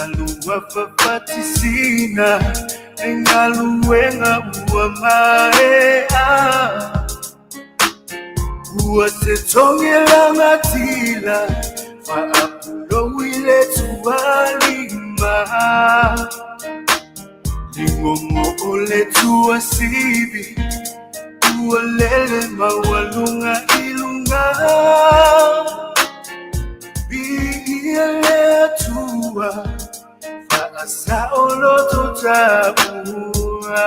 Legalua fafatisina le galuega ua maea. Ua se togi lagatila faapulou i le tualima. Ligogo o le tuasivi ua lele maualuga i luga. Viia le Atua faasaoloto taua.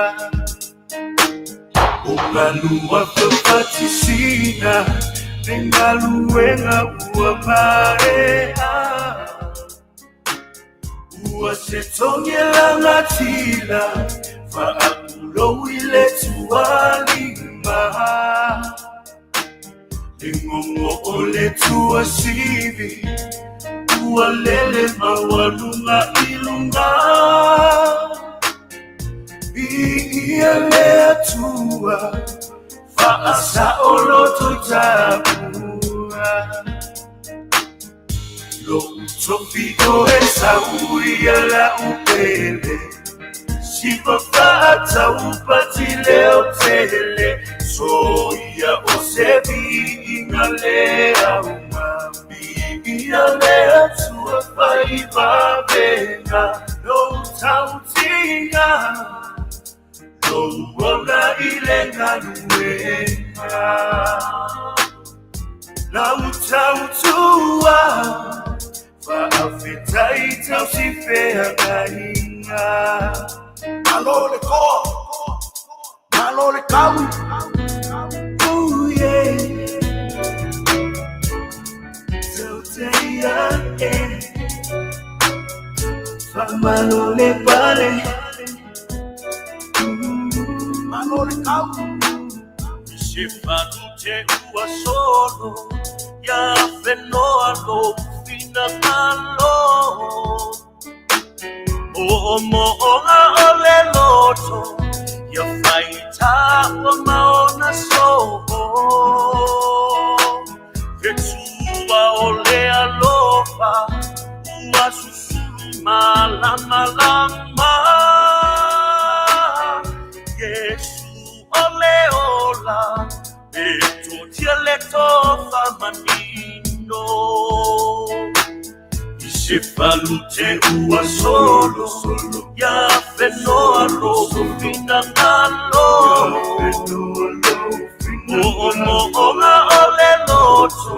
O galua fafatisina le galuega ua maea. Ua se togi lagatila faapulou i le tualima. Ligogo o le tuasivi ua lele maualuga i luga. Viia le Atua faasaoloto taua. Lou tofi o e sau ia lau pele. Siva faataupati leo tele. Soia o se viiga le auga. Viia le Atua faivavega. Lou tautiga. Lou ola i le galuega. Lau tautua. Faafetai tausifeagaiga. Malo le toa, malo le tau. Oh yeah. Tauteia e. Faamalo le pale. Malo le tau. Se falute ua solo ia whenoa lo finangalo. O mo'onga o le loto ia whaita ua maona soho. Fetua o le alofa ua susulu malamalama. Yesu o le ola e totia le tofa manino. I se falute ua solo ia whenoa lo finangalo. O mo'onga o le loto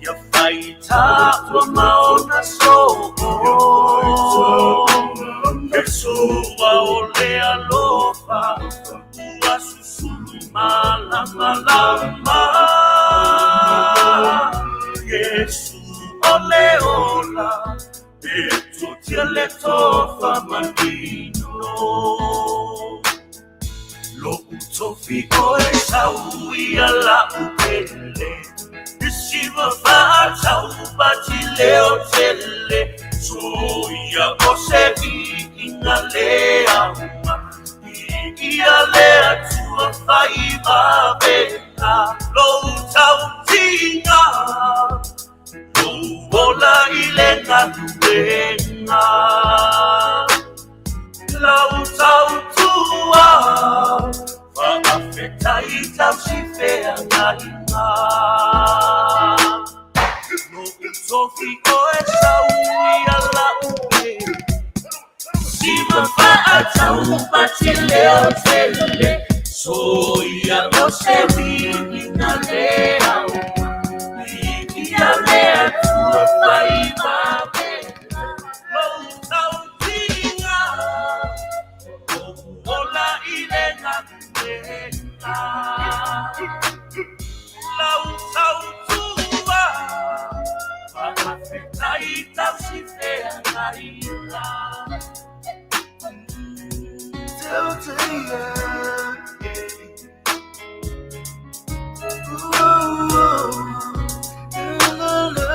ia whaita ua maona soho. Fetua o le alofa ua susulu malamalama. Yesu o le ola e totia le tofa manino. Lou tofi o e sau ia lau pele. Isiva faataupati leo tele. Soia o se viiga le auga. Viia le Atua faivavega. Lou tautiga. Lou ola i le galuega. Lau tautua. Faafetai tausifeagaiga. Lou tofi o e sau ia lau pele. Siva faataupati leo tele. Soia o se viiga le auga. Viia le Atua faivavega. Lou tautiga. Lou ola i le galuega. Lau tautua. Faafetai tausifeagaiga. Tauteia e. Oh, oh. La, la, la.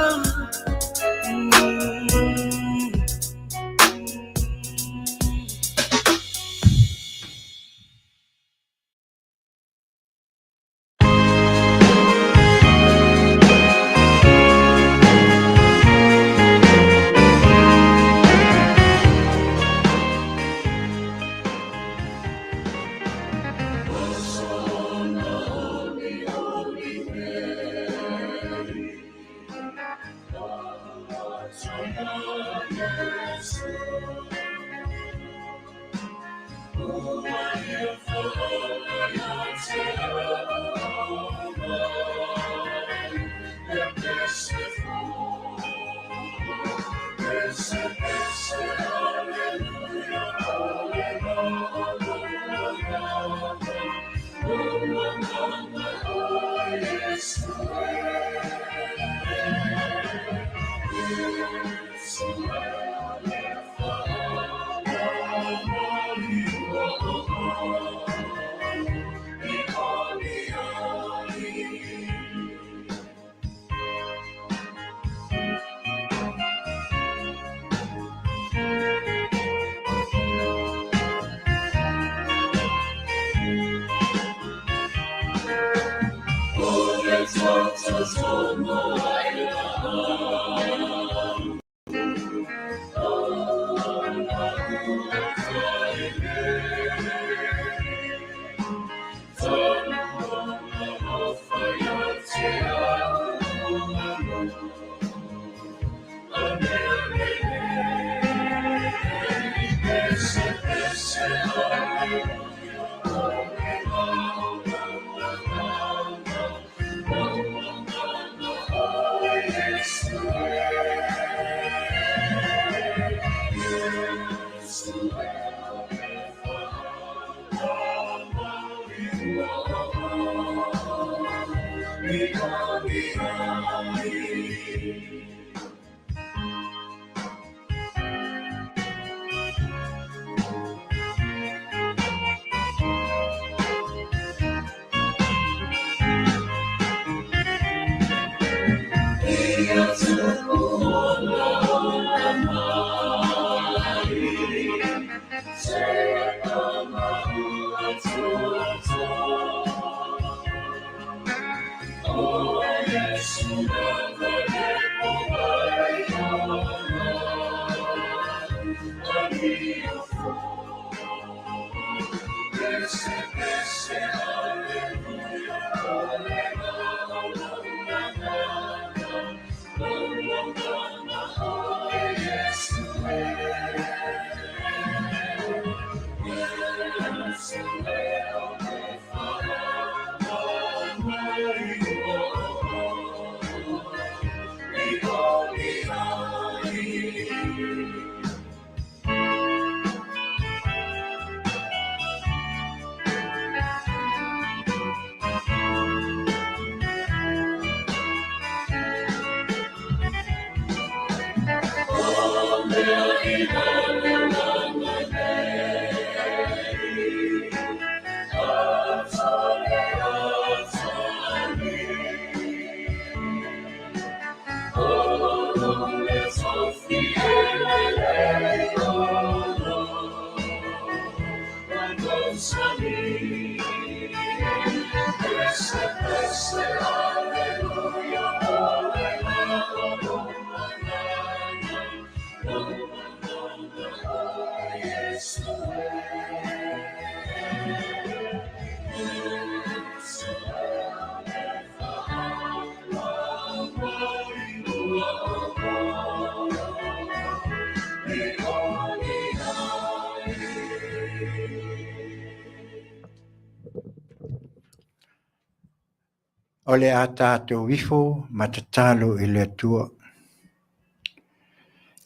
O le a tatou ifo ma tatalo i le Atua.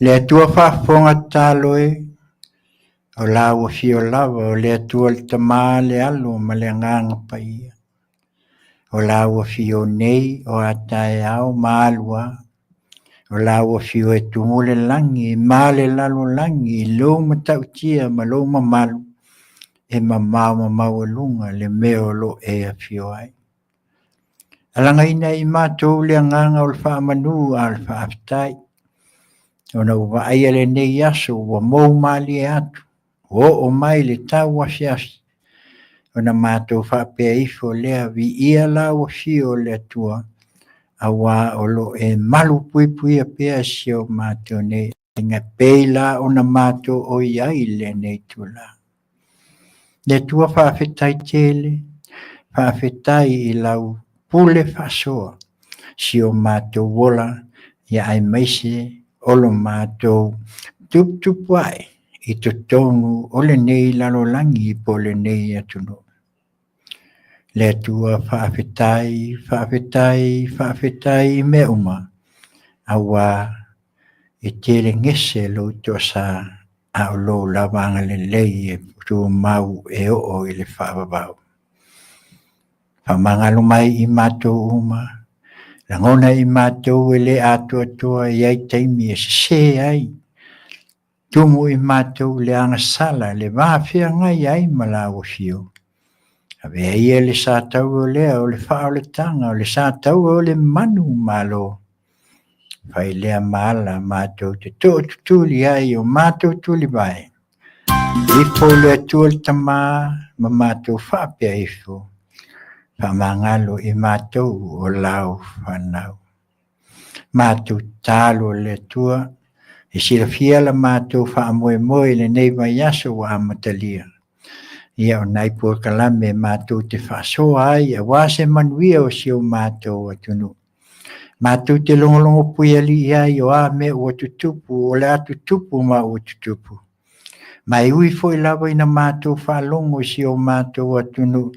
Le Atua faafofoga tatalo e, o la ua fio lava o le Atua le Tama, le Alo ma le Agaga Paia. O la ua fio nei o a taeao ma alu a. O la ua fio e tumu le lagi ma le lalolagi i lou matautia ma lou mamalu e mamao ma maualuga le mea o lo o e afio ai. Alagaina i matou le agaga o le faamanu a o le faafetai, ona ua vaaia lenei aso ua mou malie atu, ua oo mai le tau afiafi, ona matou faapea ifo lea, viia lau afio o le Atua, auā o lo o e malu puipuia pea si o matou nei aiga, pei la ona matou oi ai i lenei itula. Le Atua faafetai tele, faafetai i lau pule faasoa, si o matou ola, ia aemaise o lo matou tuputupu ae i totonu o lenei lalolagi po o lenei atunuu. Le Atua faafetai, faafetai, faafetai i mea uma, auā e tele gese lou toasa a o lou lava agalelei e tumau e oo i le faavavau. Faamagalo mai i matou uma, lagona i matou e le atoatoa e i ai taimi e sese ai, tumu i matou le agasala le va feagai ai ma lau afio. Avea ia le sataua lea o le faaolataga, o le sataua o le manu malo. Fai lea ma ala matou te tootutuli ai o matou tulivae. Ifo le Atua le Tama ma matou faapea ifo, faamagalo i matou o lau fanau. Matou tatalo le Atua, e silafia la matou faamoemoe i lenei vaiaso ua amatalia. Ia o nai polokalame matou te faasoa ai aua se manuia o si o matou atunuu. Matou te logologo puialii ai o a mea ua tutupu, o le a tutupu ma ua tutupu. Ma e ui foi lava ina matou faalogo i si o matou atunuu,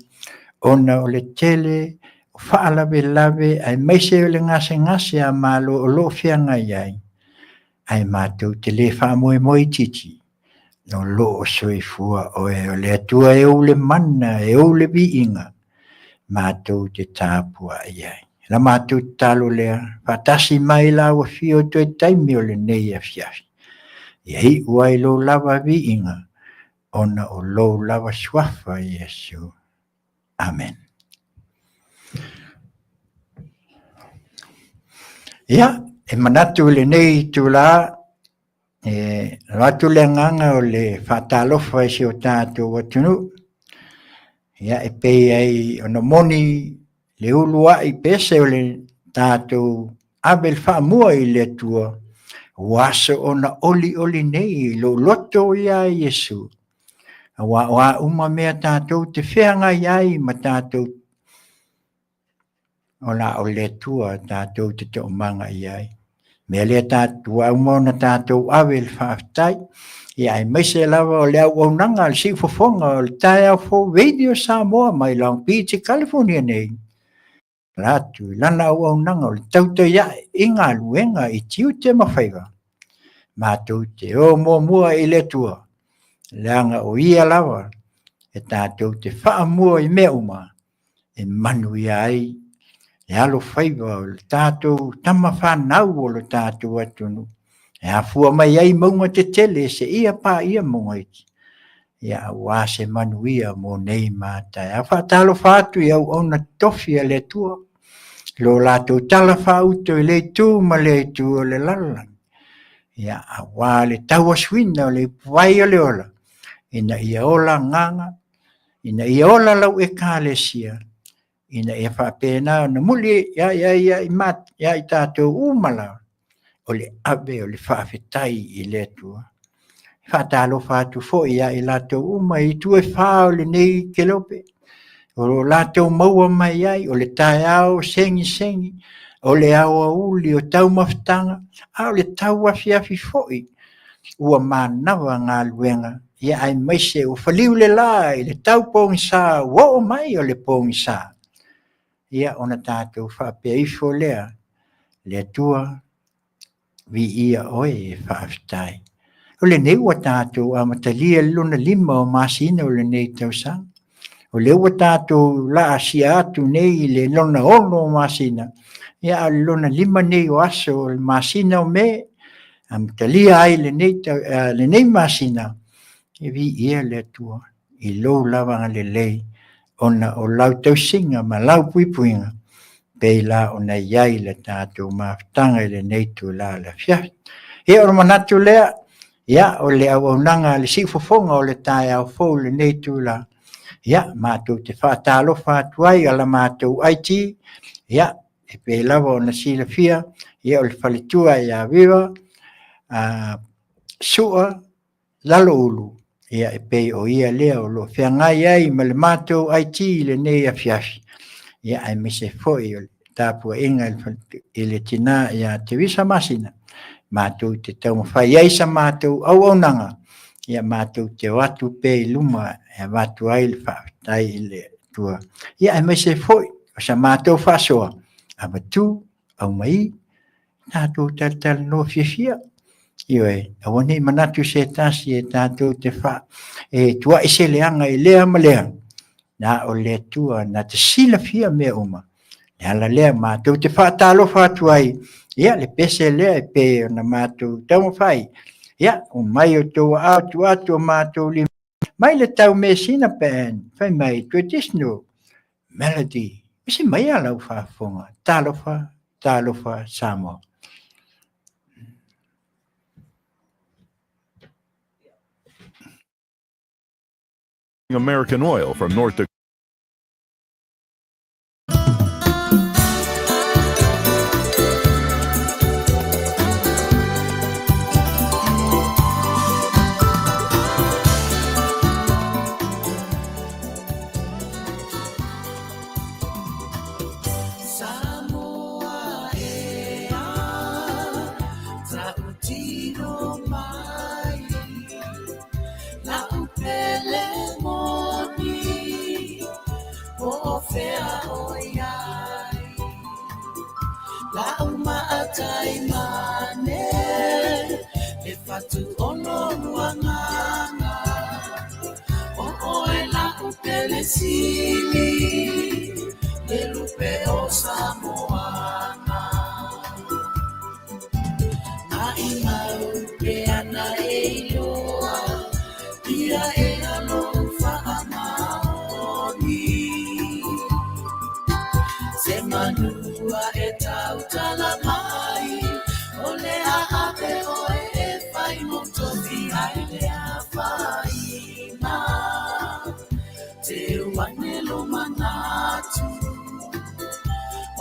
ona o le tele o faalavelave aemaise o le gasegase a Malo o lo o feagai ai, ae matou te le faamoemoe itiiti, o lo o soifua oe o le Atua e ou le mana, e ou le viiga, matou te tapuai ai. La matou tatalo lea, faatasi mai lau afio i toe taimi o lenei afiafi. Ia iu ai lou lava viiga, ona o lou lava suafa Iesu. Amen. Ia, e manatu i lenei itulā, e avatu le agaga o le faatalofa i si o tatou atunuu. Ia, e pei ai ona moni le uluai pese o le tatou ave le faamua i le Atua, ua aso ona olioli nei i lou loto iā Iesu. Aua o a uma mea tatou te feagai ai ma tatou ona o le Atua tatou te toomaga i ai. Mea lea tatou ua uma ona tatou ave le faafetai, ia aemaise lava o le auaunaga a le siufofoga o le taeao fou Radio Samoa mai Long Beach i California nei. La atu i lana auaunaga o le tautai ae i galuega i tiute ma faiva. Matou te o muamua i le Atua, leaga o ia lava e tatou te faamua i mea uma e manuia ai le alofaiva o le tatou tama fanau o le tatou atunuu e afua mai ai mauga tetele seia paia mauga iti, ia aua se manuia mo nei ma taeao. Faatalofa atu i auauna totofi a le Atua, lo latou tala faauto i le itu ma le itu o le lalolagi, ia aua le tauasuina o le ipuvai o le ola, ina ia ola agaga, ina ia ola lau Ekalesia, ina ia faapena ona muli ia ia ia i ma ia i tatou uma lava, o le ave o le faafetai i le Atua. Faatalofa atu foi ia i latou uma i itu e fā o lenei kelope, o lo latou maua mai ai o le taeao segisegi, o le aoauli o taumafataga, a o le tauafiafi foi ua manava galuega, ia aemaise ua faliu le la i le tau pogisa, ua oo mai o le pogisa. Ia ona tatou faapea ifo lea, le Atua, viia oe e faafetai. O lenei ua tatou amatalia le lona 5 o masina o lenei tausaga. O lea ua tatou laasia atu nei i le lona 6 o masina, ia a o le lona 5 nei o aso o le masina o Me, amatalia ai lenei masina, e viia le Atua i lou lava agalelei ona o lau tausiga ma lau puipuiga, pei la ona i ai le tatou mafutaga i lenei itula o le afiafi. Ia o le manatu lea, ia o le auaunaga a le siufofoga o le taeao fou i lenei itula, ia matou te faatalofa atu ai a la matou IT, ia e pei lava ona silafia, ia o le faletua ia Viva, Sua, Laloulu, ia e pei o ia lea o lo o feagai ai ma le matou IT i lenei afiafi, ia aemaise foi o le tapuaiga i le tina ia Teresa Masina, matou te taumafai ai sa matou auaunaga, ia matou te o atu pea i luma e avatu ai le faafetai i le Atua. Ia aemaise foi o sa matou faasoa, avatu, aumai, tatou talatalanoa fiafia. Ioe, aua ne i manatu se tasi e tatou te fa, e tuai se leaga i lea ma lea, na o le Atua na te silafia mea uma. Le ala lea matou te faatalofa atu ai, ia le pese lea e pei ona matou taumafai, ia omai outou aao tuu atu o matou lima, mai le tau mesina pe fai mai traditional melody. Ese mai a lau faafofoga. Talofa, talofa Samoa. American oil from North Dakota. Samoa e a tautino mai la'u pele moni po o fea o iai la'u maatai mane le fatu o lou agaga o oe la'u pele sili le lupe o Samoana Maʻimau pe ana e iloa ia e lou faamaoni Se manua e tautala mai o le aape oe e fai mo tofi ai le afaina Te wane lo manatu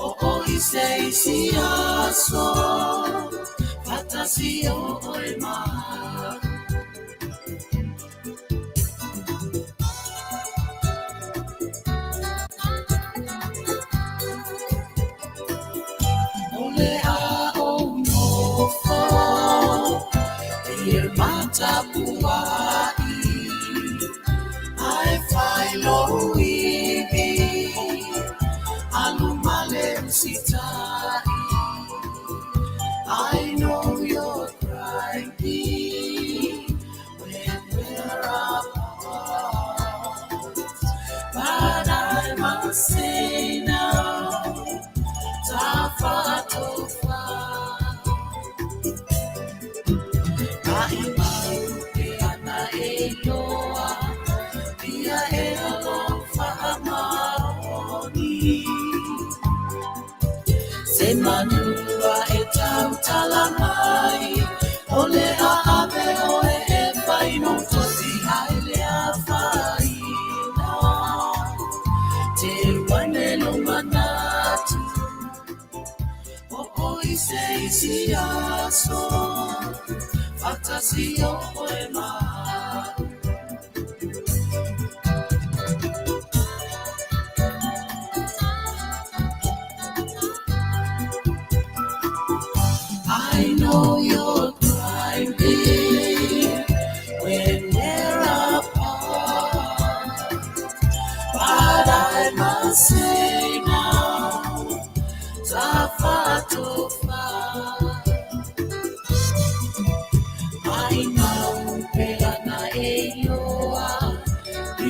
o o i se isi aso Faatasi oe ma O le a ou nofo e matapua'i Ae fai lou ivi alu ma le usita'i I know you're crying when we're apart But I must say now Tafatofa Maʻimau pe ana e iloa ia e lou faamaoni Se manua e tautala mai o le aape oe e fai mo tofi ai le afaina Te wane lo manatu o o i se isi aso Faatasi oe ma I know you're crying when we're apart But I must say now Tafatofa Maʻimau pe ana e iloa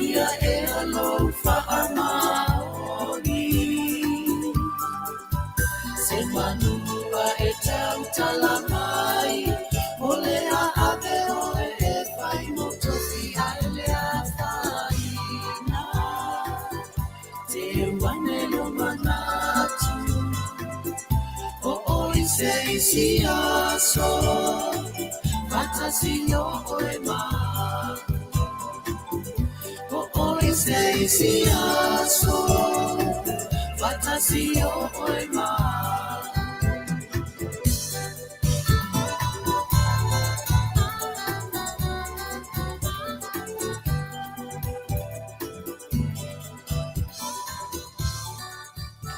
ia e lou faamaoni Se manua e tautala mai o le aape oe e fai mo tofi ai le afaina Te wane lo manatu o o i se isi aso Faatasi oe ma o o i se isi aso Faatasi oe ma.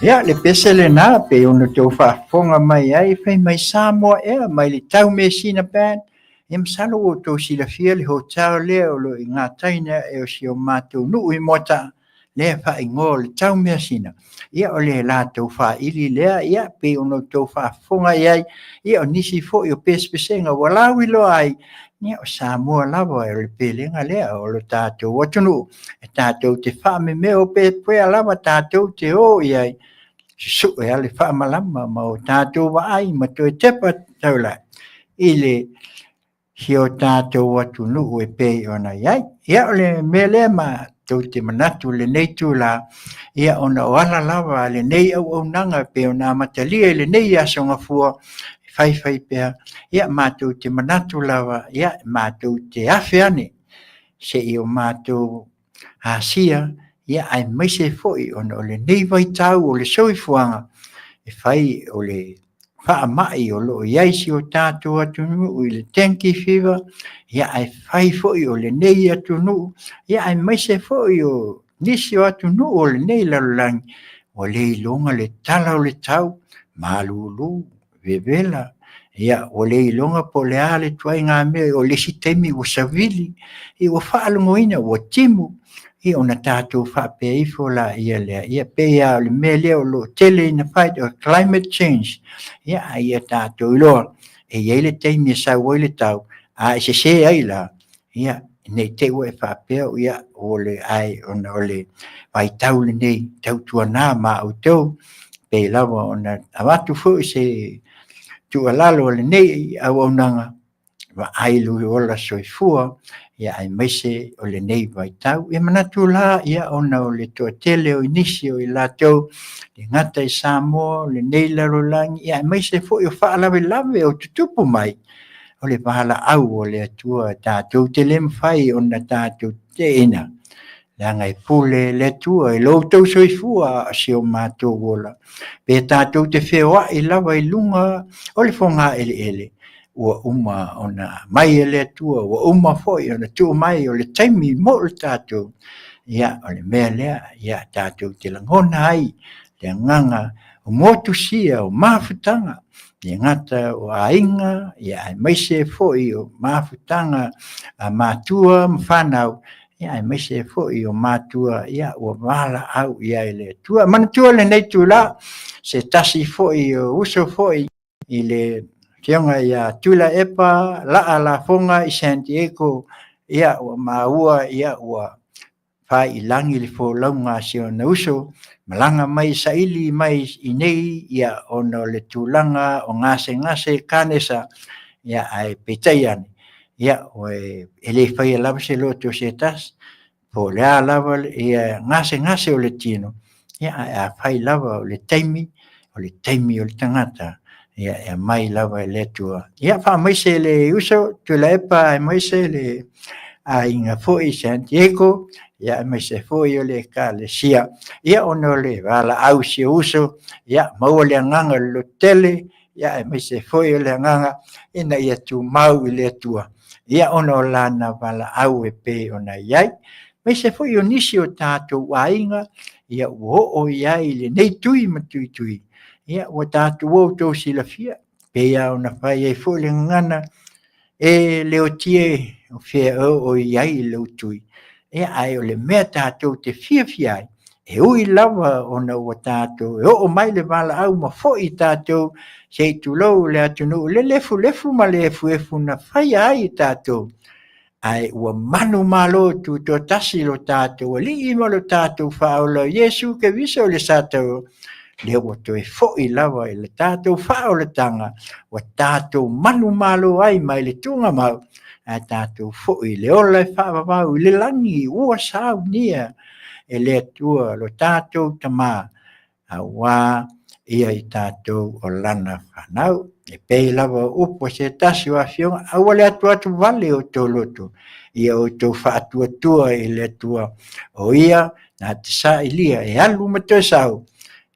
Ia, le pese lena, pei ona outou faafofoga mai ai, fai mai Samoa ea mai le Taumeasina Band. Ia masalo ua outou silafia le hotel lea o lo o i gataina e o si o matou nuu i Moataa, lea e faaigoa o le Taumeasina. Ia o le latou faili lea, ia pei ona outou faafofoga i ai, ia o nisi foi o pesepesega ua lauiloa ai, ia o Samoa lava o le pelega lea o lo tatou atunuu, e tatou te faamemeo pe pea lava tatou te o i ai, susue lava le faamalama ma o tatou vaai ma toe tepa taulai i le si o tatou atunuu e pei ona i ai. Ia o le mea lea matou te manatu i lenei itula, ia ona o ala lava a lenei auaunaga e pei ona amatalia i lenei Aso Gafua, e faifai pea, ia matou te manatu lava, ia matou te afe ane se i o matou asia, ia aemaise foi ona o lenei vaitau o le soifuaga, e fai o le faamai o lo o i ai si o tatou atunuu i le dengue fever, ia ae fai foi o lenei atunuu, ia aemaise foi o nisi o atunuu o lenei lalolagi, ua le iloga le tala o le tau, malulu, vevela, ia ua le iloga po o le a le ituaiga mea, o le isi taimi ua savili, ia ua faalogoina ua timu, ia ona tatou faapea ifo laia lea, ia pei lava o le mea lea o lo o tele ina fai, o climate change, ia a ia tatou iloa, e i ai le taimi e sau ai le tau, a e sese ai la, ia ne i te i ua e faapea, ia o le ai ona o le vaitau lenei, tautuana ma outou, pei lava ona avatu foi se tuualalo a lenei auaunaga, vaai lou ola soifua, ia aemaise o lenei vaitau. Ia manatu la, ia ona o le toatele o nisi o i latou, e gata i Samoa, o lenei lalolagi, ia aemaise foi o faalavelave o tutupu mai, o le valaau a le Atua tatou te le mafai ona tatou teena, leaga e pule le Atua i lo outou soifua a o si o matou ola. Pe tatou te feoai lava i luga o le fogaeleele, ua uma ona aumai e le Atua, ua uma foi ona tuu mai o le taimi mo le tatou. Ia, o le mea lea, ia tatou te lagona ai le agaga o motusia, o mafutaga, e gata o aiga, ia aemaise foi o mafutaga a matua ma fanau, ia aemaise foi o matua, ia ua valaau i ai le Atua. Manatua lenei itula, se tasi foi o uso foi i le Afioga ia Tuilaepa Laa Lafoga i San Diego, ia ua maua ia ua faiilagi le folauga a si ona uso, malaga mai saili mai i nei ia ona o le tulaga o gasegase kanesa, ia ae peitai ane, ia e le faia lava se loto o se tasi, po o le a lava ia gasegase o le tino, ia ae afai lava o le taimi, o le taimi o le tagata, ia e aumai lava e le Atua. Ia faamaise le uso Tuilaepa aemaise le aiga foi i San Diego, ia aemaise foi o le Ekalesia. Ia ona o le valaau i si ou uso, ia maua le agaga o le lototele, ia aemaise foi o le agaga ina ia tumau i le Atua, ia ona o lana valaau e pei ona i ai. Aemaise foi o nisi o tatou aiga, ia ua oo i ai lenei tui ma tuitui, ia ua tatou outou silafia, pei lava ona fai ai foi le gagana, e leotie o fea e oo i ai lou tui. Ia, ae o le mea tatou te fiafia ai, e ui lava ona ua tatou e oo mai le valaau ma foi tatou se i tulou le atunuu le lefulefu ma le efuefu na faia ai tatou, ae ua manumalo tutoatasi lo tatou Alii ma lo tatou Faaola o Iesu Keriso i le Satao, lea ua toe foi lava i le tatou faaolataga, ua tatou manumalo ai mai le tuugamau, ae tatou foi i le ola e faavavau i le lagi ua saunia e le Atua lo tatou Tama, aua ia i tatou o lana fanau. E pei lava o upu a se tasi o afioga, aua le atuatu vale o outou loto, ia outou faatuatua i le Atua, o ia na te sailia e alu ma toe sau,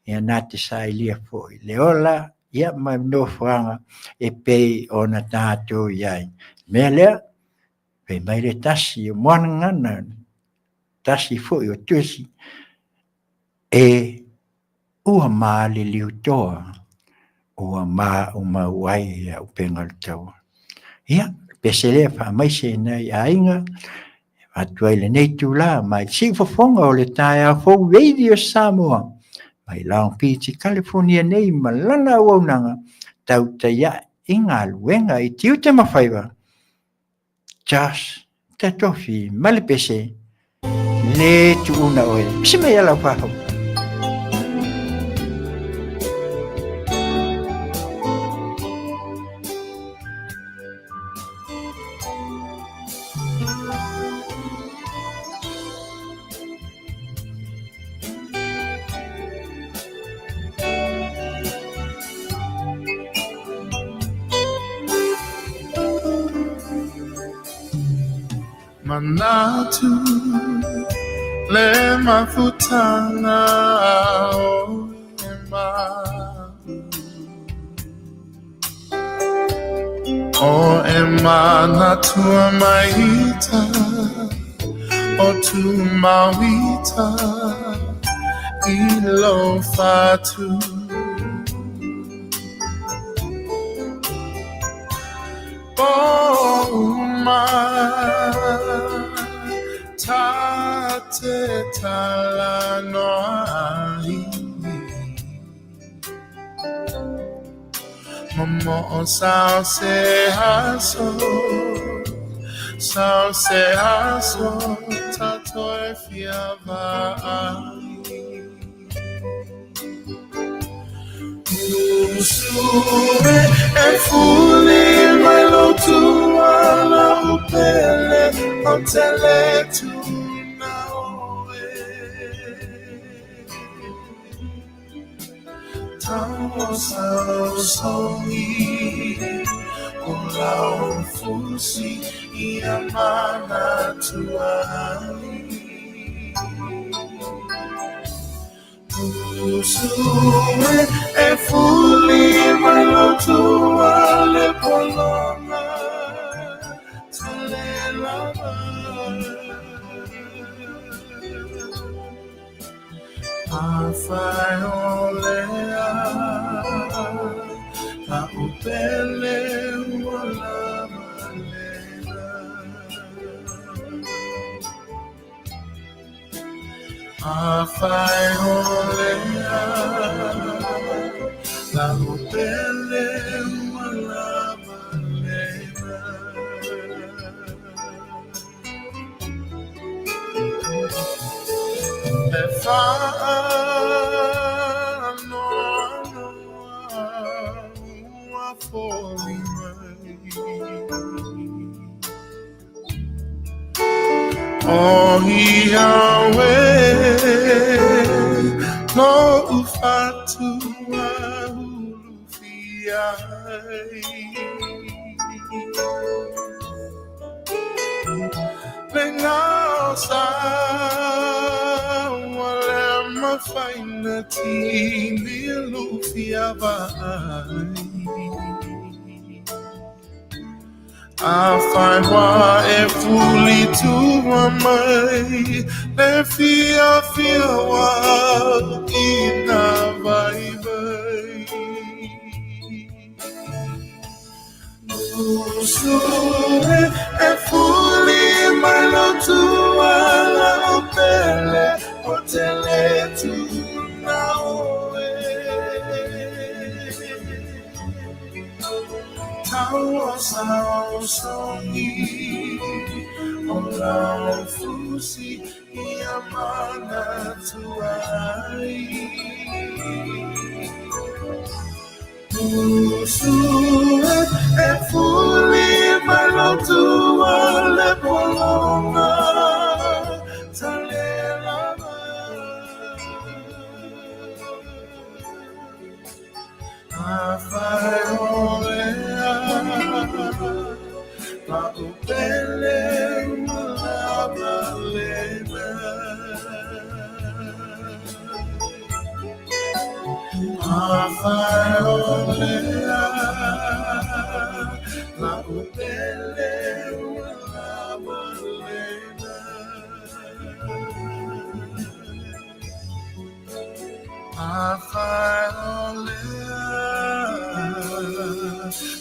ia na te sailia foi le ola ia ma nofoaga e pei ona tatou i ai. Mea lea, fai mai le tasi o moanagana, tasi foi o tusi, e Ua maliliutoa, ua maumau ai auupega o le taua. Ia, pese lea faamaise nai aiga, atu ai lenei itula mai le siufofoga o le taeao fou Radio Samoa mai Long Beach, California nei ma lana auaunaga tautai ae i galuega i tiute ma faiva. Josh Tatofi ma le pese le tuuna oe. Pese mai ala whahau. Manatu le mafutanga o e ma'u O e manatua maita o tu mauita i lo fatu O uma ta te talanoa ai Momo'o sao se aso Sao se aso Tatou e fia vaai Usu e e fuli mai lo tua lau pele o te le tuna oe Tau sao songi o lau fusi ia manatua ai Usu e e fuli mai lo tua le pologa tale lava Afai o lea lau pele ua lava lena Afai o lea lau pele ua lava lena E whaanoanoa ua foli mai O ia oe lo'u fatu ulufia ai Le gaosa ua le mafai ona tini lufia vaai Afai ua e fuli tua mai le fiafia ua i nā vaivai Usu e e fuli mai lo tua lau pele o te le tuna oe Tau sao songi o lau fusi ia manatua ai Usu e e fuli mai lo tua le pologa tale lava Afai o lea lau pele ua lava lena Afai o lea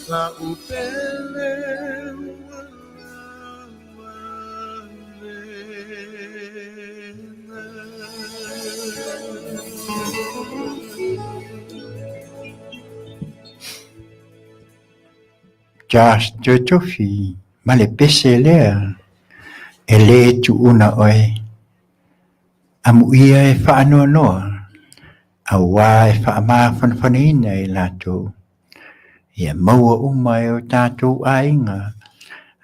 La'u pele ua lava lena. Josh Totofi ma le pese lea e lē tuuna oe. Amuia e faanoanoa auā e faamafanafanaina i latou. Ia maua uma e o tatou aiga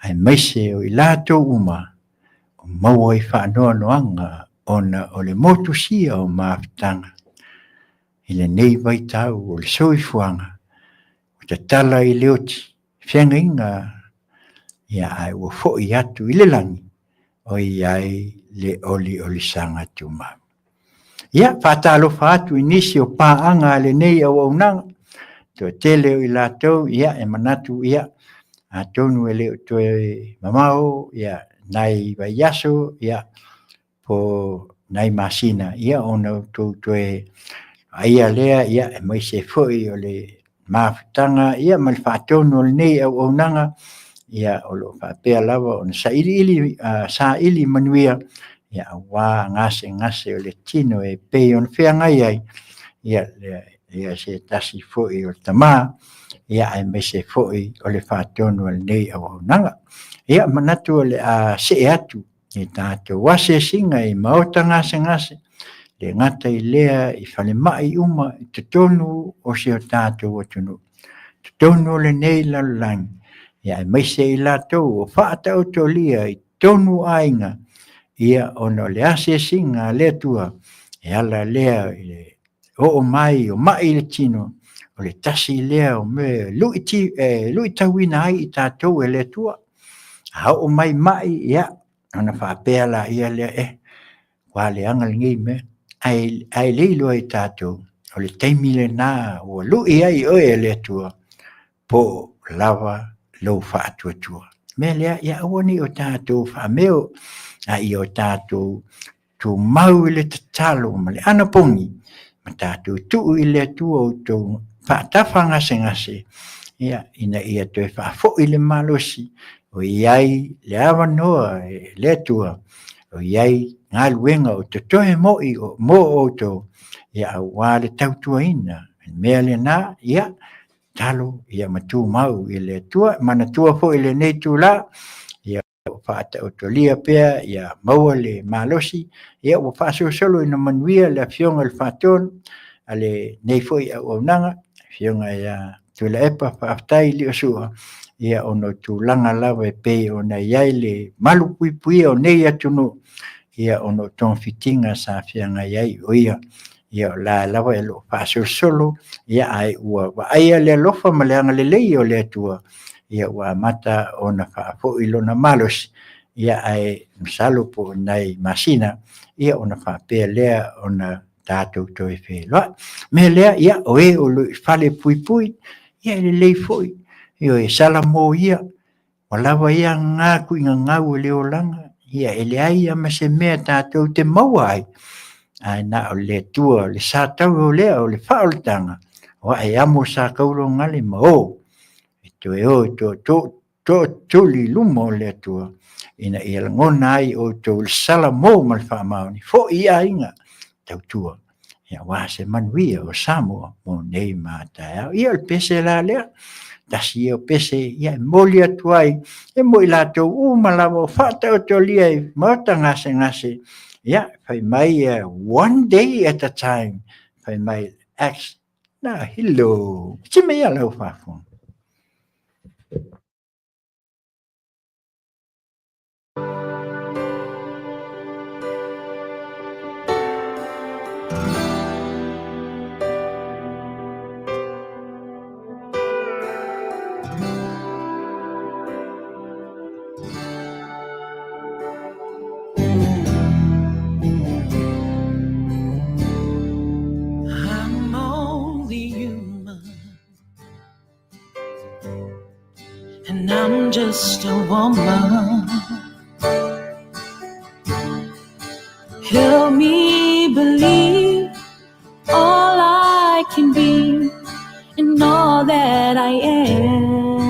aemaise o i latou uma o maua i faanoanoaga ona o le motusia o mafutaga i lenei vaitau o le soifuaga ua tatala i le oti feagaiga ia ae ua foi atu i le lagi o i ai le oliolisaga tumau. Ia, faatalofa atu i nisi o paaga a lenei auaunaga, toatele o i latou, ia, e manatu, ia, atonu e le o toe mamao, ia, nai vaiaso, ia, po nai masina, ia, ona outou toe vaaia lea, ia, aemaise foi o le mafutaga, ia, ma le faatonu o lenei auaunaga, ia, o lo o faapea lava ona sailiili, saili manuia, ia, aua gasegase o le tino e pei ona feagai ai, ia, ia se tasi foi o tama, ia, aemaise foi o le faatonu o lenei auaunaga. Ia, manatu o le a see atu i tatou asiasiga i maota gasegase, le gata i lea i falemai uma i totonu o si o tatou atunuu, totonu o lenei lalolagi, ia aemaise i latou o faataotolia i totonu o aiga, ia ona o le asiasiga a le Atua e ala lea i le oo mai o mai i le tino, o le tasi lea o mea e luitauina ai i tatou e le Atua. A oo mai mai, ia, ona faapea laia lea, ua leaga lenei mea. Ae le iloa i tatou, o le taimi lena ua lui ai oe e le Atua, po o lava lou faatuatua. Mea lea, ia aua ne i o tatou faameo, a ia o tatou tumau i le tatalo ma le anapogi, ma tatou tuu i le Atua outou faatafa gasegase, ia, ina ia toe faafoi le malosi, o i ai le avanoa e le Atua, o i ai galuega o totoe moi mo outou, ia aua le tautuaina. Mea lena, ia, talo, ia ma tumau i le Atua. Manatua foi lenei itula, ia faataotolia pea, ia maua le malosi, ia ua faasolosolo ina manuia le afioga i le Faatonu a lenei foi auaunaga, afioga ia Tuilaepa, faafetai Liosua, ia ona o tulaga lava e pei ona i ai le malupuipuia o nei atunuu, ia ona o togafitiga sa feagai ai o ia, ia o la lava e lo o faasolosolo, ia ae ua vaaia le alofa ma le agalelei o le Atua, ia ua amata ona faafoi lona malosi, ia ae masalo po o nai masina, ia ona faapea lea ona tatou toe feiloai. Mea lea, ia o e o lo o i fale puipui, ia e lelei foi, ioe, salamo ia, ua lava ia ngā kuigagau o le olaga, ia e leai ia ma se mea tatou te maua ai, ae na o le Atua, le satau o lea o le faaolataga, o ae amo sa kaulogale ma o, e toe o e tootuli i luma o le Atua, ina ia lagona ai outou le salamo ma le faamaoni, foi i aiga tautua, ia aua se manuia o Samoa mo nei ma taeao. Ia o le pese la lea, tasi ia o pese, ia e moli atu ai, e mo i latou uma lava o faataotolia i maota gasegase, ia fai mai one day at a time, fai mai Acts, na hello, si me ia lau faafofoga. I'm only human, and I'm just a woman. Help me believe all I can be and all that I am.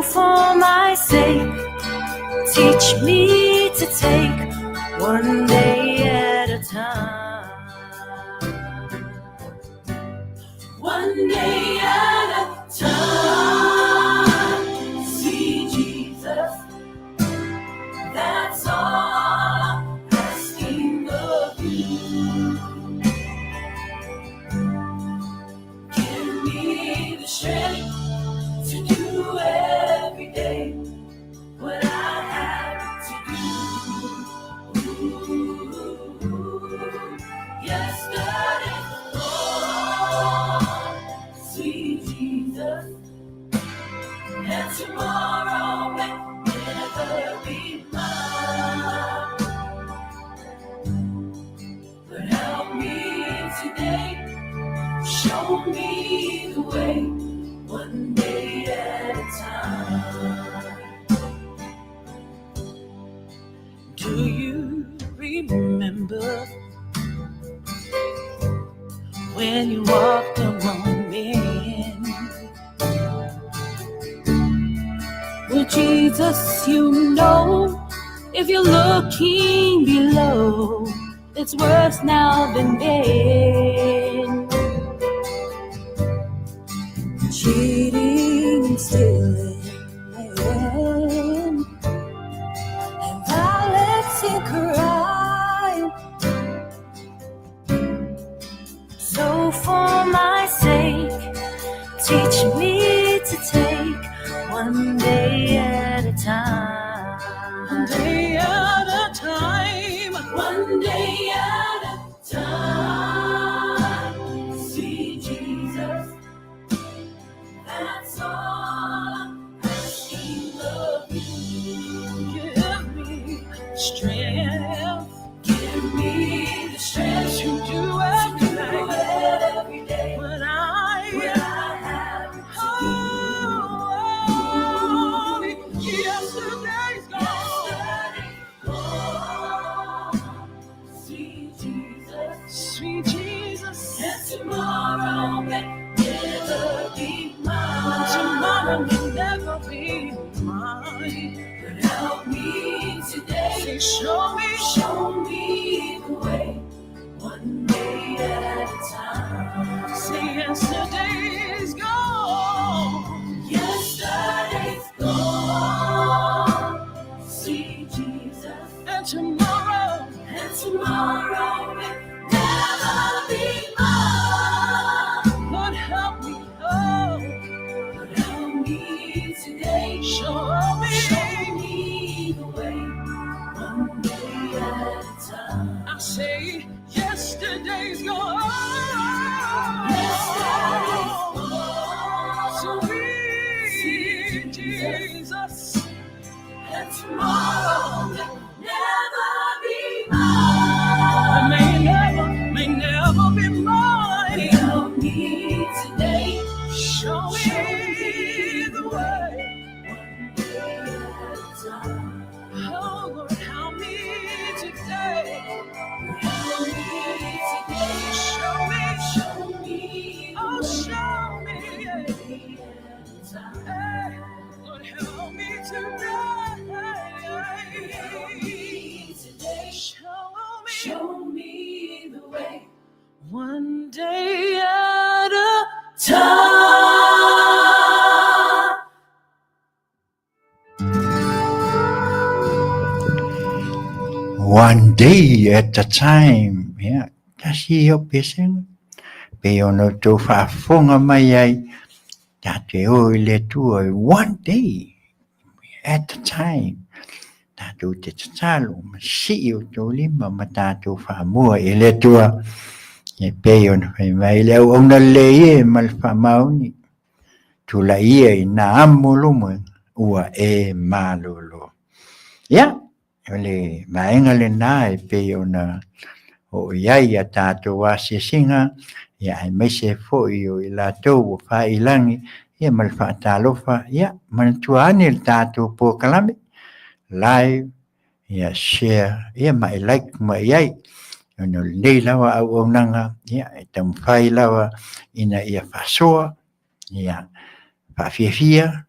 So for my sake, teach me to take one day at a time. One day at a time. See Jesus, that's all I'm asking of you. Give me the strength to do every day what I have to do. Yesterday's gone, sweet Jesus, and tomorrow may never be mine. But help me today, show me the way, one day at a time. Do you remember when you walked among men? Well, Jesus, you know, if you're looking below, it's worse now than then. Cheating and stealing, and violence and crime. So for my sake, teach me to take one day at a time. One day at a time. One day at a time. See Jesus, that's all I'm asking of you. Give me strength. Give me the strength to do to everything do every day what I what I have to do. Oh, yesterday's gone. Yesterday's gone, sweet Jesus. Sweet Jesus, And tomorrow may never be mine. tomorrow may never be mine. But help me today. Say, show me, Show me the way, one day at a time. Say, yesterday's gone. Yesterday's gone, sweet Jesus. And tomorrow, And tomorrow may never be mine. Lord, help me. Oh, But help me today. show me. Show me the way, one day at a time. I say, yesterday's gone. Yesterday's gone. Sweet Jesus. And tomorrow may never be mine. May never be mine. Help me today. Show me the way. One day at a time. Oh, Lord, help me today. Help me today. Show me. Show me the Oh, way. show me. One day at a time. Hey, Lord, help me today. Help me today. Show me. Show me the way. One day at a Time. One day at a time. Ia, tasi ia o pesega. Pei ona outou faafofoga mai ai, tatou e o i le Atua, one day at a time. Tatou te tatalo ma sii outou lima ma tatou faamua i le Atua. E pei ona fai mai le auauna lelei e ma le faamaoni. Tulai ia i nā amo luma ua e malolo. Ia, o le vaega lena e pei ona oo i ai a tatou asiasiga, ia aemaise foi o i latou ua faaiilagi, ia ma le faatalofa, ia manatua ane le tatou polokalame, live, ia share, ia ma e like ma i ai. Ona o lenei lava auaunaga, ia e taumafai lava ina ia faasoa, ia faafiafia,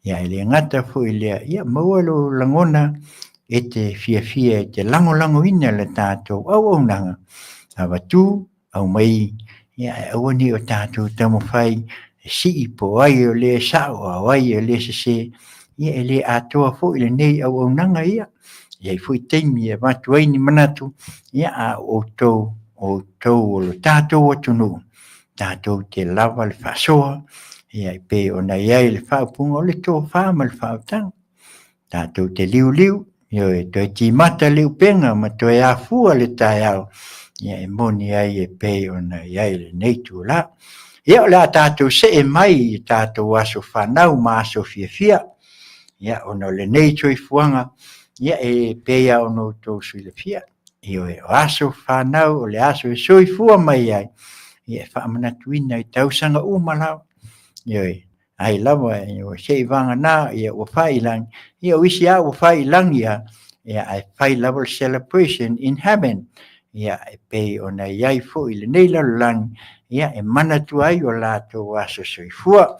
Ia, e le gata foi i lea, ia maua lou lagona e te fiafia e te lagolagoina le tatou auaunaga, avatu, aumai, ia ae aua ne i o tatou taumafai e sii po o ai o lea e sao a o ai o lea e sese, ia e le atoa foi lenei auaunaga ia. E i ai foi taimi e avatu ai ni manatu, ia a o outou, o outou o lo tatou atunuu, tatou te lava le faasoa, ia e pei ona i ai le faaupuga o le tofa ma le faautaga. Tatou te liuliu, ioe, toe timata le upega ma toe afua le taeao, ia e moni ai e pei ona i ai lenei itula. Ia o le a tatou see mai i tatou aso fanau ma aso fiafia, ia ona o lenei soifuaga, ia e pei lava ona outou silafia, Ioe, o aso fanau, o le aso e soifua mai ai, ia e faamanatuina i tausaga uma lava. Ioe, ai lava, ioe, se i vagana, ia ua fai i lagi, ia o isi lava ua fai i lagi lava, ia ae fai lava le celebration in heaven. Ia e pei ona i ai foi i lenei lalolagi, ia e manatua ai o latou aso soifua.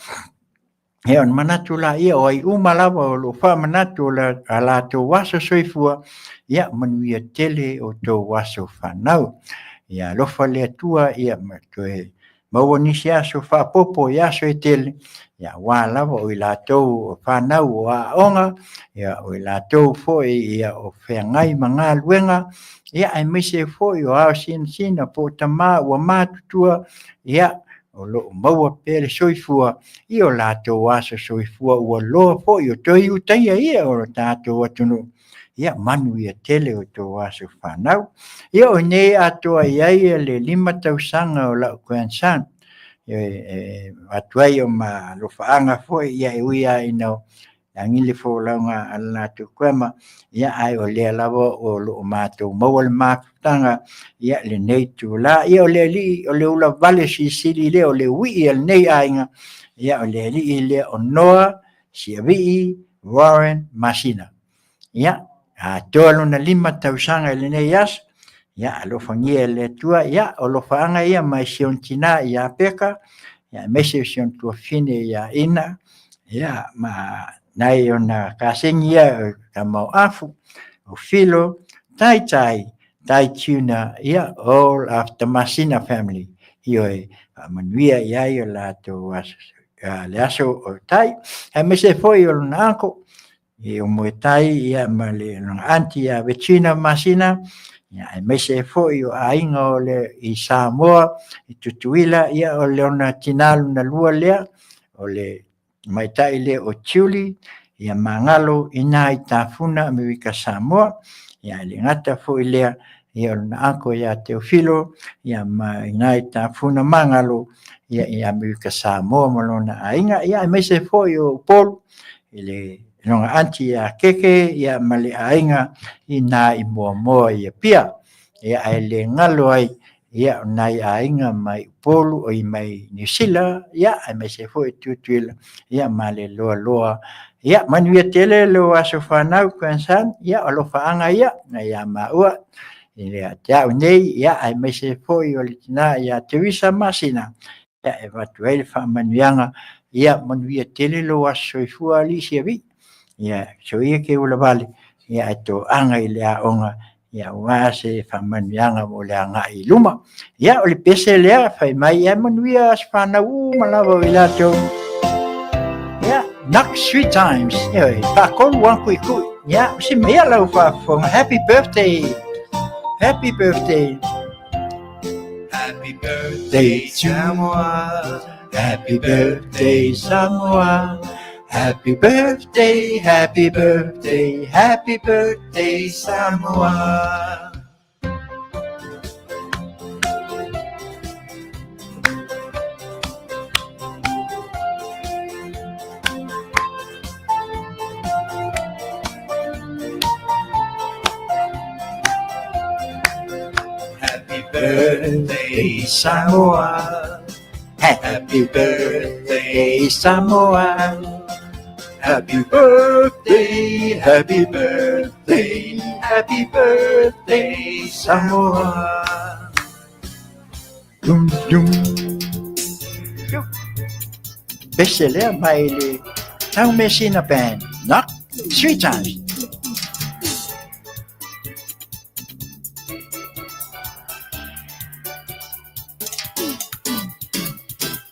Ia ona manatu laia o ai uma lava o lo o faamanatu o a latou aso soifua, ia manuia tele o tou aso fanau. Ia alofa le Atua, ia ma toe maua nisi aso faaopoopo i aso e tele, ia aua lava o i latou o fanau o aoga, ia o i latou foi ia o feagai ma galuega, ia aemaise foi o ao sinasina po o tama ua matutua, ia o lo o maua pea le soifua i o latou aso soifua ua loa foi o toe utaia ia o lo tatou atunuu. Ia manuia tele o tou aso fanau. Ia o nei atoa i ai le 5 tausaga o lau grandson. E atu ai o ma alofaaga foi ia e ui lava ina lagi le folauga a le latou grandma, ia ae o lea lava o lo o matou maua le mafutaga ia lenei itula. Ia o le alii, o le ulavale silisili lea, o le uii a lenei aiga, ia o le alii lea o Noa Siavii Warren Masina. Ia, atoa lona 5 tausaga i lenei aso, ia alofagia e le Atua, ia o alofaaga ia mai si ona tina ia Peka, ia aemaise o si ona tuafafine ia Ina, ia ma nai ona kasegi ia tama o Afu, o Filo, Taitai, Tai Tuna, ia all of the Masina family. Ioe, faamanuia i ai o latou aso, le aso o Tai, aemaise foi o lona uncle, i o Moetai ia ma le lona aunty ia Regina Masina, ia aemaise foi o aiga o le i Samoa, i Tutuila, ia o lona tina lona lua lea, o le tamaitai lea o Julie, ia Magalo ina i Tafuna, Amerika Samoa, ia e le gata foi lea, ia o lona uncle ia Teofilo, ia ma ina i Tafuna Magalo, ia i Amerika Samoa ma lona aiga, ia aemaise foi o Upolu, i le lona aunty ia Keke, ia ma le aiga ina i Moamoa i Apia. Ia ae le galo ai, ia o nai aiga mai Upolu, oi mai Niu Sila, ia aemaise foi Tutuila, ia ma le loaloa. Ia manuia tele lou aso fanau grandson, ia o alofaaga ia nai a maua i le ia te au nei, ia aemaise foi o le tina ia Teresa Masina, ia e avatu ai le faamanuiaga, ia manuia tele lou aso soifua alii Siavii, ia soia ke ulavale, ia ae toaga i le aoga, ia aua se faamanuiaga mo le agai i luma. Ia o le pese lea fai mai, ia manuia aso fanau uma lava o i latou. Ia, knock three times. Ia, faatolu lava kuikui. Ia, si mea lau faafofoga. Happy birthday. Happy birthday. Happy birthday Samoa. Happy birthday Samoa. Happy birthday, happy birthday, happy birthday Samoa. Happy birthday Samoa. Happy birthday Samoa. Happy birthday, happy birthday, happy birthday Samoa. Dum dum. Pese lea mai le Taumeasina Band, Knock Three Times.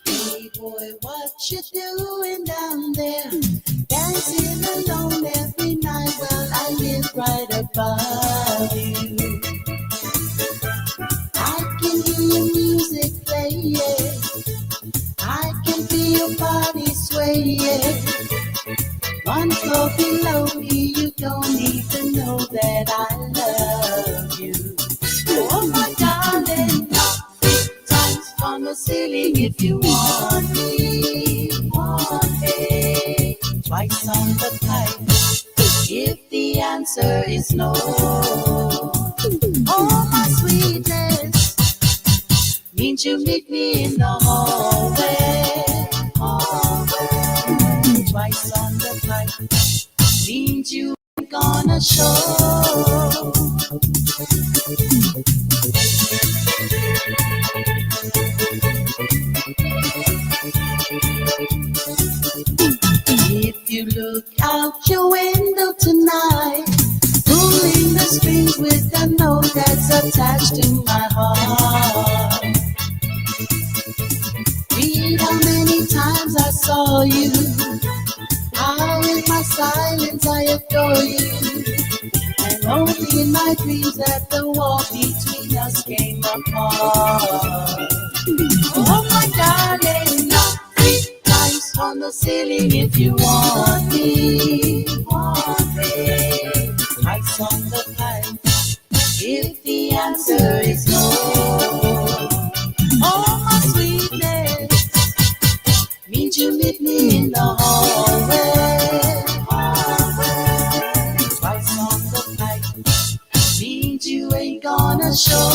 Hey boy, what you doing down there? Dancing alone every night. Well, I live right above you. I can hear your music playing. I can feel your body swaying. One floor below me, you don't even know that I love you. Oh, my darling, knock three times on the ceiling if you want me. Want me. Twice on the pipe if the answer is no. Oh, my sweetness means you meet me in the hallway. Hallway. Twice on the pipe means you ain't gonna show. If you look out your window tonight, pulling the strings with the note that's attached to my heart. Read how many times I saw you, how in my silence I adore you. And only in my dreams that the wall between us came apart. Oh, my darling, knock three times on the ceiling if you want me. Want me. Twice on the pipe if the answer is no. Oh, my sweetness means you meet me in the hallway. Hallway. Twice on the pipe means you ain't gonna show.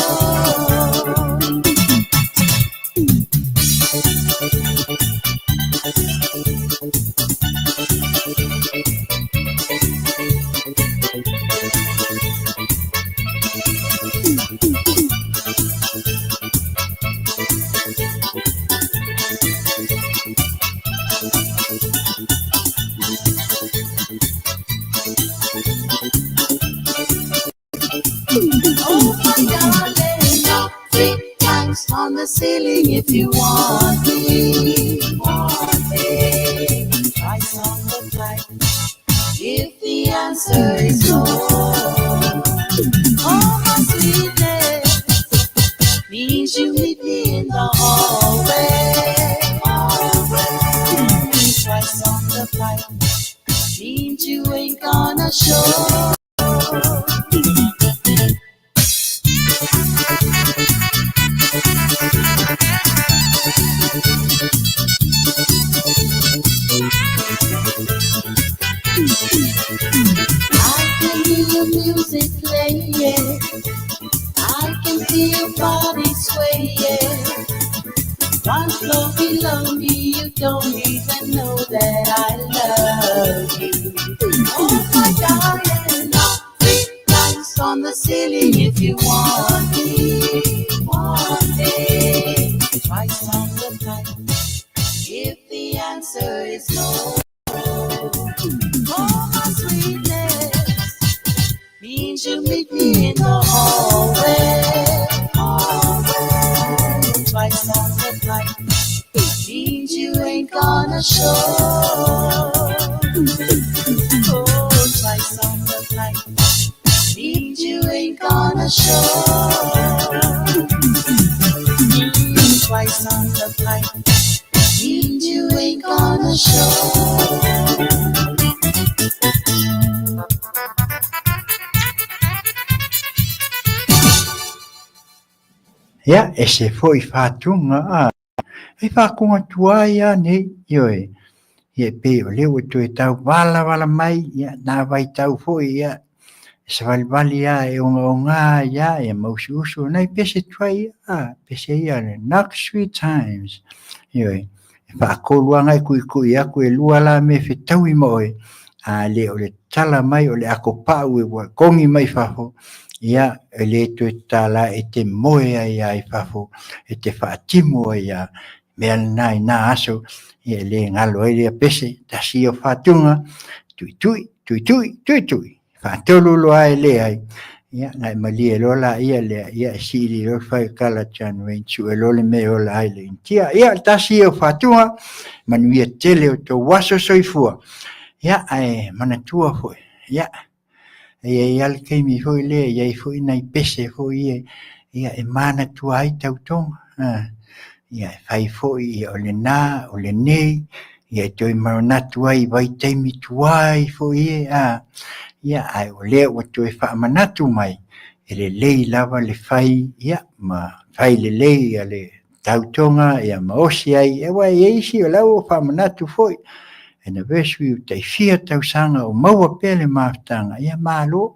Oh, my darling, knock three times on the ceiling if you want me. Want me. Twice on the pipe if the answer is no. Oh, my sweetness means you meet me in the hallway. Hallway. Twice on the pipe means you ain't gonna show. I can hear your music playing. I can feel your body swaying. One floor below me, you don't even know that I love you. Oh, my darling, knock three times on the ceiling if you want me. Want me. Twice on the pipe if the answer is no. Oh, my sweetness means you meet me in the hallway. Hallway. Twice on the pipe means you ain't gonna show. Oh, twice on the pipe means you ain't gonna show. Twice on the pipe means you ain't gonna show. Ia, e se foi whātunga, a, e whākunga tuai a nei, ioe. Ia, e pei o leo e toe tau wala wala mai, ia, nā vai tau foi, ia, e savalivali a e ongaonga ia, ia mausuusu, nai pese tuai, a, pese ia, le knock three times. Ioe, e whaakoluanga e kui kui aku e lua la me fetaui ma oe, a le o le tala mai o le ako pau e ua kongi mai fafo, ia, e le toe tala e te moe ai a i fafo, e te whaatimo ai a. Mea lena i na aso, ia e le galo ai lea pese, tasi ia o fatuga, tuitui, tuitui, tuitui. Faatolu loa e leai, ia na e malie loa laia lea, ia e sili loa le fai kala John Wayne, sue loa le mea e ola ai le Initia. Ia, o le tasi ia o fatuga, manuia tele o tou aso soifua. Ia, ae manatua foi, ia, e i ai lava le taimi foi lea, e i ai foi nai pese foi ia, ia e manatua ai tautoga. Ia, e fai foi ia o lena, o lenei, ia e toe manatu ai i vaitaimi tuai foi e, a, ia, ae o lea ua toe faamanatu mai, e lelei lava le fai, ia, ma fai lelei ia le tautoga, ia ma osi ai, aua e i ai isi o la ua faamanatu foi, anniversary o tai fia tausaga o maua pea le mafutaga, ia malo,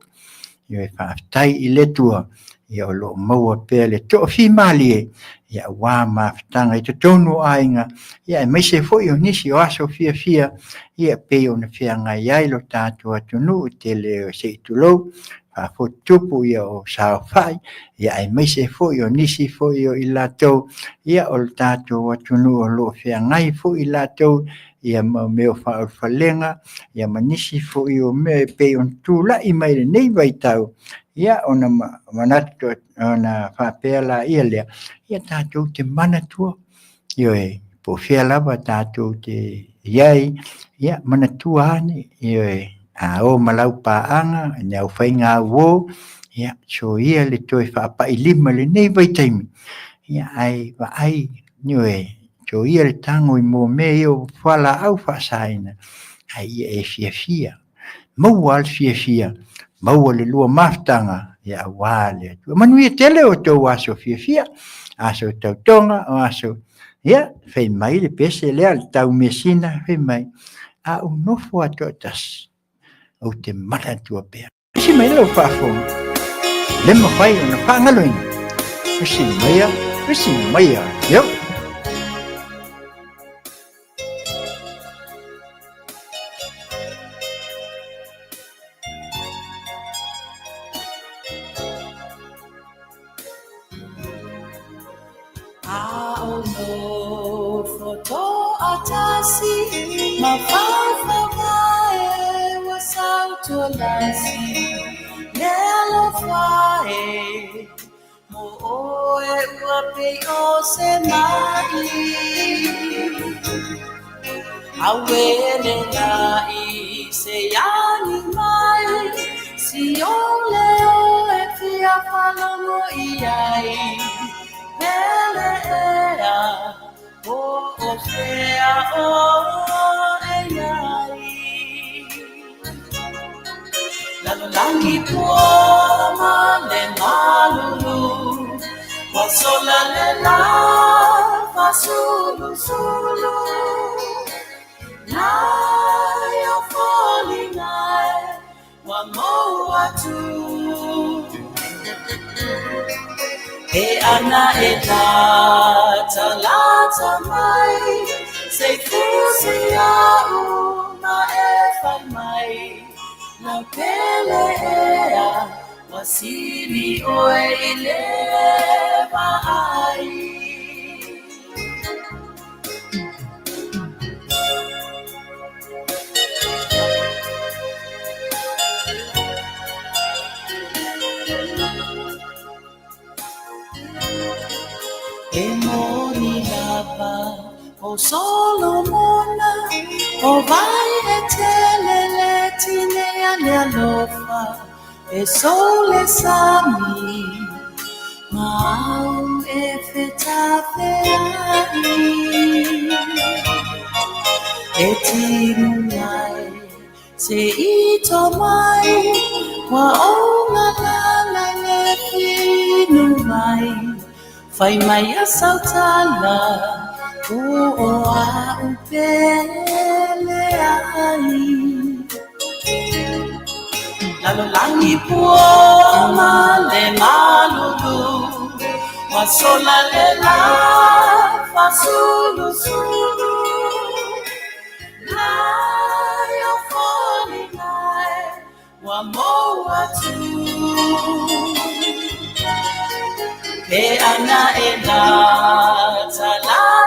Ia e faafetai i le Atua, ia o lo o maua pea le toafimalie, ia aua mafutaga i totonu o aiga, ia aemaise foi o nisi o aso fiafia, ia pei ona feagai ai lo tatou atunuu i tele o se i tulou, faafotutupu ia o saofai, ia aemaise foi o nisi foi o i latou, ia o le tatou atunuu o lo o feagai foi i latou ia ma mea o faaulufalega, ia ma nisi foi o mea e pei ona tulai mai i lenei vaitau, ia ona manatu ona faapea laia lea, ia tatou te manatua, ioe, po o fea lava tatou te i ai, ia manatua ane, ioe, a o ma lau paaga, i le aufaiga-uo, ia soia le toe faapailima i lenei vaitaimi, ia ae vaai, ioe, Soia le tago i mua mea ia o fualaau faasaina, ae ia e fiafia. Maua le fiafia, maua le lua mafutaga, ia aua le Atua. Manuia tele o tou aso fiafia, aso tautoga, o aso, ia, fai mai le pese lea, le tau measina, fai mai, a ou nofo lava toatasi, ou te manatua pea. Tusi mai lau faafofoga, le mafai ona faagaloina. Tusi maia, tusi maia, yo.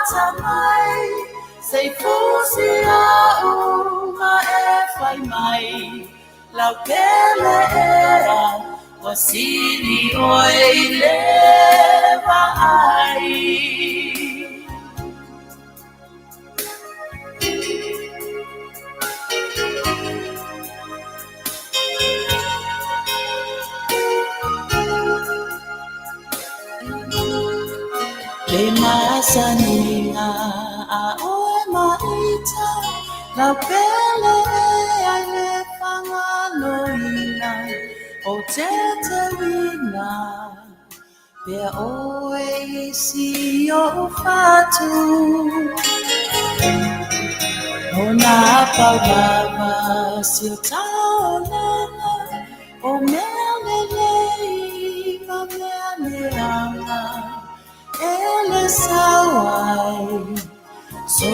lata mai, se i fusi a'u ma e fai mai, lau pele ea, ua sili ʻoe i le vaai. Le masaniga a ʻoe maʻita, lau pele ea i le Fagaloina, o teuteuina pea ʻoe i si oʻu fatu. ʻO nā pau lava si o taulaga, ʻO mea lelei ma mea leaga e le sau ai so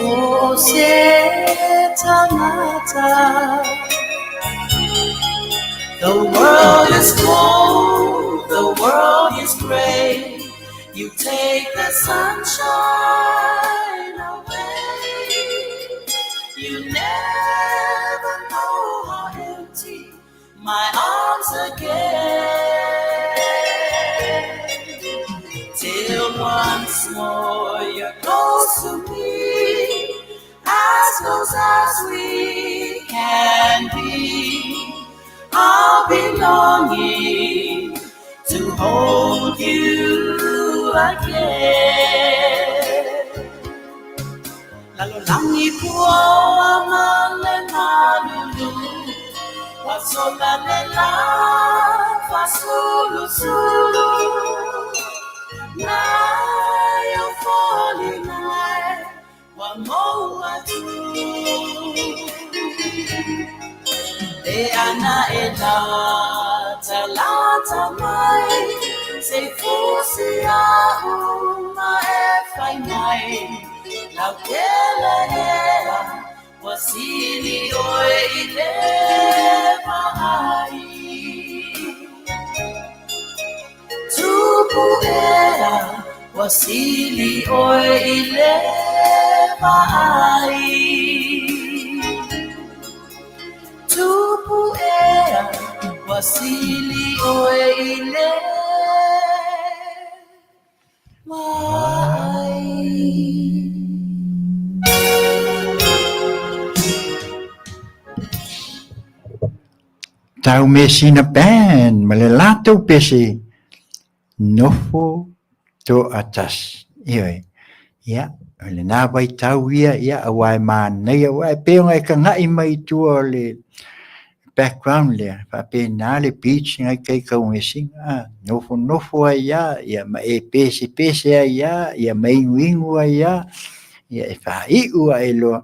o se tagata. The world is cold, the world is gray. You take the sunshine away. You never know how empty my arms again. Till once more you're close to me, as close as we can be. I'll be longing to hold you again. Lalolagi puoa ma le malulu, ua sola le lā fāsulusulu. Nai o foliga e ua mou atu. Le ana e latalata mai, se i fusi a'u ma e fai mai, lau pele ea, ua sili ʻoe i le vaai. Tupu ea, ua sili ʻoe i le vaai. Tupu ea, ua sili ʻoe i le vaai. Tau Mesina Band ma le latou pese nofo toatasi. Ioe. Ia, o lena vaitau ia, ia, aua e manaia, aua e pei ona e kaga'i mai i tua o le background lea, faapena le beach ngai kai Taumeasina, a, nofonofo ai lava, ia ma e pesepese ai lava, ia ma inuinu ai lava, ia e faaiu ae loa,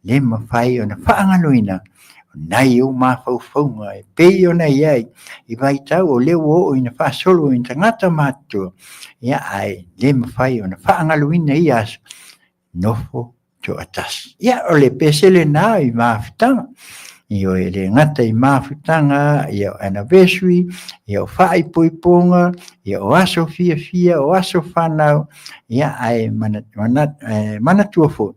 le mafai ona faagaloina nai ou mafaufauga e pei ona i ai i vaitau o lea ua oo ina faasolo i tagata matutua, ia ae le mafai ona faagaloina ia aso nofo toatasi. Ia, o le pese lena i mafutaga. Ioe, e le gata i mafutaga, ia o anniversary, ia o faaipoipoga, ia o aso fiafia, o aso fanau, ia ae manatua foi,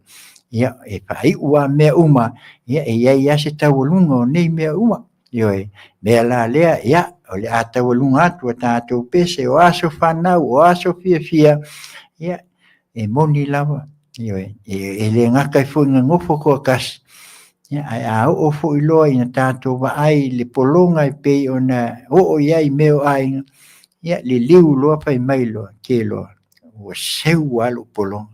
ia, e faaiu lava mea uma, ia, e i ai lava se taualuga o nei mea uma. Ioe, mea la lea, ia, o le a taualuga atu a tatou pese, o aso fanau, o aso fiafia, ia, e moni lava, ioe, e le gata ai foi ina nofo toatasi, ia, ae a oo foi loa ina tatou vaai i le pologa e pei ona oo i ai mea o aiga, ia, liliu loa fai mai loa, ke loa, ua seu lava lou pologa.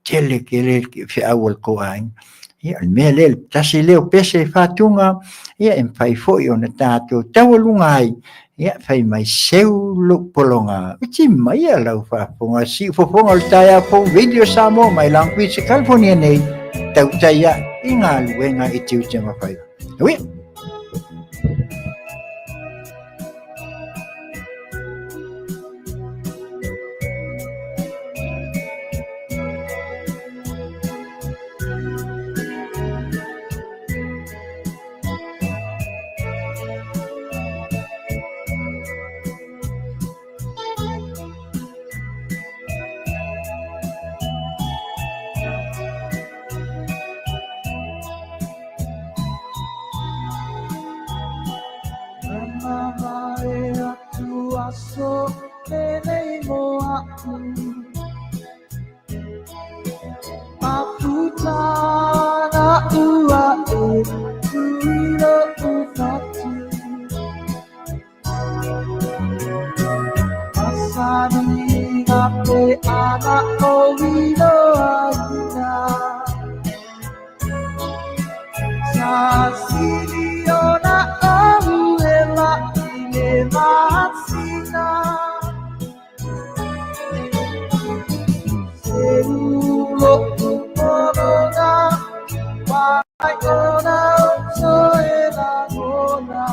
Tele tele feau a le tou aiga. Ia, o le mea lea, tasi lea o pese e faatuga, ia, e mafai foi ona tatou taualuga ai, ia, fai mai seu lou pologa. Iti maia lau faafofoga, siufofoga o le taeao fou Radio Samoa mai Long Beach, California nei, tautai ae i galuega i tiute ma faiva. Uia! aku Mafutana ua e tuilo ufatu Masani ngā pe ana o wilo aina Sa sili ona au e la i le masina Se ulo upolonga Wai ona o e langona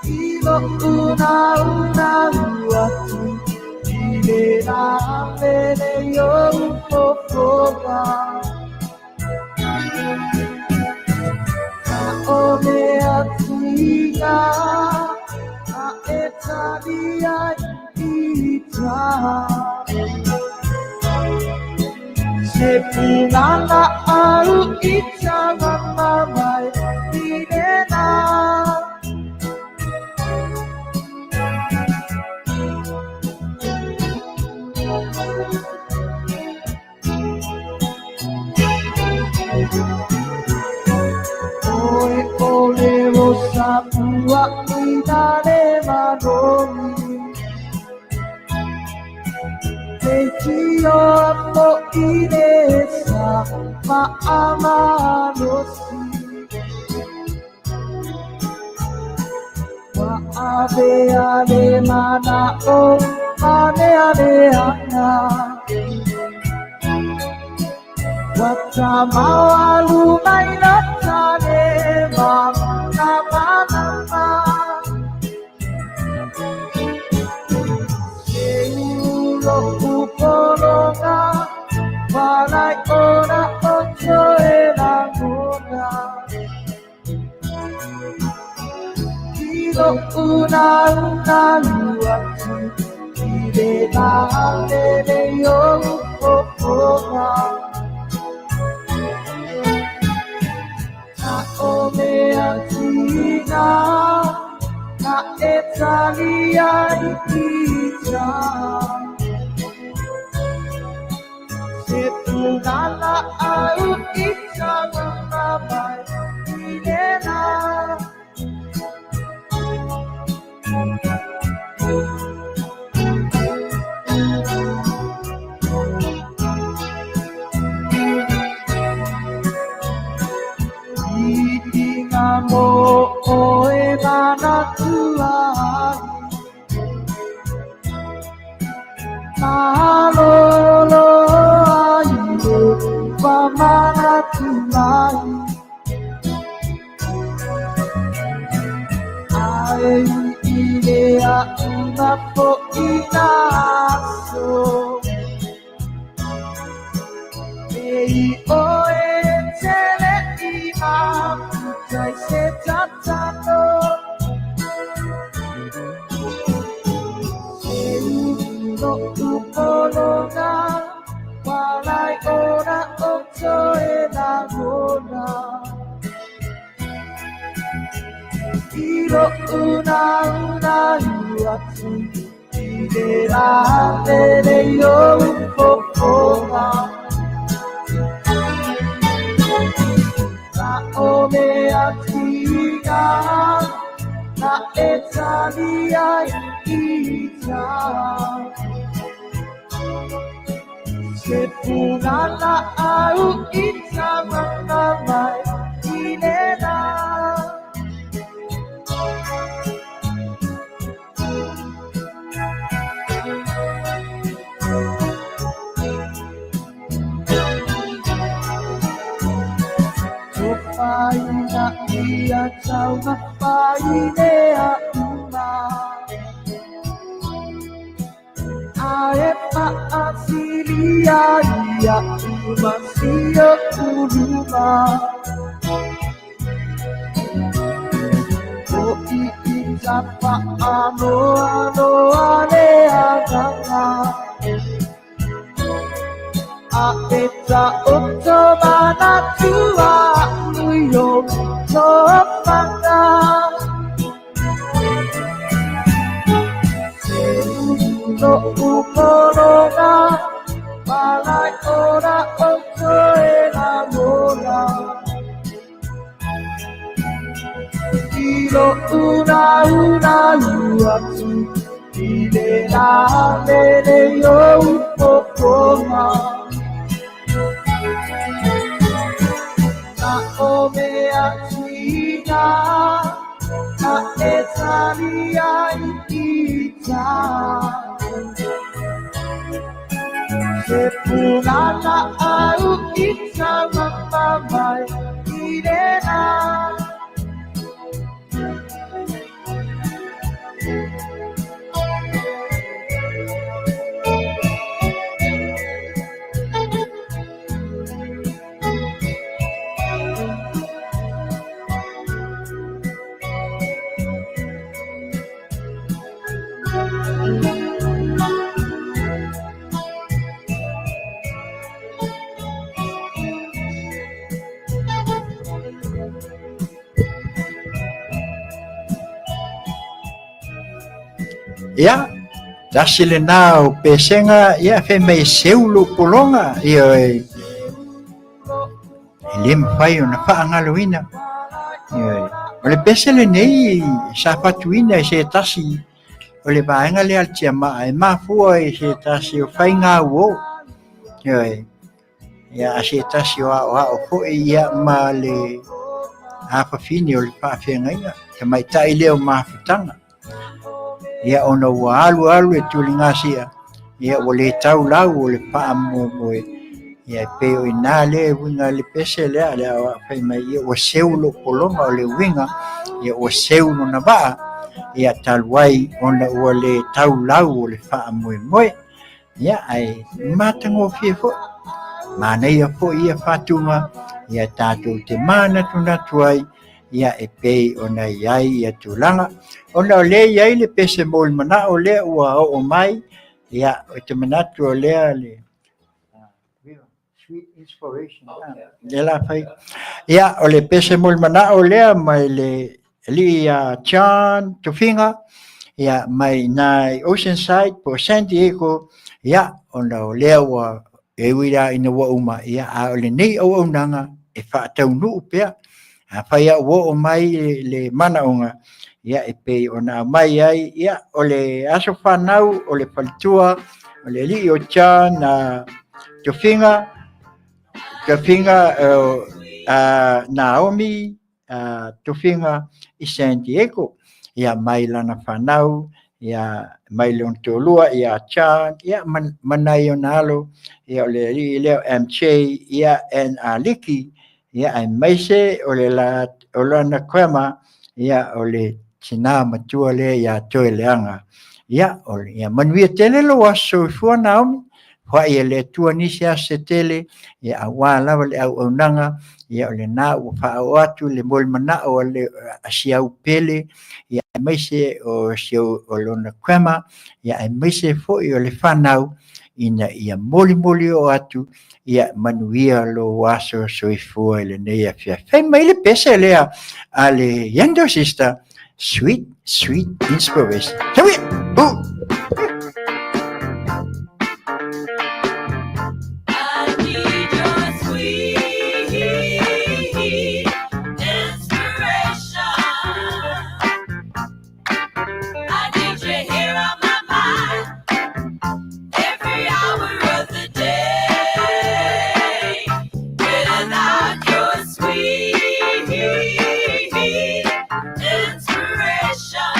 Ilo una una uatu I le la mele i o ufofoga Ka o mea tiga A e tali ai i tā Se pulala au i tanga mai i le Oe ole o sa pua i nā le manomi Te tio mo i le sa ma amanosi Wa ave ale mana o mane ale anga Wa mawalu mai na tane ma na ma na ma Se ulo upolonga Walai ora o toe langona Ilo una una luatu I le la lele i o ufofoga Ka o mea tiga Ka e tali ai i tā Se pulala au i tanga mai i le la I ngā mō o e manatua ai Malolo ai le wa manatu mai Ae i le a una po i nā so E i oe tele i mafutai se tatalo Se ulo upolonga Walai ora o toe langona Ilo una una uatu I le la lele i o ufofoga Ka o mea tiga Ka e tali ai i tā Se pulala au i tanga mai i le la Tofaina ia tau mawhai le a uma Ae maasilia ia uma sia uluma O i i tapa anoa noa le aganga A e ta oto manatua ui o tofanga Se I loʻu nāunalu atu i le lā lele i ou popoga. Na o mea tuina a e tali ai i uta. Se pulana au i taumama mai i lena. Ia, tasi lena o pesega, ia, fai mai e seu lou pologa, ioe, e le mafai ona faagaloina. Ioe. O le pese lenei sa fatuina e se tasi o le vaega lea a le tiamaa e mafua i se tasi o faiga uo. Ioe. Ia a se tasi o aoao foi ia ma le afafine o le faafeagaiga, tamaitai lea o mafutaga. Ia ona ua alu alu e tuligasia, ia ua le tau lau o le faamoemoe. Ia e pei o i ina lea e uiga le pese lea le aoao fai mai, ia ua seu lou pologa o le uiga, ia ua seu lona vaa, ia talu ai ona ua le tau lau o le faamoemoe. Ia ae matagofie foi, manaia foi ia faatuga, ia tatou te manatunatu ai, ia e pei ona i ai ia tulaga. Ona o lea e i ai le pese mo le manao lea ua oo mai, ia ou te manatu o lea le sweet inspiration. Lea la fai. Ia o le pese mo le manao lea mai le alii ia John Tofiga, ia mai ina i Oceanside po o San Diego, ia ona o lea ua e ui la ina ua uma, ia a o lenei auaunaga e faataunuu pea. Afai a ua oo mai le manaoga, ia e pei ona aumai ai, ia o le aso fanau o le faletua o le alii o John Tofiga, Tofiga Naomi Tofiga i San Diego, ia mai lana fanau, ia mai lona toalua ia John, ia ma nai ona alo, ia o le alii lea o MJ, ia and Aliki, ia aemaise o le la o lana grandma, ia o le tina matua lea ia Toeleaga. Ia o le, ia manuia tele lou aso soifua Naomi, foai e le Atua nisi aso se tele, ia aua lava le auaunaga, ia o lena ua faaoo atu le molimanaʻo a le a si au pele, ia aemaise o si o lona grandma, ia aemaise foi o le fanau, ina ia molimoli oo atu, ia manuia lou aso soifua i lenei afiafi. Fai mai le pese lea a le Younger Sister, Sweet, Sweet Inspiration. Here we go! I need your sweet inspiration. I need you here on my mind every hour of the day. Without your sweet inspiration,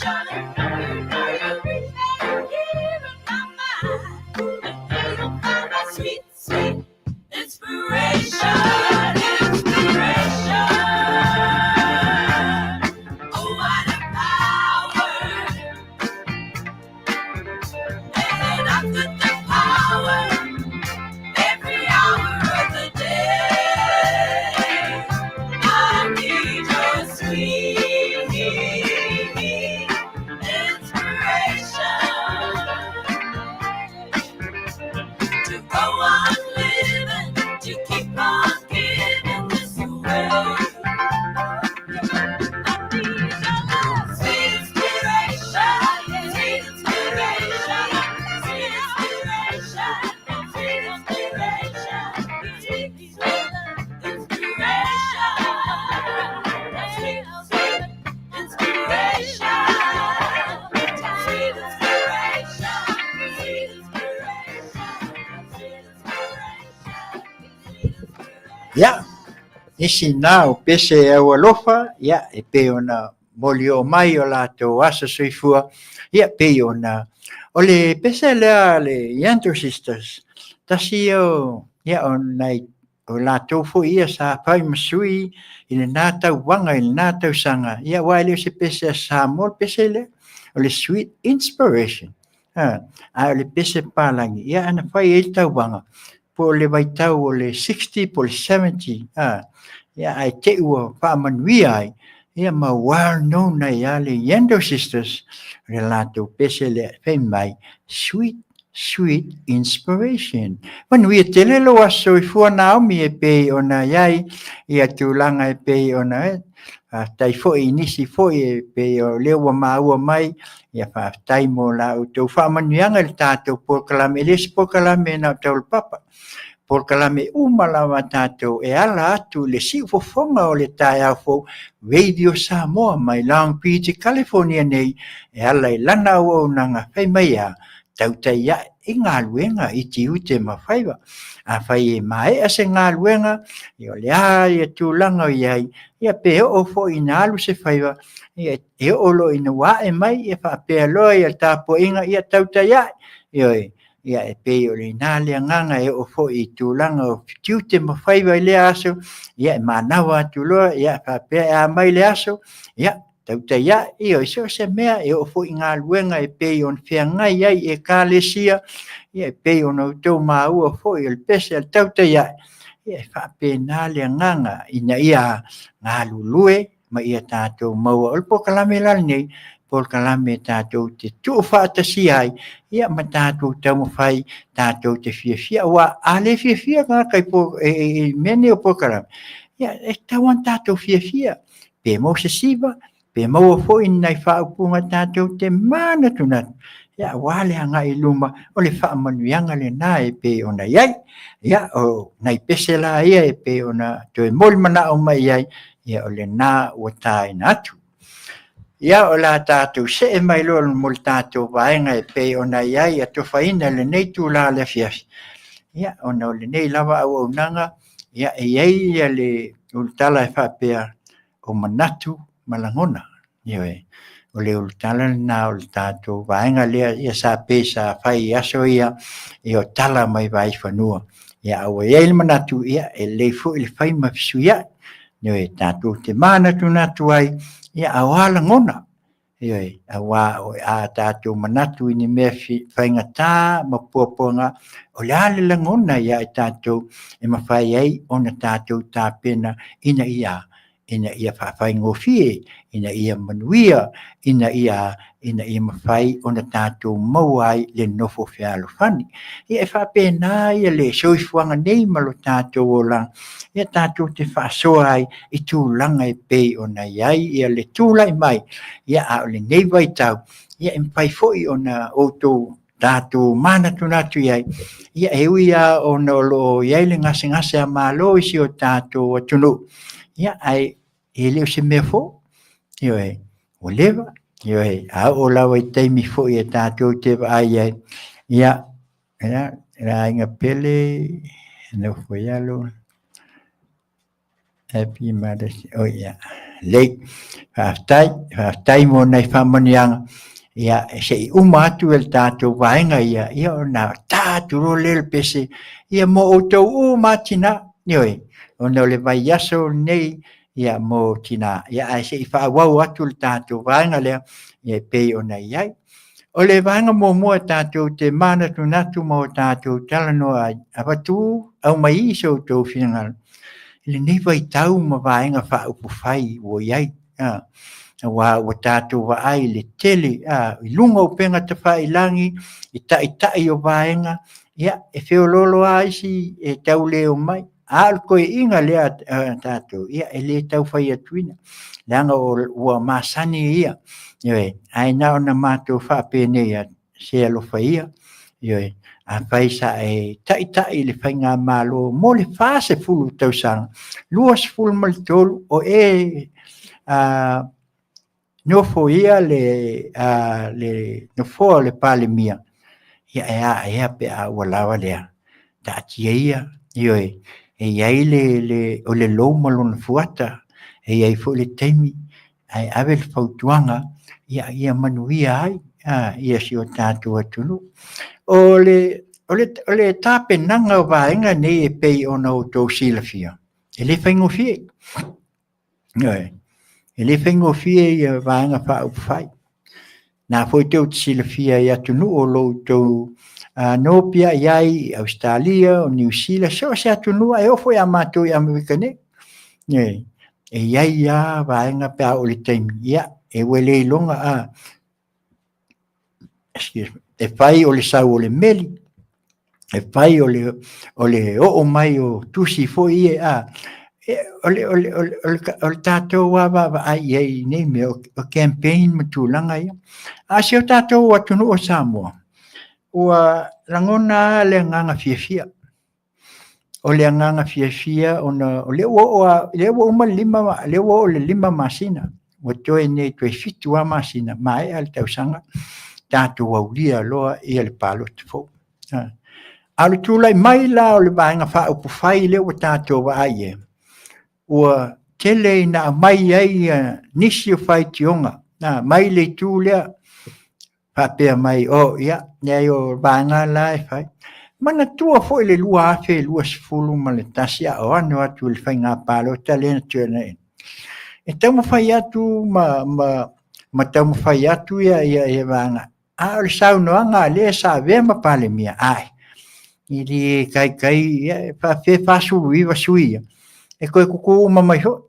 Inspiration. You know you reach down here in my mind, and there you'll find my sweet, sweet inspiration. Inspiration. Oh, what a power! And I've got the power every hour of the day. I need your sweet inspiration to go on living, to keep on giving this away. I need your love, sweet inspiration, sweet inspiration, sweet inspiration, sweet inspiration, sweet, sweet inspiration, sweet, sweet inspiration, sweet inspiration, sweet inspiration, sweet inspiration, sweet inspiration. Ia, isi na o pese e au alofa, ia, e pei ona moli oo mai o latou aso soifua, ia, pei ona, o le pese lea a le Yandro Sisters, tasi ia o, ia, o nai, o latou foi ia sa fai ma sui i lena tauvaga i lena tausaga, ia, aua e le o se pese a Samoa le pese lea, o le Sweet Inspiration. A o le pese palagi, ia ana fai ai le tauvaga, po o le vaitau o le 60 po o le 70, a, ia ae te i ua faamanuia ai, ia ma well known ai lava le Yendo Sisters, o le latou pese lea e fai mai, Sweet, Sweet Inspiration. Manuia tele lou aso soifua Naomi e pei ona i ai ia tulaga e pei ona e, faafetai foi i nisi foi e pei o lea ua maua mai, ia faafetai mo la outou faamanuiaga i le tatou polokalame. E le o se polokalame na o Taulapapa, polokalame uma lava a tatou e ala atu i le siufofoga o le taeao fou Radio Samoa mai Long Beach, California nei, e ala i lana auaunaga fai mai a tautai ae i galuega i tiute ma faiva. Afai e maea se galuega, ia o le a ia tulaga o i ai, ia pe oo foi ina alu se faiva, ia e oo loa ina ua ae mai, ia faapea loa ia le tapuaiga, ia tautai ae. Ioe, ia e pei o lena le agaga e oo foi i tulaga o tiute ma faiva i lea aso, ia e manawa atu loa, ia faapea e a mai le aso, ia tautai ae, ioe, so o se mea e oo foi i galuega e pei ona feagai ai i Ekalesia, ia e pei ona outou maua foi o le pese a le tautai ae, ia e faapena le agaga ina ia galulue ma ia tatou maua. O le polokalame la lenei, polokalame tatou te tuufaatasia ai, ia ma tatou taumafai tatou te fiafia. Aua a le fiafia tagata i, po, e, e, i mea nei o polokalame, ia e tatau ona tatou fiafia. Pe maua se siva, pe maua foi ni nai faaupuga tatou te manatunatu, ia aua le agai i luma o le faamanuiaga lena e pei ona i ai. Ia, o nai pese la ia e pei ona toe molimanao mai i ai, ia o lena ua taina atu. Ia o le a tatou see mai loa mo le tatou vaega e pei ona i ai atofaina i lenei itula o le afiafi. Ia ona o lenei lava auaunaga, ia e i ai ia le ulutala e faapea o manatu ma lagona. Ioe, o le ulutala lena o le tatou vaega lea ia sa pei sa fai i aso ia, ia o tala mai Vaifanua. Ia a ua i ai le manatu, ia e lelei foi le fai ma fesuiai. Ioe, tatou te manatunatu ai, ia a o a lagona. Ioe, aua o a tatou manatu i ni mea faigata ma puapuaga, o le a le lagona ia i tatou e mafai ai ona tatou tapena ina ia ina ia faafaigofie, ina ia manuia, ina ia, ina ia mafai ona tatou maua ai le nofo fealofani. Ia e faapena ia le soifuaga nei ma lo tatou olaga, ia tatou te faasoa ai i tulaga e pei ona i ai ia le tulai mai, ia a o lenei vaitau, ia e mafai foi ona outou tatou manatunatu i ai, ia e ui lava ona o lo o i ai le gasegase a Malo i si o tatou atunuu, ia ae e le o se mea fou, ioe, ua leva, ioe, a oo lava i taimi foi e tatou te vaai ai, ia, ia, le aiga pele, nofo i alo, Happy Mother's Day, oh ia. Lelei. Faafetai, faafetai mo nai faamanuiaga. Ia, se i uma atu e le tatou vaega ia, ia ona ta atu loa lea o le pese, ia mo outou uma lava tina, ioe, ona o le vaiaso lenei, ia mo tina, ia ae se i faaauau atu le tatou vaega lea, ia e pei ona i ai. O le vaega muamua tatou te manatunatu ma o tatou talanoa ai, avatu aumai i so outou finagalo i lenei vaitau ma vaega faaupufai ua i ai, aua ua tatou vaai i le tele i luga o upega tafailagi, i taitai o vaega, ia, e feoloolo lava isi e tau le omai. A o le toeaiina lea a tatou, ia e le tau fai atuina, leaga ua masani ia, ioe, ae na ona matou faapenei atu, se alofa ia, ioe, afai sa e taitai i le faigamalo mo le 40 tausaga, 23 o e nofoia le nofoa o le Palemia, ia e a ea pe a ua lava lea, taatia ia, ioe, e i ai le, o le lou ma lona fuata, e i ai foi le taimi, ae ave le fautuaga, ia, ia manuia ai ia si o tatou atunuu. O le, o le, o le tapenaga o vaega nei e pei ona outou silafia, e le faigofie. Ioe. E le faigofie ia Vaega Faaupufai. Na foi tou te silafia i atunuu o lo outou nopiai ai i Ausetalia, o Niu Sila, so o se atunuu, e oo foi ia matou i Amerika nei. Ioe. E i ai lava vaega pe a oo i le taimi, ia, e ua le iloga a excuse me, e fai o le sau o le meli, e fai o le, o le oo mai o tusi foi ia, a, e, o le, o le, o le, o le, o le tatou lava vaavaai i ai i nei mea o, o campaign ma tulaga ia. A si o tatou atunuu o Samoa, ua lagona lava le agaga fiafia. O le agaga fiafia ona o lea ua oo lava, lea ua uma le 5, lea ua oo i le 5 masina, ua toe nei toe 7 lava masina, maea le tausaga, tatou aulia loa ia le palota fou. A o le tulai mai la o le Vaega Faaupufai lea ua tatou vaai i ai, ua tele ina aumai ai nisi o faitioga mai le itu lea, faapea mai, oh ia, leai o vaega la e fai. Manatua foi le 2021 a o ano atu i le faiga palota lea na tuanai. E taumafai atu ma, ma, ma taumafai atu ia, ia, ia vaega. A o le saunoaga a lea sa avea ma Palemia, ae, e le taitai, ia, e faapefea 49 sui ia, e toe tutu uma mai foi.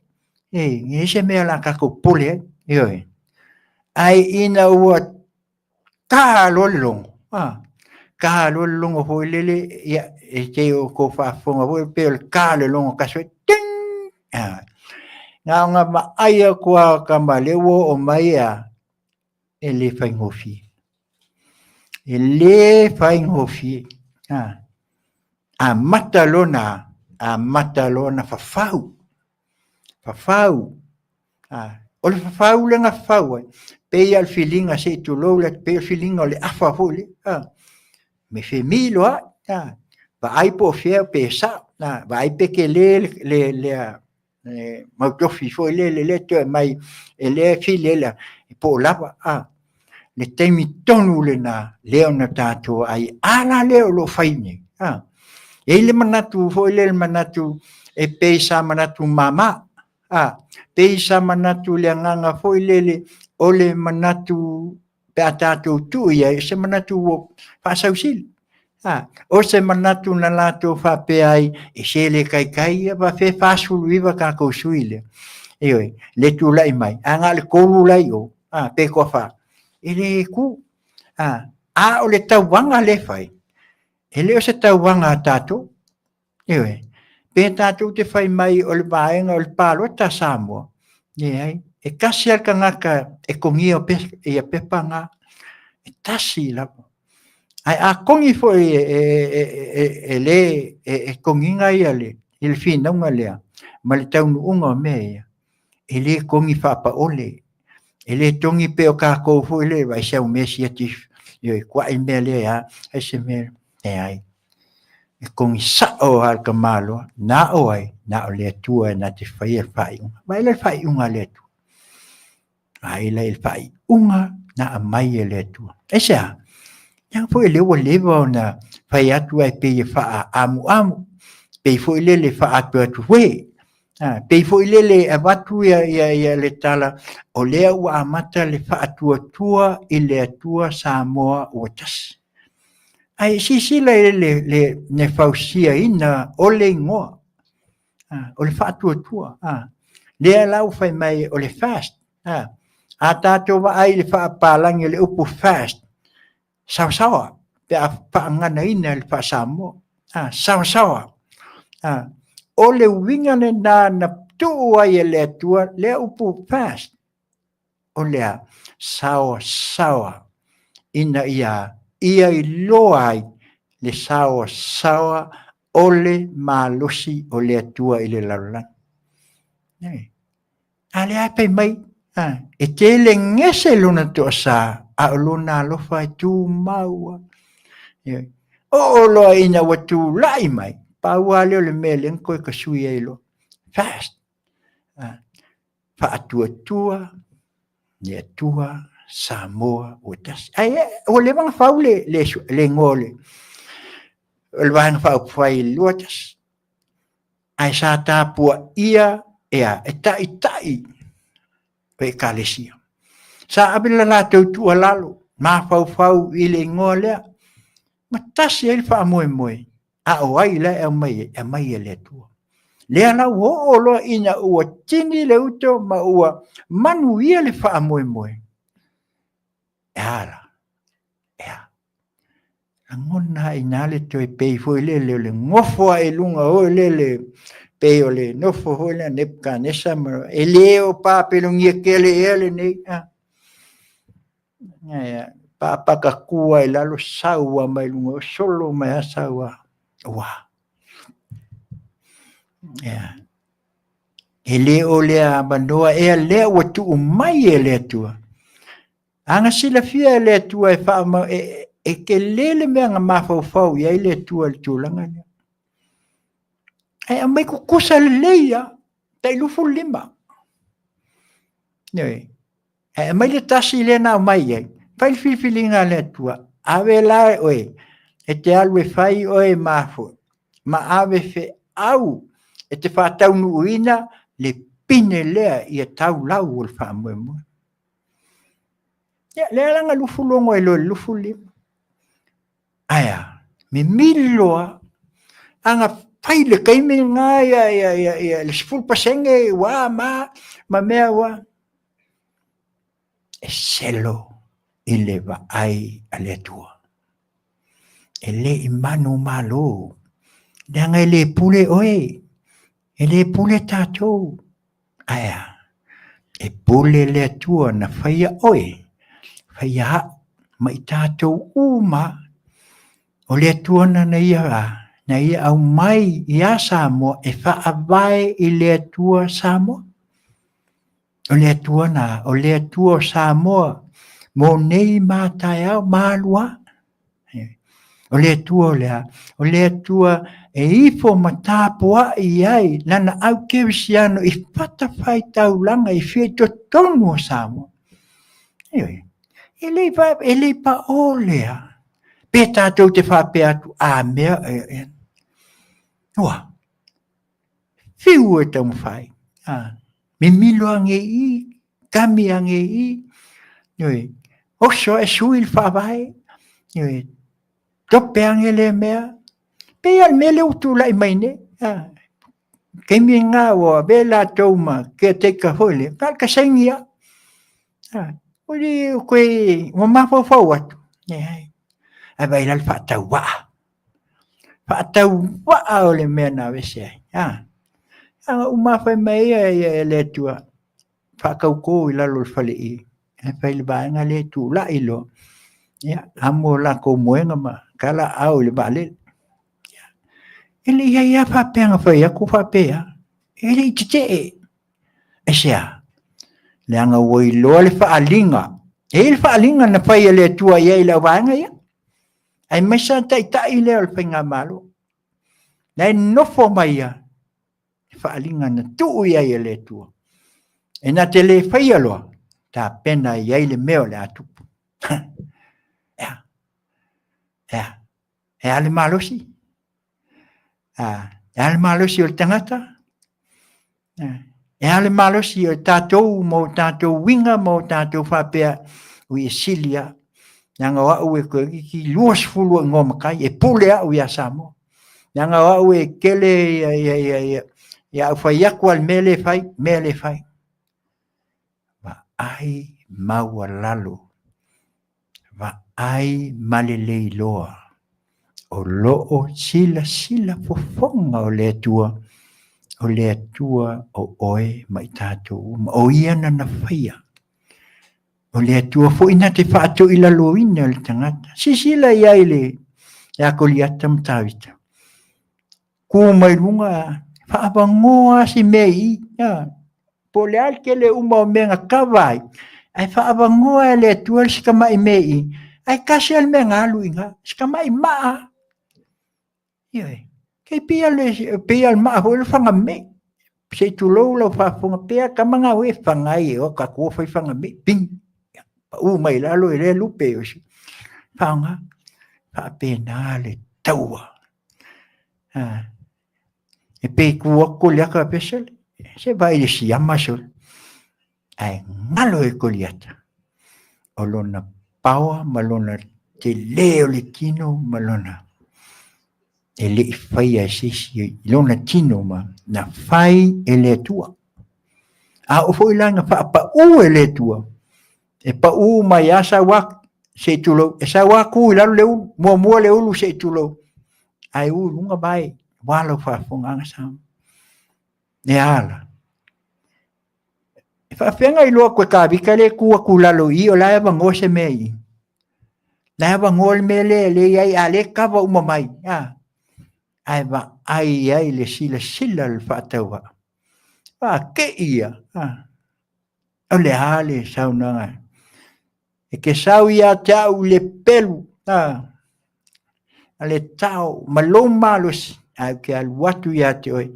E leai se mea o le a tatou popole ai, ioe. Ae ina ua ta loa le logo, a, ta loa le logo foi lele, ia, e te o tou faafofoga foi, pei o le ta o le logo tasi foi, ting! A, na ona vaai atu lava o tama lea ua oo mai a, e le faigofie. E le faigofie. A, amata lona, amata lona fafau. Fafau. A, o le fafau lea na fafau ai, pei lava o le filiga se i tulou le atu, pei o le filiga o le afa foi lea. A, me femilo ai. A, vaai po o fea pe sao. A, vaai pe tele le, le, le, le mautofi foi lele lea toe aumai e lea fili ai le po o lava. A, le taimi tonu lena lea ona tatou ai a la lea o lo o fai nei. A, e i ai le manatu foi lea, le manatu e pei sa manatu mama. A, pei sa manatu i le agaga foi lele o le manatu pe a tatou tuu i ai, o se manatu ua faasausili. A, o se manatu na latou faapea ai, e se le taitai ia, faapefea 49 tatou sui lea. Ioe, le tulai mai, ae na o le 3 la i o, a, pe toafa, e le tu. A, a o le tauvaga lea e fai, e le o se tauvaga a tatou. Ioe, pe tatou te fai mai o le vaega o le palota a Samoa, leai, e tasi lava le tagata e togia ia pepa na, e tasi lava. Ae a togi foi e le e togiina ia le finauga lea ma le taunuuga o mea ia, e le togi faapaole, e le togi pei o tatou foi lea, vaai si au mea siati, ioe, kuai le mea lea, ai se mea, leai. E togi sao lava le tamaloa, na o ai? Na o le Atua na te faia le faaiuga. Vaai la le faaiuga a le Atua. Vaai la i le faaiuga na aumai e le Atua. Aisea? Leaga foi o lea ua leva ona fai atu ae pei e faaamuamu, pei foi lele e faaatuatu uē, pei foi lele e avatu le tala o lea ua amata le faatuatua i le Atua Samoa ua tasi. Ae silasila i le fausiaina o le igoa, o le faatuatua. Lea la ua fai mai o le FAST. A tatou vaai i le faapapalagi o le upu FAST, saosaoa pe a faaganaina i le faa-Samoa. Saosaoa. O le uiga lena na tuu ai e le Atua lea upu FAST, o le a? Saosaoa, ina ia ia iloa ai le saosaoa o le malosi o le Atua i le lalolagi. A lea e fai mai, e tele gese lona toasa, a o lona alofa e tumau. Oo loa ina ua tulai mai, pau lava lea o le mea lea na toe tasui ai loa. Fast. Faatuatua le Atua Samoa ua tasi. Ae ua leva ona fau le igoa o le Vaega Faaupufai i le 21. Ae sa tapuaia ea e taitai o Ekalesia. Sa ave le latou tuualalo, mafaufau i le igoa lea, ma tasi ai le faamoemoe, a o ai la e aumai ai? E aumai e le Atua. Lea la ua oo loa ina ua tini le uto ma ua manuia le faamoemoe. E a la? E a? Lagona ai ina le toe pei foi lele o le nofo ae i luga o lele pei o le nofo foi lea Nebuchadnezzar ma e le o Papelonia tele ea lenei. Papakatua i lalo sau lava mai luga o solo mai lava sau lava. Ua. Yeah. E le o le avanoa ea lea ua tuu mai e le Atua. A na silafia e le Atua e faama e, e tele le mea na mafaufau i ai le Atua i le tulaga lea. Ae aumai tutusa lelei lava, tai 25. Ioe. Ae aumai le tasi lea na aumai ai, fai le filifiliga a le Atua, ave la oe, e te alu e fai oe mafuie, ma ave feau e te faataunuuina le pine lea ia tau lau o le faamoemoe. Ia, lea la na lufulogo ai loa i le 25. Ae a? Mimili loa, a na fai le taimi lena ia, ia, ia, ia le 10% ua ma, ma mea ua, e selo i le vaai a le Atua. E le i manumalo, leaga e le pule oe, e le pule tatou. Ae a? E pule le Atua na faia oe, faia au, ma i tatou uma. O le Atua na ia, na ia aumai ia Samoa e faavae i le Atua Samoa. O le Atua na, o le Atua o Samoa mo nei ma taeao ma alu lava. O le Atua o le a? O le Atua e ifo ma tapuai ai lana au kerisiano i fatafaitaulaga i fia i totonu o Samoa. Ioe, e le e le paʻō lea. Pe tatou te faapea atu, a mea, e, ua, Fiu e taumafai. A, mimilo age i, kami age i, ioe, oso e sui le faavae, ioe, tope age lea mea. Pei lava o le mea lea ua tulai mai nei, a, taimi lena ua avea latou ma caretaker foi lea, na o le kasaini lava. A, ua le toe, ua mafaufau atu, leai, ae vaai la le faatauvaa. Faatauvaa o le mea na aveese ai. A, a uma fai mai ia e le Atua, faatauto i lalo o le faleie, ae fai le vaega lea e tulai loa, ia, amo latou moega ma tala aao i le vaalele. E le i ai lava faapea na fai atu faapea, e le i tetee. Aisea? Leaga ua iloa le faaaliga. E i ai le faaaliga na fai e le Atua i ai i le auvaega ia. Aemaise lava taitai lea o le faigamalo. Na e nofo mai ia le faaaliga na tuu i ai e le Atua. E na te le faia loa, Tapena i ai le mea o le a tupu. Ea. Ea. E a le malosi? A, e a le malosi o le tagata? E a le malosi o tatou ma o tatou uiga ma o tatou faapea, ui e sili lava. Leaga o au e toeitiiti 20 o igoa matai, e pule au ia Samoa. Leaga o au e tele ia au fai atu lava i le mea lea e fai, mea lea e fai. Vaai maualalo, vaai ma le leiloa, o lo o silasila fofoga o le Atua, o le Atua o oe ma i tatou uma, o Ia nana faia. O le Atua foi na te faatoilaloina le tagata. Silasila i ai le ia Koliata ma Tavita. Ku mai luga, faavagoa si mea i i. Po o le a le tele uma o mea na kava ai, ae faavagoa e le Atua si tamai mea i i, ae tasi lava le mea na alu i ina, si tamai maa. Ioe. Kei pei lava pei lava o le maa foi lea o le fagamei. Se i tulou lau faafofoga, pei lava tama na e faga ai e o tatou fai fagamei, ping, pau mai lalo e le lupe. Faaaoga, faapena le taua. E pei tu atu Koliata faapea, sole, se vaai i le siama sole. Ae galo e Koliata, o lona power ma lona tele o le tino ma lona e le i faia e se isi i lona tino ma na fai e le Atua. A oo foi la ina faapau e le Atua, e pau mai lava sau a se i tulou, e sau lava tu i lalo le ulu, muamua le ulu se i tulou, ae u i luga vae, aua lau faafofogaaga Samoa. E a la? E faapefea ona iloa atu e Tavita lea e tu atu i lalo i i o la e avanoa se mea i i. La e avanoa le mea lea e i ai, a o lea e kava uma mai. A? Ae vaai ai le silasila a le faatauvaa. Faatei ia. A? O le a le saunoaga? E te sau ia te au i le pelu, a, a le tao ma lou malosi, ae ou te alu atu ia te oe.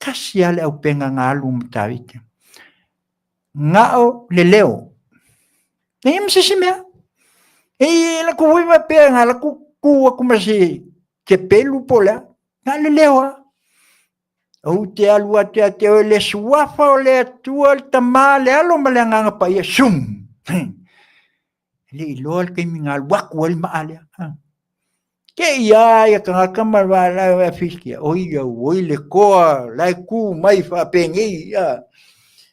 Tasi lava le auupega na alu ma Tavita. Gao le leo. E i ma se isi mea. E i la ku uiva pea nga la ku ku aku ma se te pelu po le a. Na le leo a. Ou te alu atu ia te oe le suafa o le Atua, le Tama, le Alo ma le Agaga Paia. Sum! E le i loa le taimi na alu atu ai le maa lea. Te i a ia tagata ma le valaau e Filistia, oi au, oi le toa, la e tu mai faapenei, a.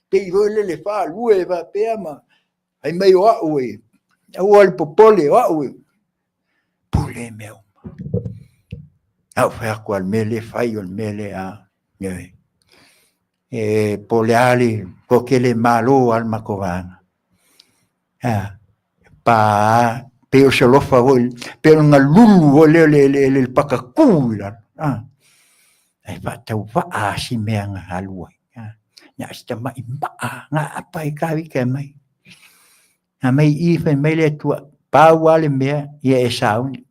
Pei foi lele faalue faapea ma fai mai o au e, aua le popole o au e. Pule mea uma. A ou fai atu lava, o le mea lea e fai, o le mea lea a. Ioe. E po o le a le toatele malo lava le matou vaega. A, pa pei o se alofa foi, pei o le galulu foi lea o le pakatu i lalo. A, ae faatauvaa si mea na alu ai. A, na o si tamai maa na aapa ai Tavita e aumai. Na mai i fai mai le Atua, pau lava le mea ia e sauni.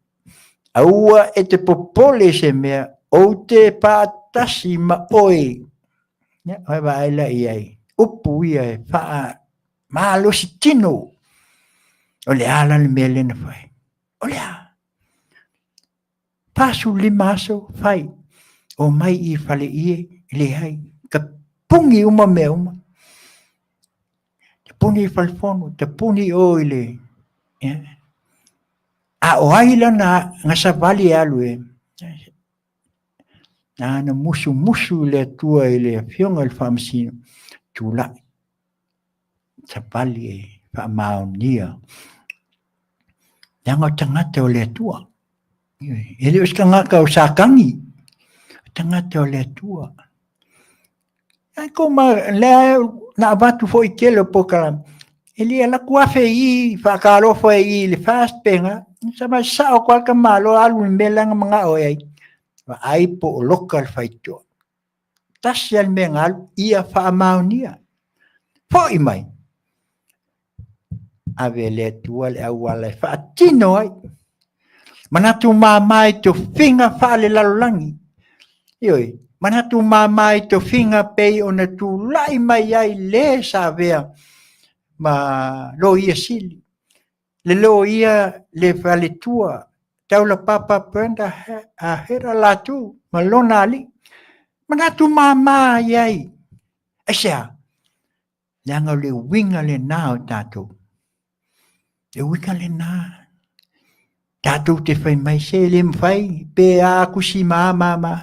Aua e te popole i se mea, ou te faatasi ma oe. Ia, vaai la i ai, upu ia e faa malosi tino. O le a la le mea lea na fai? O le a? 45 aso fai, omai i faleie, leai, tapuni uma mea uma. Tapuni i falefono, tapuni o i le... Yeah. A o ai lana na savali e alu e? Na na musumusu i le Atua i le afioga i le Faamasino, tulai, savali e faamaonia. Leaga o tagata o le Atua. E le o se tagata o Satani, o tagata o le Atua. Ai ko ma lea na avatu foi tele o polokalame, e le alu atu afe i i faatalofa i i le FAST pe na, sa mai sao atu lava le tamaloa alu i le mea lea na manao i ai, vaai po o loka le faitotoa. Tasi lava le mea na alu, ia faamaonia. Foi mai, ave e le Atua le auala e faatino ai. Manatu mama i tofiga faalelalolagi. Ioe, manatu mama i tofiga pei ona tulai mai ai le sa avea ma loia sili, le loia le faletua, Taulapapa Brenda Hera latou ma lona alii. Manatu mama i ai. Aisea? Leaga o le uiga lena o tatou. Le uiga lena. Tatou te fai mai se le mafai pe a kusi ma ma ma.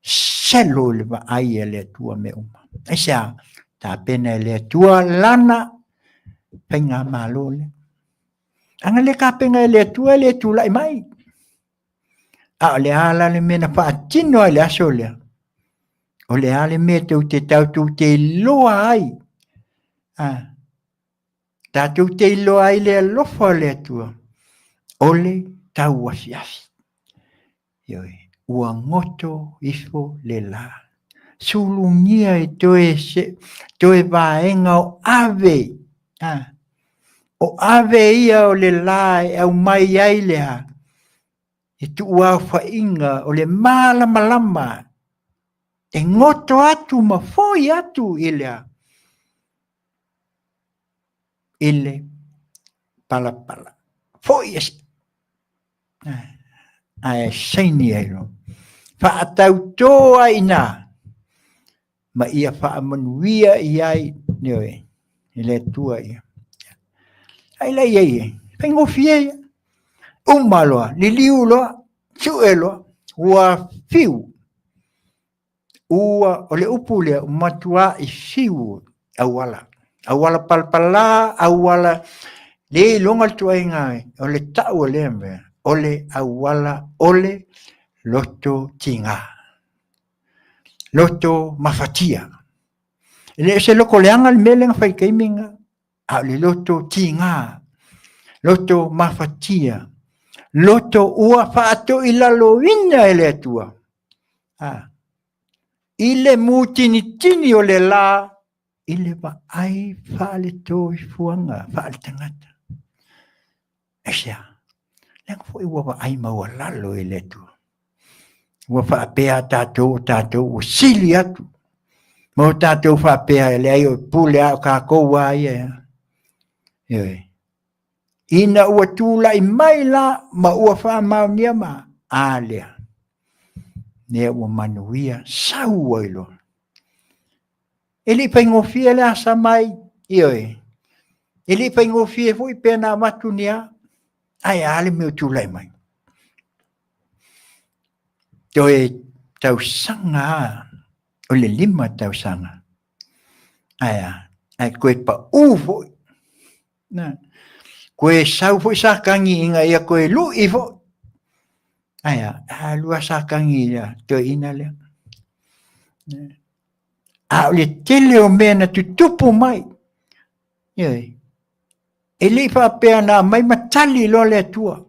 Selo i le vaai a le Atua mea uma. Aisea? Tapena e le Atua lana faigamalo lea. Ana le tapena e le Atua e le tulai mai. A o le a la le mea na faatino ai le aso lea? O le a le mea tou te tatou te iloa ai? A, tatou te iloa ai le alofa o le Atua, o le tauafiafi. Ioe, ua goto ifo le la. Sulugia e toe, se, toe vaega o ave. A, o ave ia o le la e aumai ai le a, e tuuaofaiga o le malamalama e goto atu ma foi atu i le a, i le palapala. Foi ese. Ae saini ai loa. Faatautō ai inā ma ia faamanuia i ai, ioe, e le Atua ia. Ai la ia ia, faigofie ia. Uma loa, liliu loa, sue loa, ua fiu. Ua, o le upu lea, ua matuai fiu auala. Auala palapala, auala, le iloga le tuaiga, o le tau o lea mea, o le auala o le loto tiga. Loto mafatia. E le o se loko leaga le mea lea na fai i taimi lena, a o le loto tiga, loto mafatia, loto ua faatoilaloina e le Atua. A, i le mutinitini o le la, i le vaai faaletoifuaga, faaletagata. Aisea? Leaga foi ua vaai maualalo e le Atua. Ua faapea tatou o tatou ua sili atu. Ma o tatou faapea e leai o pule a o tatou a ia. Ioe. Ina ua tulai mai la ma ua faamaonia ma a lea. Lea ua manuia sau ai loa. E le i faigofie le asa mai, ioe. E le i faigofie foi pe na avatu ni a, ae a le mea o tulai mai. Toe tausaga a, o le 5 tausaga. Ae a, ae toe pau foi. Na, koe sau foi sa kagi ina ia koe lu'i foi. Ae a, alu a sa kagi ia toeaina lea. A o le tele o mea na tutupu mai, ioe, e le i faapea na aumai ma tali loa le Atua.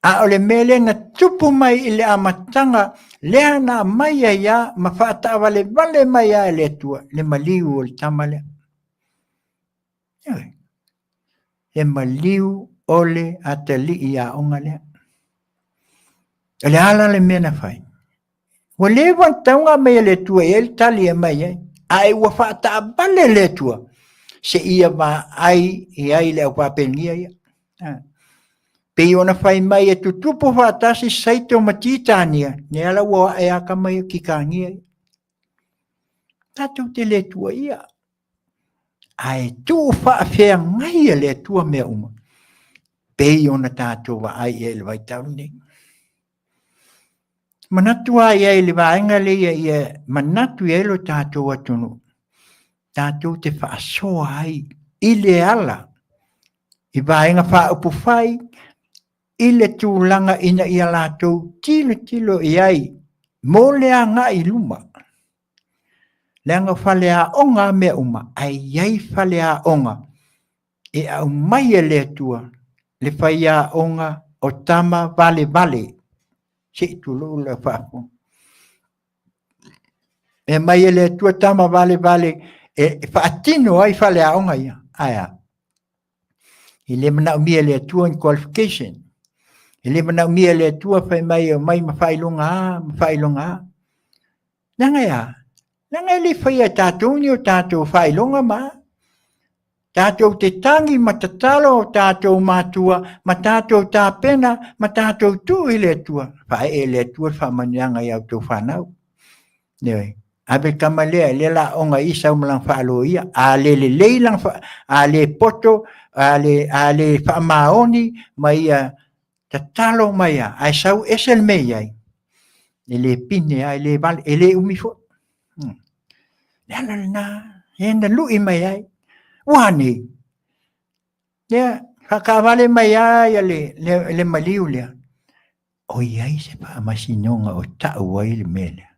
A o le mea lea na tupu mai i le amataga lea na aumai ai lava ma faataavalevale mai lava e le Atua le maliu o le tama lea. Ioe. Le maliu o le atalii aoga lea. O le a la le mea na fai? Ua leva ona tauga mai e le Atua e i ai le tali e aumai ai, ae ua faataavale le Atua seia vaai i ai le aufaapenia ia. Pei ona fai mai e tutupu faatasi Saito ma Titania, lea la ua ae a tama ia Titania ia. Tatou te le tuuaia, ae tuu faafeagai e le Atua mea uma, pei ona tatou vaai i ai i le vaitau lenei. Manatu lava i ai i le vaega lea ia manatu i ai lo tatou atunuu, tatou te faasoa ai i le ala i vaega faaupufai i le tulaga ina ia latou tilotilo i ai mo le agai i luma. Leaga o faleaoga a mea uma, ae i ai faleaoga e aumai e le Atua le faiaoga o tama valevale, se i tulou lau faafofoga. E aumai e le Atua tama valevale e faatino ai faleaoga ia. Ae a? E le manaomia e le Atua ni qualification. E le manaomia e le Atua fai mai e omai ma faailoga a ma faailoga a. Leaga e a? Leaga e le faia e tatou ni o tatou faailoga ma a. Tatou te tagi ma tatalo o tatou matua ma tatou tapena ma tatou tuu i le Atua. Faaee e le Atua le faamanuiaga i a outou fanau. Ioe. Ave le tama lea, lea la aoga i sau ma lana faaloia. A le lelei lana fa, a le poto, a le, a le faamaoni ma ia tatalo mai a, ae sau ese le mea i ai. E le pine a, e le vale, e le umi foi. Le ala lena, e na lui mai ai. Ua nei, lea, faakaavale mai a ia le, le, le maliu lea. O i ai se faamasinoga o tau ai le mea lea.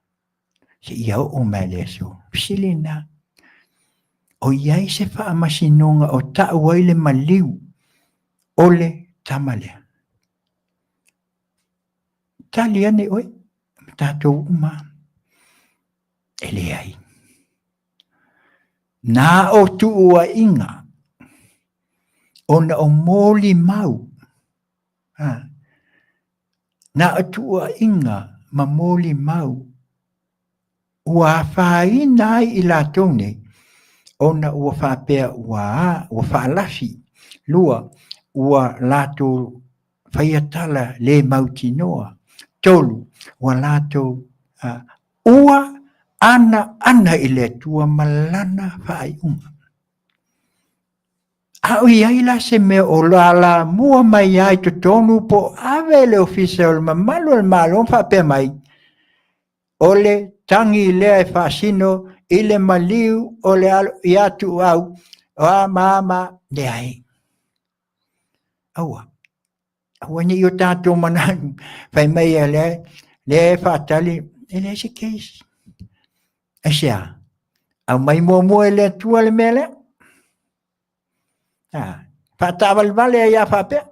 Se ia oo mai le aso. Fesili lena. O i ai se faamasinoga o tau ai le maliu o le tama lea. Tali ane oe, ma tatou uma. E leai. Na o tuuaiga ona o molimau. Ha. Na o tuuaiga ma molimau ua afaina ai i latou nei ona ua faapea ua ua faalafi lua ua latou faia tala le mautinoa tolu ua latou ua ana ana i le Atua ma lana faaiuga. A o i ai la se mea o alamua mai ai totonu po o ave le ofisa o le mamalu o le Malo ma faapea mai, o le tagi lea e faasino i le maliu o le alo ia Tuuau, o a ma a ma, leai. Aua. Aua ne i o tatou manatu, fai mai a lea, lea e faatali, e leai se case. Aisea? Aumai muamua e le Atua le mea lea. Ah, faataavalevale ai a faapea.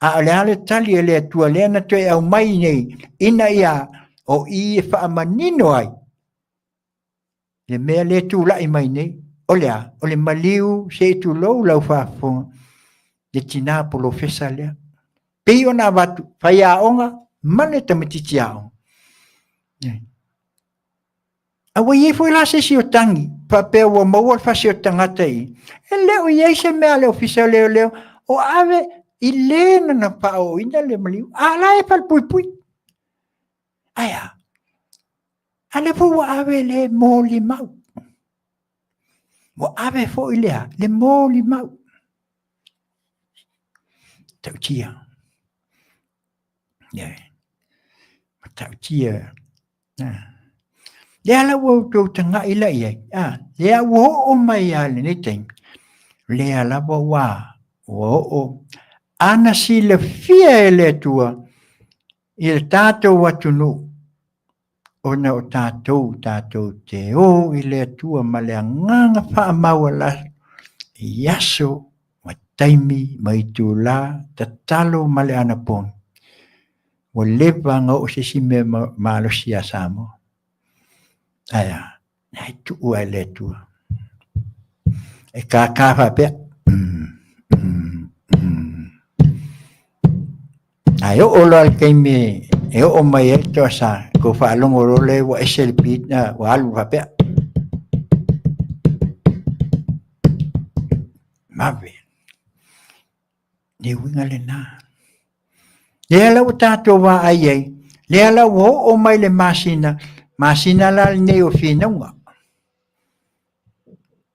A o le a le tali e le Atua lea na toe aumai nei, ina ia o i e faamanino ai le mea lea e tulai mai nei, o le a? O le maliu se i tulou lau faafofoga, le tina polofesa lea. Pei ona avatu, faiaoga ma le tamaitiiti aoga. A ua i ai foi la se isi o tagi, faapea ua maua le fasi o tagata i, e le o i ai se mea a le ofisa o leoleo, o ave i le na na faaooina le maliu, a la e falepuipui. Ae a? A lea foi ua ave le molimau. Ua ave foi lea le molimau. Tautia. Yeah. Matautia. Ah. Lea la ua outou tagai la i ai. Ah, lea ua oo mai a lenei taimi. Lea lava ua ua oo. Ana silafia e le Atua i le tatou atunuu ona o tatou tatou te o i le Atua ma le agaga faamaualalo i aso ma taimi ma itulā tatalo ma le anapogi. Ua leva ona oo se isi mea malosi ia Samoa. Ae a? Ae tuu lava i le Atua. E kākā faapea. Mm, mm, mm. Ae oo loa le taimi e oo mai ai le toasa, kou faalogo loa lea ua ese le beat, ua alu faapea. Vave. Le uiga lena. Lea la ua tatou vaai ai, lea la ua oo mai le masina, masina la lenei o finauga.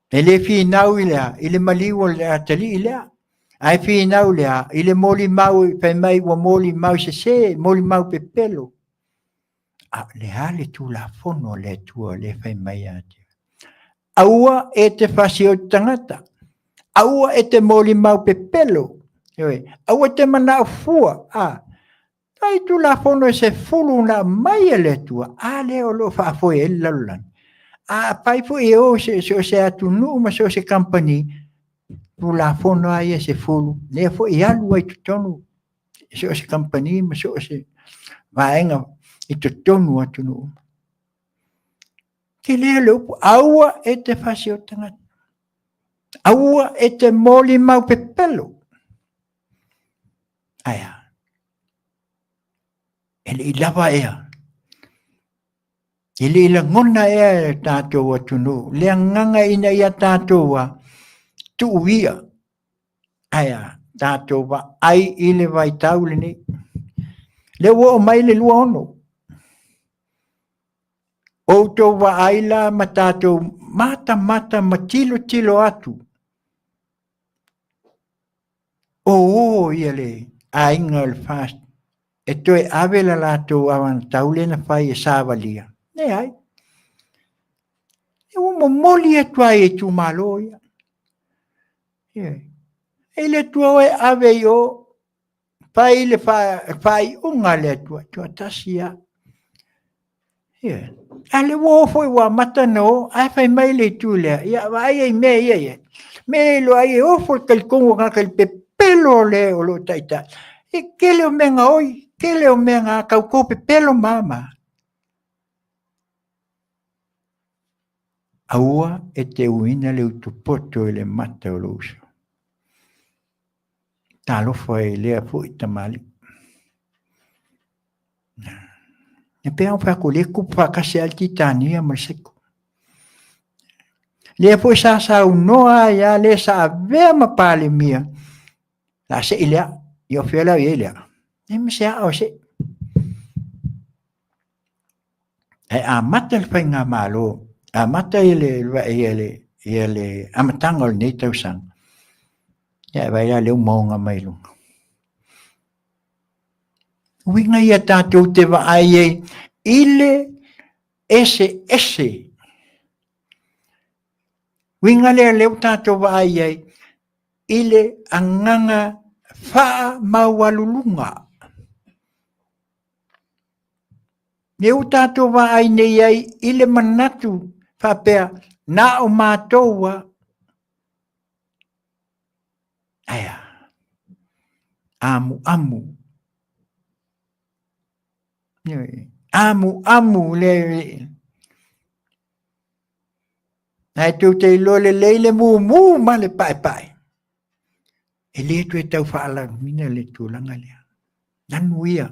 E le finau i le a? I le maliu o le atalii lea. Ae finau le a? I le molimau fai mai ua molimau sese, molimau pepelo. A o le a le Tulafono a le Atua lea e fai mai ia te Aua e te fasi o te tagata. Aua e te molimau pepelo. Ioe. Aua e te manao fua. A. Ai Tulafono e sefulu na aumai e le Atua, a lea o lo o faafoe ai le lalolagi. A fai foi e o se, so se atunuu ma so se kamupani, Tulafono lava ia e sefulu, lea foi e alu ai i totonu so o se kamupani ma so o se vaega i totonu o atunuu uma. Tele le upu, aua e te fasi o tagata. Aua e te molimau pepelo. Ae a? E le i lava ea. E le i lagona ea e tatou atunuu le agaga ina ia tatou a tuu ia, ae a tatou vaai i le vaitau lenei. Lea ua oo mai le 26. Outou vaai la ma tatou matamata ma tilotilo atu. O o ia le aiga o le FAST e toe ave le latou avanatau lea na fai e savalia. Leai. E ua momoli atu ai e itumalo ia. E le Atua oe ave i o, fai le faaiuga a le Atua, toatasi lava. Ioe. A lea ua o foi ua amata ona o, ae fai mai le itu lea, ia vaai ai i mea ia e i ai. Mea ia e iloa ai e ofo le talitonuga o le tagata i le pepelo o le o lo o taitai. E tele o mea gaoi, tele o mea na tauto pepelo ma a ma a. Aua e te uina le utupoto i le mata o lou uso. Talofa i lea foi tamalii. E pei ona fai atu, o lea e tupu faatasi lava le Titania ma le Seiko. Lea foi sa saunoa ai lava le sa avea ma Palemia, la sei lea, ia o fea la o i ai lea? E ma se aa o sei. Ae amata le faigamalo, amata ia le, ia le, ia le amataga o lenei tausaga, ia e vaai la lea ua maoga mai luga. Uiga ia tatou te vaai ai i le eseese. Uiga lea lea ua tatou vaai ai i le agaga faamaualuluga. Lea ua tatou vaai nei ai i le manatu faapea, na o matou lava. Ae a? Amuamu. Amuamu le Ae tou te iloa lelei le mumu ma le paepae. E le toe tau faalanuina le tulaga lea. Nanu ia.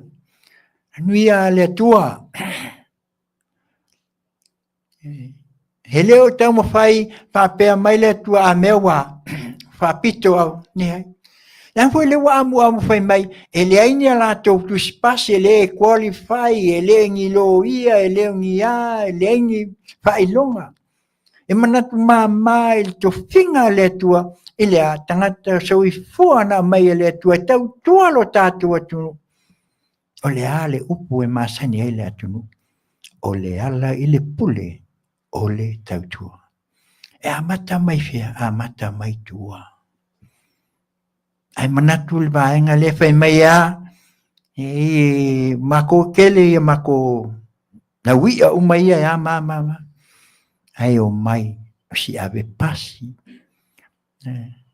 Nanu ia a le Atua. He le o taumafai faapea mai le Atua a mea ua faapito au. Leai. Leaga foi lea ua amuamu fai mai, e leai ni a latou tusipasi, e le qualify, e le ni loia, e le ni a, e leai ni faailoga. E manatu mama i le tofiga a le Atua i le a tagata soifua na aumai e le Atua e tautua lo tatou atunuu. O le a le upu e masani ai le atunuu? O le ala i le pule o le tautua. E amata mai fea? Amata mai tua. Ae manatu le vaega lea fai mai a, e matou tele ia matou nauia uma ia e a ma ma ma. Ae omai o si ave pasi,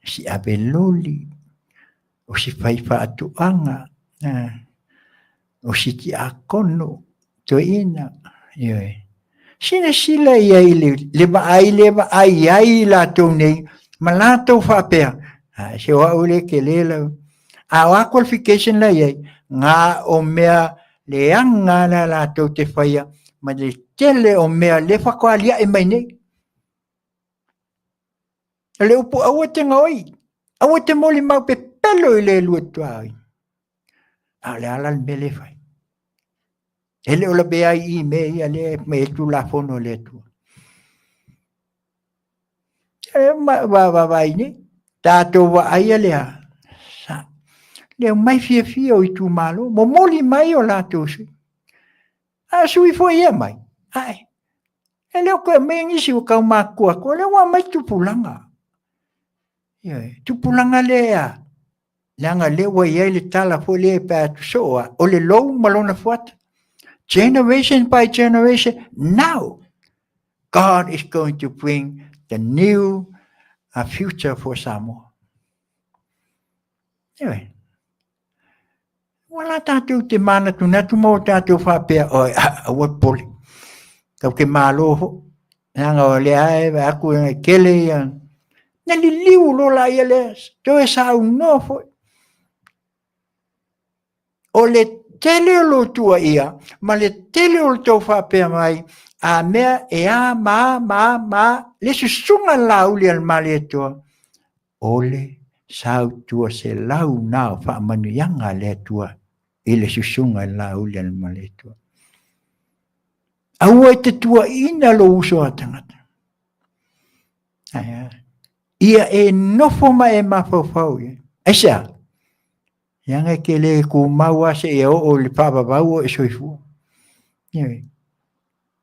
si ave loli, o si fai faatoaga, o si tiakono, toeaina, ioe. Silasila i ai le, le vaai le vaai ai i latou nei, ma latou faapea, a, se o au le tele lau. A o a qualification la i ai, na o mea leaga la latou te faia, ma le tele o mea le faatoa aliae mai nei. O le upu aua te gaoi, aua te molimau pepelo i le lua tuaoi. A o le a la le mea lea e fai? E le o lavea ai i mea ia lea e fai ai Tulafono a le Atua. E ma vaavaai nei, tatou vaaia lea, sa, le omai fiafia o itumalo, momoli mai o latou sui. A sui foi ia mai, ae, e le o toe aumaia nisi ua tau matutua atu, o lea ua aumai tupulaga. Ioe, tupulaga lea, leaga lea ua i ai le tala foi lea pe a atu soo lava, o le lou ma lona fuata. Generation by generation, now God is going to bring the new future for Samoa. Ioe. Ua la tātou te mānatunatu ma o tātou faapea, oi, aua pole. Tau ke malo ho. Leaga o lea e vaai atu e tele ia. Na liliu loa la ia lea, toe saunoa foi. O le tele o lou tuuaia ma le tele o le tou faapea mai, A mea e a ma a ma a ma a le susuga Laauli a le Malietoa, o le sautua selau na o faamanuiaga a le Atua i le susuga i le Laauli a le Malietoa. Aua e te tuuaiina lou uso a tagata. Ae a? Ia e nofo ma e mafaufau i ai. Aisea? Leaga e te le tumau lava seia oo i le faavavau o e soifua. Ioe.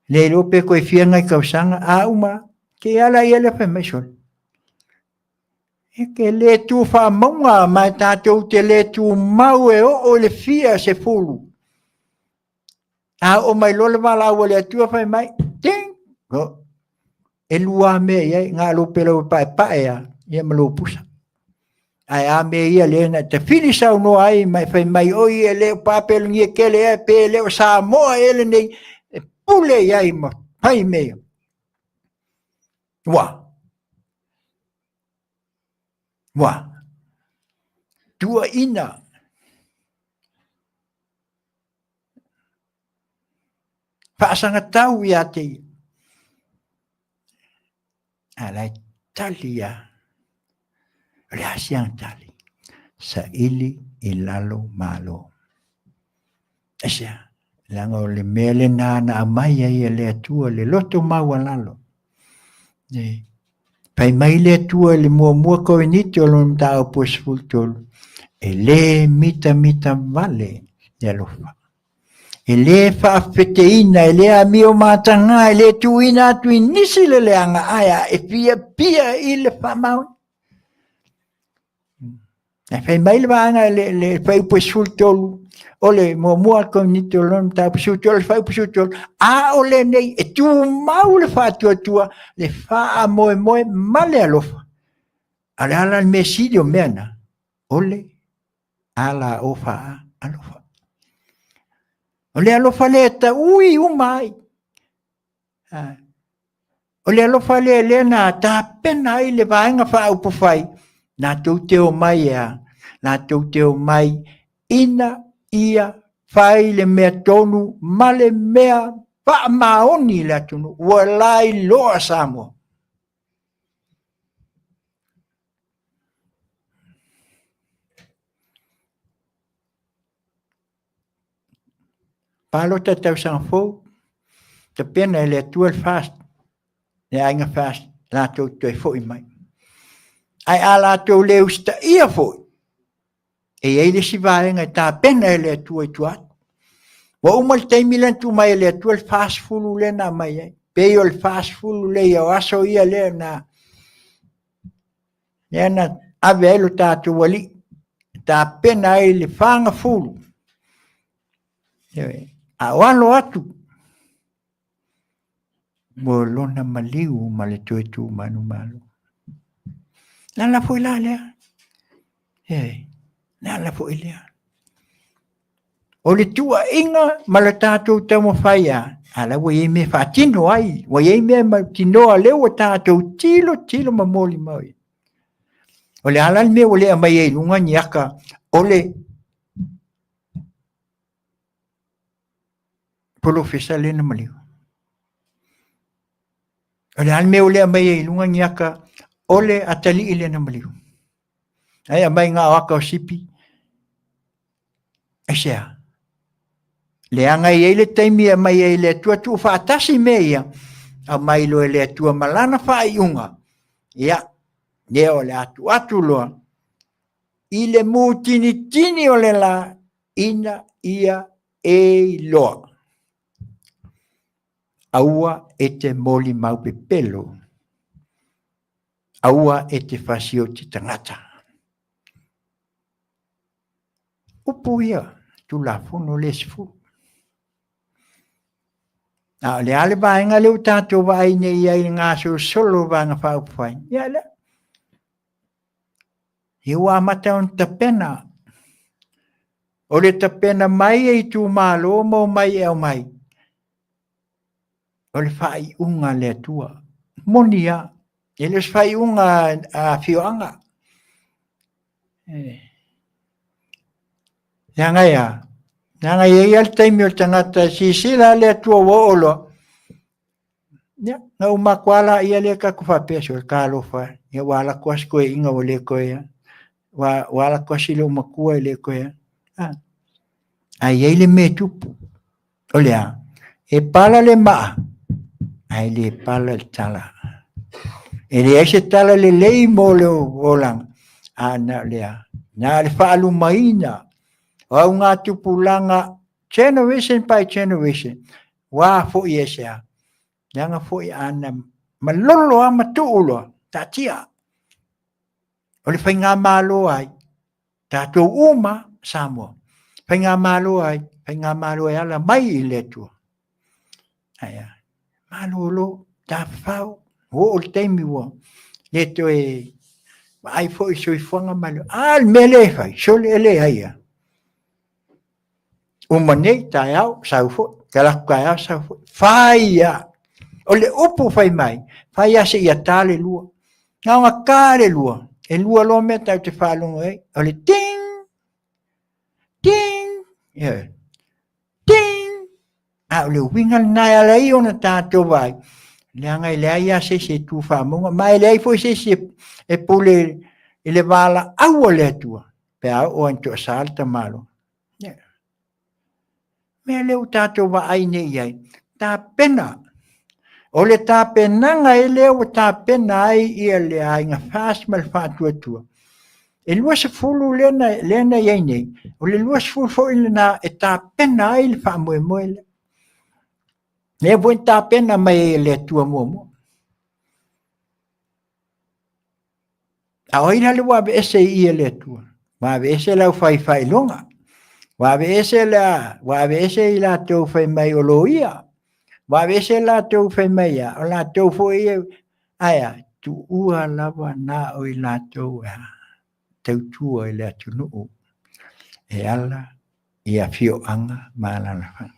Le iloa pe toe fia nai tausaga, a uma, te i ala ia lea fai mai sole. E te le tu faamauga ma e tatou te le tumau e oo i le fia sefulu. A oo mai loa le valaau a le Atua fai mai, ting! Oh. E lua mea i ai, na o lou pelau e paepae a, ia ma lou pusa. Ae a mea ia lea na tafili saunoa ai ma e fai mai, oi e le o Papelonia tele ea, pe le o Samoa ea lenei, e pule i ai ma fai mea. Ua. Ua. Tuuaina. Faasagatau ia te ia. A la e tali ia. O le a sianga tali. Saili i lalo malo. Aisea, leaga o le mea lena na aumai ai e le Atua le loto maualalo. E, fai mai le Atua i le muamua Korinito o lona mataupu e 13, e le mitamita vale le alofa. E le faafeteina, e le amio mataga, e le tuuina atu i nisi le leaga, ae a e fiafia i le faamaoni. Ae fai mai le vaega le, le fuaiupu e 13, o le muamua Korinito lona mataupu 13, le fuaiupu 13, a o lenei e tumau le faatuatua, le faamoemoe ma le alofa. A o le a la le mea sili o mea na? O le ala o faa alofa. O le alofa lea e taui uma ai. O le alofa lea lea na tapena ai le Vaega Faaupufai, latou te omai e a? Latou te omai ina ia fai le mea tonu ma le mea faamaoni i le atunuu. Ua lailoa Samoa. Palota tausaga fou, tapena e le Atua le FAST, le aiga FAST, latou toe foi mai. Ae a latou le usitaia foi, e i ai le isi vaega e tapena e le Atua i tua atu. Ua uma le taimi lea na tuu mai e le Atua le 40 lea na aumai ai. Pei o le 40 lea o aso ia lea na lea na ave ai lo tatou alii, tapena ai le fagafulu. A o alo atu, mo lona maliu ma le toe tu manumalo. Le ala foi la lea. E, le ala foi lea. O le tuuaiga ma le tatou taumafai a, a la ua i ai mea faatino ai, ua i ai mea mautinoa lea ua tatou tilo tilo ma molimau ai. O le a la le mea ua le aumai ai i luga ni aka o le polofesa lea na maliu. O le a le mea ua le aumai ai i luga ni aka o le atalii lea na maliu. Ai aumai ngā o aka o sipi. Aisea? Leaga e i ai le taimi e aumai ai le Atua tuufaatasi mea ia, aumai loa e le Atua ma lana faaiuga. Ia, lea o le a tuu atu loa i le mutinitini o le la ina ia e iloa. Aua e te molimau pepelo. Aua e te fasioti tagata. Upu ia, Tulafono le sefulu. A o le a le vaega lea ua tatou vaai nei i ai i le gasolosolo o Vaega Faaupufai? Ia lea. Ia ua amata ona tapena. O le tapena mai e itumalo ma omai e aumai. O le faaiuga a le Atua. Moni lava, e le o se faaiuga a afioaga. Leaga e a? Leaga e i ai lava le taimi o le tagata e silasila le Atua ua oo loa. Ia, na uma atu lava laia lea tatou faapea, sole talofa e, ia ua alu atu lava si toeaina ua le toe, ua alu atu lava si loomatua e le toe, a. Ae i ai le mea e tupu, o le a? E pala le maa, ae le pala le tala. E leai se tala lelei mo le olaga, a na o le a? Na o le faalumaina o augatupulaga generation by generation, ua foi e se a? Leaga foi ana malolo lava ma tuu loa, taatia. O le faigamalo ai, tatou uma Samoa, faigamalo ai, faigamalo e ala mai i le Atua. Ae a, malolo, tafafao, ua oo le taimi ua le toe vaai foi i le soifuaga ma le... A, le mea lea e fai, sole e leai lava. Uma nei, taeao, sau foi, talaatu taeao, sau foi. Fai lava. O le upu fai mai, fai lava seia ta le lua. Na ona ta le lua, e lua loa mea tatou te faalogo ai, o le ting, ting, ioe, ting. A o le uiga lena e ala ai ona tatou vaai, leaga e leai lava se isi e tu faamauga, ma e leai foi se isi e pule i le valaau a le Atua, pe a oo lava ina toasa le tamaloa. Mea lea ua tatou vaai nei i ai, tapena. O le tapenaga e lea ua tapena ai ia le aiga FAST ma le faatuatua. E 20 lea na, lea na i ai nei, o le 20 foi lena e tapena ai le faamoemoe lea. Lea foi na tapena mai ai e le Atua muamua. A o ai la le ua aveese i i e le Atua? Ua aveese le aufai faailoga. Ua aveese le, ua aveese i latou fai mai o loia. Ua aveese latou fai mai ia, o latou foi ia, ae a, tuua lava na o i latou e tautua i le atunuu e ala i afioaga ma alaalafaga.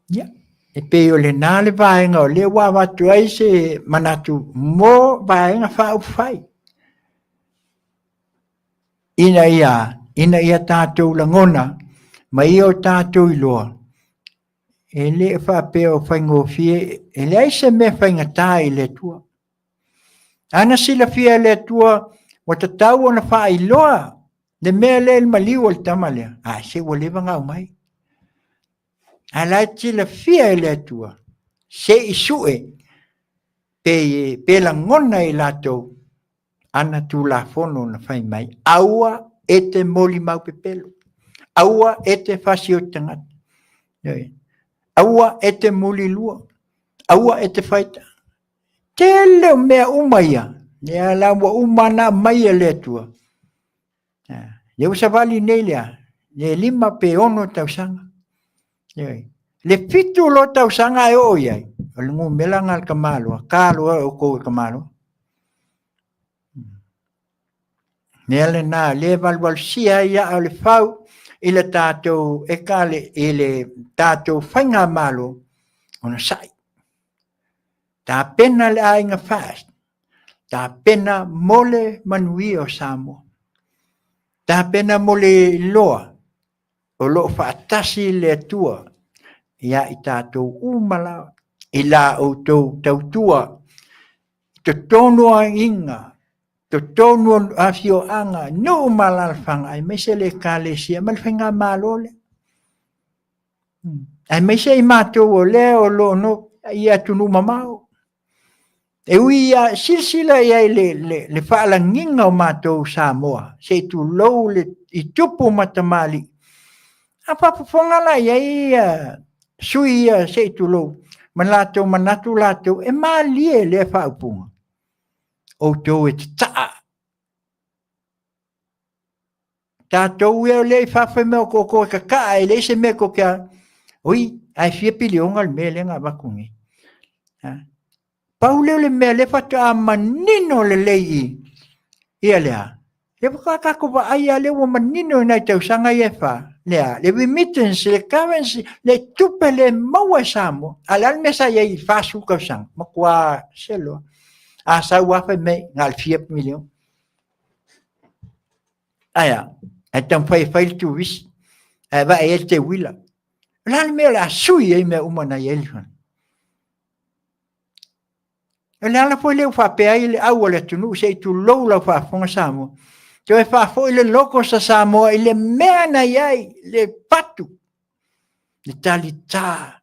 Ia, e pei o lena le vaega o lea ua avatu ai se manatu mo Vaega Faaupufai, ina ia, ina ia tatou lagona ma ia o tatou iloa, e le faapea o faigofie, e leai se mea faigata i le Atua. Ana silafia e le Atua ua tatau ona faailoa le mea lea i le maliu o le tama lea, a se ua leva ona aumai. A la e silafia e le Atua, se i sue pe, pe lagona e latou ana tulafono na fai mai, aua e te molimau pepelo, aua e te fasioti tagata, aua e te mulilua, aua e te faita. Tele o mea uma ia, lea la ua uma ona aumai e le Atua. Lea ua savali nei lea, le 5 pe 6 tausaga. Le 7 loa tausaga e oo i ai, o le numera lena a le tamaloa, ta loa e outou e tamaloa. Mea lena, lea e valuvalusia ai aa o le fau i le tatou ekale, i le tatou faigamalo, ona sai. Tapena le aiga FAST, tapena mo le manuia o Samoa. Tapena mo le iloa o lo o faatasi le Atua ia i tatou uma lava i la outou tautua i totonu o aiga, totonu o afioaga, nuu ma alaalafaga aemaise le Ekalesia ma le faigamalo lea. Aemaise i matou o lea o lo o i atunuu mamao. E ui ia silasila i ai le, le, le faalagiga o matou Samoa, se i tulou le, i tupu ma tamalii. A faafofoga la i ai ia sui ia se i tulou, ma latou manatu latou, e malie lea faaupuga. Outou e tataa Tatou ia lea i fafo mea o koko e kakaa e leai se mea tou te oi ae fia piliona le mea lea na avatu nei. Pau lea o le mea lea faatoa manino lelei i ia lea. Lea faatoa tatou vaai lava lea ua manino i nai tausaga ia e fa. Lea, le remittance, le currency, le tupe le maua e Samoa. A o le a le mea sa i ai i le 40 tausaga? Matua selo. A sau lava fai mai na o le fia miliona. Ae a? Ae taumafai e fai le turisi, ae vaai ai le teuila. O le a le mea o le a sui ai mea uma na i ai le fana? O le ala foi lea ua faapea ai le au a le atunuu se i tulou lau faafofoga Samoa, toe faafoi le logos a Samoa i le mea na i ai, le fatu, le talita,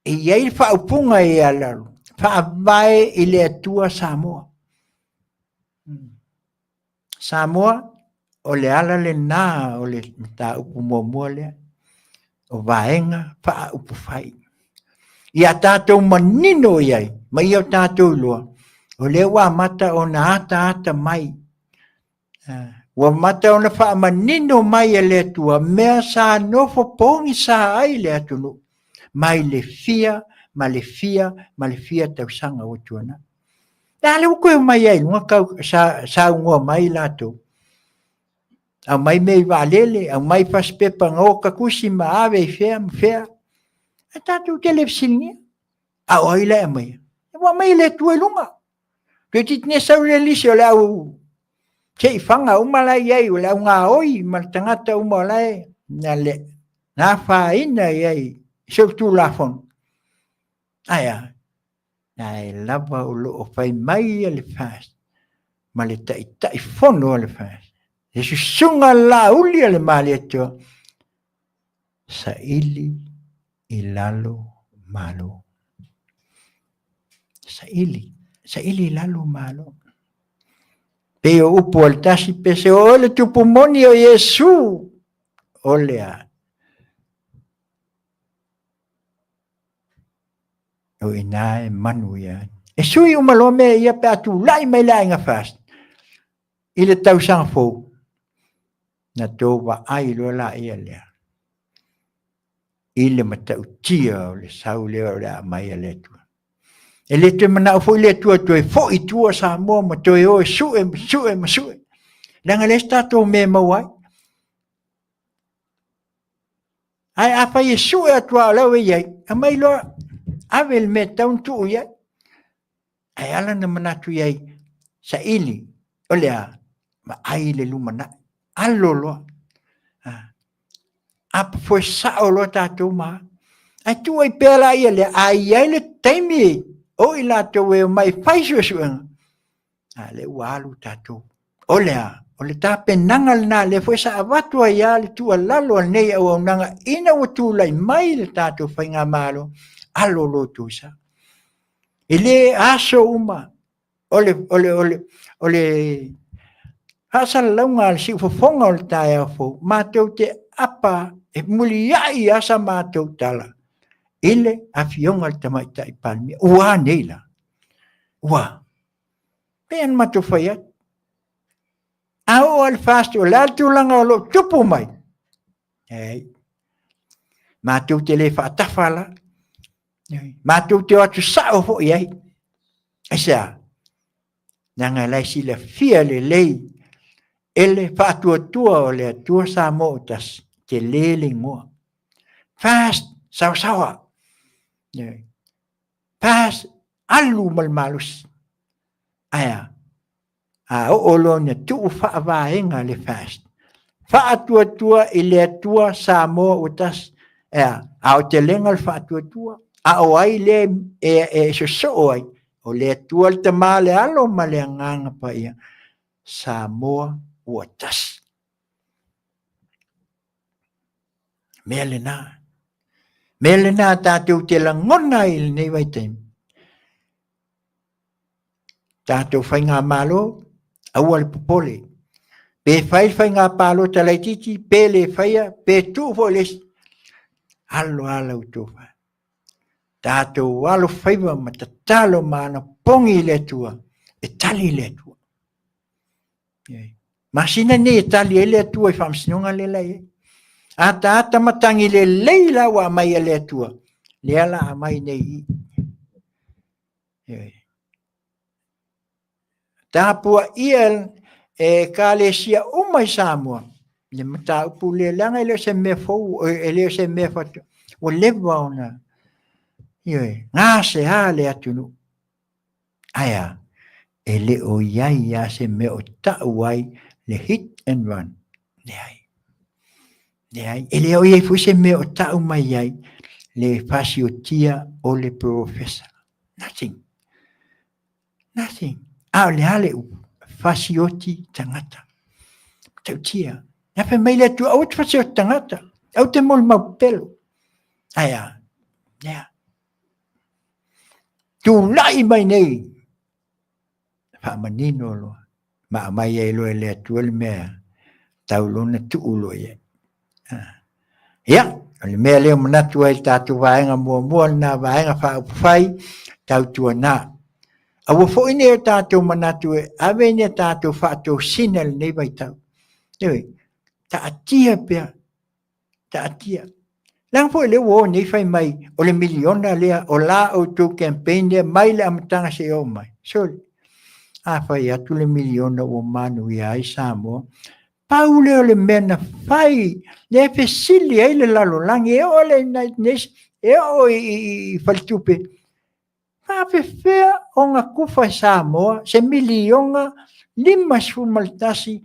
e i ai le faaupuga i lalo, faavae i le Atua Samoa. Samoa, o le ala lena o le mataupu muamua lea, o vaega faaupufai. Ia tatou manino i ai, ma ia tatou iloa, o lea ua amata ona ataata mai. Ua amata ona faamanino mai e le Atua mea sa nofo pogisa ai le atunuu mai le fia ma le fia ma le fia tausaga ua tuanai. A lea ua toe omai ai i luga tau, sa, saunoa mai latou. Aumai mea i vaalele, aumai fasipepa na oka tusi ma ave i fea ma fea. Ae tatou te le fesiligia. A o ai la e aumaia? Ua aumai e le Atua i luga. Toeitiiti nei sau le lisi o le au seifaga uma la e i ai, o le au gaoi ma le tagata uma o la e na le na afaina i ai i solitulafono. Ae a? Na e lava o lo o fai mai le FAST ma le Taitaifono a le FAST, le susuga Laauli a le Malietoa, saili i lalo Malo. Saili, saili i lalo Malo. Pei o upu a le tasi pese, o oe le tupu moni o Iesu, o le a? O i ina e manu ia. E sui uma loa mea ia pe a tulai mai le aiga FAST i le tausaga fou, na tou vaai loa laia lea i le matautia o le sau lea o le a aumai a le Atua. E le toe manao foi le Atua toe foi i tua Samoa ma toe o e sue ma sue ma sue. Leaga e leai se tatou mea e maua ai. Ae afai e sue atu lava o la ua i ai, aumai loa, ave le mea e tatau ona tuu i ai. Ae ala na manatu i ai, saili, o le a? Vaai i le lumanai, alo loa. Apofoe sao loa tatou ma. Ae tuu ai pea la ia lea, a i ai le taimi o i latou e omai e fai suesuega, a lea ua alu tatou. O le a? O le tapenaga lena, lea foi sa avatu ai lava le tuualalo a lenei auaunaga ina ua tulai mai le tatou faigamalo, alo lo outou sa. E le aso uma o le, o le, o le, o le faasalalauga a le siufofoga o le taeao fou, matou te apa e muliai lava sa matou tala i le Afioga i le Tamaitai Palemia. Ua a nei la? Ua. Pei ona matou fai atu. A oo lava i le FAST, o le a le tulaga o lo o tupu mai? Leai. Matou te le faatafa la. Matou te o atu sao foi i ai. Aisea? Leaga la e silafia lelei e le faatuatua o le Atua Samoa ua tasi, tele le igoa. FAST, saosaoa. FAST, alu ma le malosi. Ae a? A oo loa ina tuu faavaega le FAST, faatuatua i le Atua Samoa ua tasi, e a? Aotelega le faatuatua, a o ai lea e sosoo ai? O le Atua le Tama, le Alo ma le Agaga Paia, Samoa ua tasi. Mea lena. Mea lena tatou te lagona ai i lenei vaitaimi. Tatou faigamalo, aua le popole. Pe fai le faiga palota laitiiti, pe le faia, pe tuu foi le isi, alo lava la outou fai. Tatou alo faiva ma tatalo ma anapogi i le Atua, e tali le Atua. Masina nei e tali ai le Atua i faamasinoga lea la e i ai. Ataata matagi lelei la ua aumai e le Atua, lea la aumai nei i. Tapuaia e ekalesia uma i Samoa le mataupu lea, leaga e le o se mea fou, e le o se mea faatoa, ua leva ona, ioe, gasea le atunuu. Ae a? E le o i ai lava se mea o tau ai le hit and run. Leai. Leai. E le o i ai foi se mea o tau mai ai le fasiotia o le professor. Nothing. Nothing. A o le a le upu? Fasioti tagata. Matautia. Ia fai mai le Atua, aua te fasioti tagata. Aua te molimau pepelo. Ae a? Ia. Tulai mai nei. Faamanino loa. Ma aumai ai loa e le Atua le mea tau lona tuu loa i ai. Ia, o le mea lea o manatu ai le tatou vaega muamua lena vaega faaupufai, tautuana. Aua foi nei o tatou manatu e ave ni a tatou faatosina i lenei vaitau. Ioe, taatia pea, taatia. Leaga foi lea ua o nei fai mai o le miliona lea o la outou campaign lea mai le amataga seia oo mai. Sole, a fai atu le miliona ua manuia ai Samoa, pau lea o le mea na fai, lea e fesili ai le lalolagi, e oo i le United Nations, e oo i faletupe, faapefea ona kufa e Samoa se miliona 51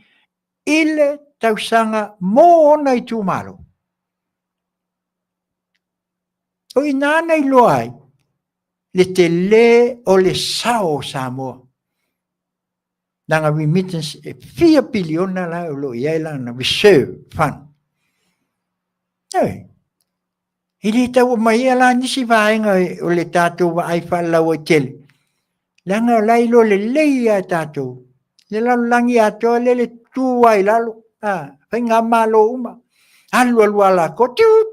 i le tausaga mo ona itumalo. O i ina na iloa ai le tele o le sao o Samoa. Lana remittance e fia piliona la o lo o i ai lana reserve fund. Oi, e le tau aumaia la nisi vaega o le tatou vaai faalauaitele, leaga o la e iloa lelei lava e tatou le lalolagi atoa lea le tu lava i lalo, a, faigamalo uma, alu alu lava latou, tiut,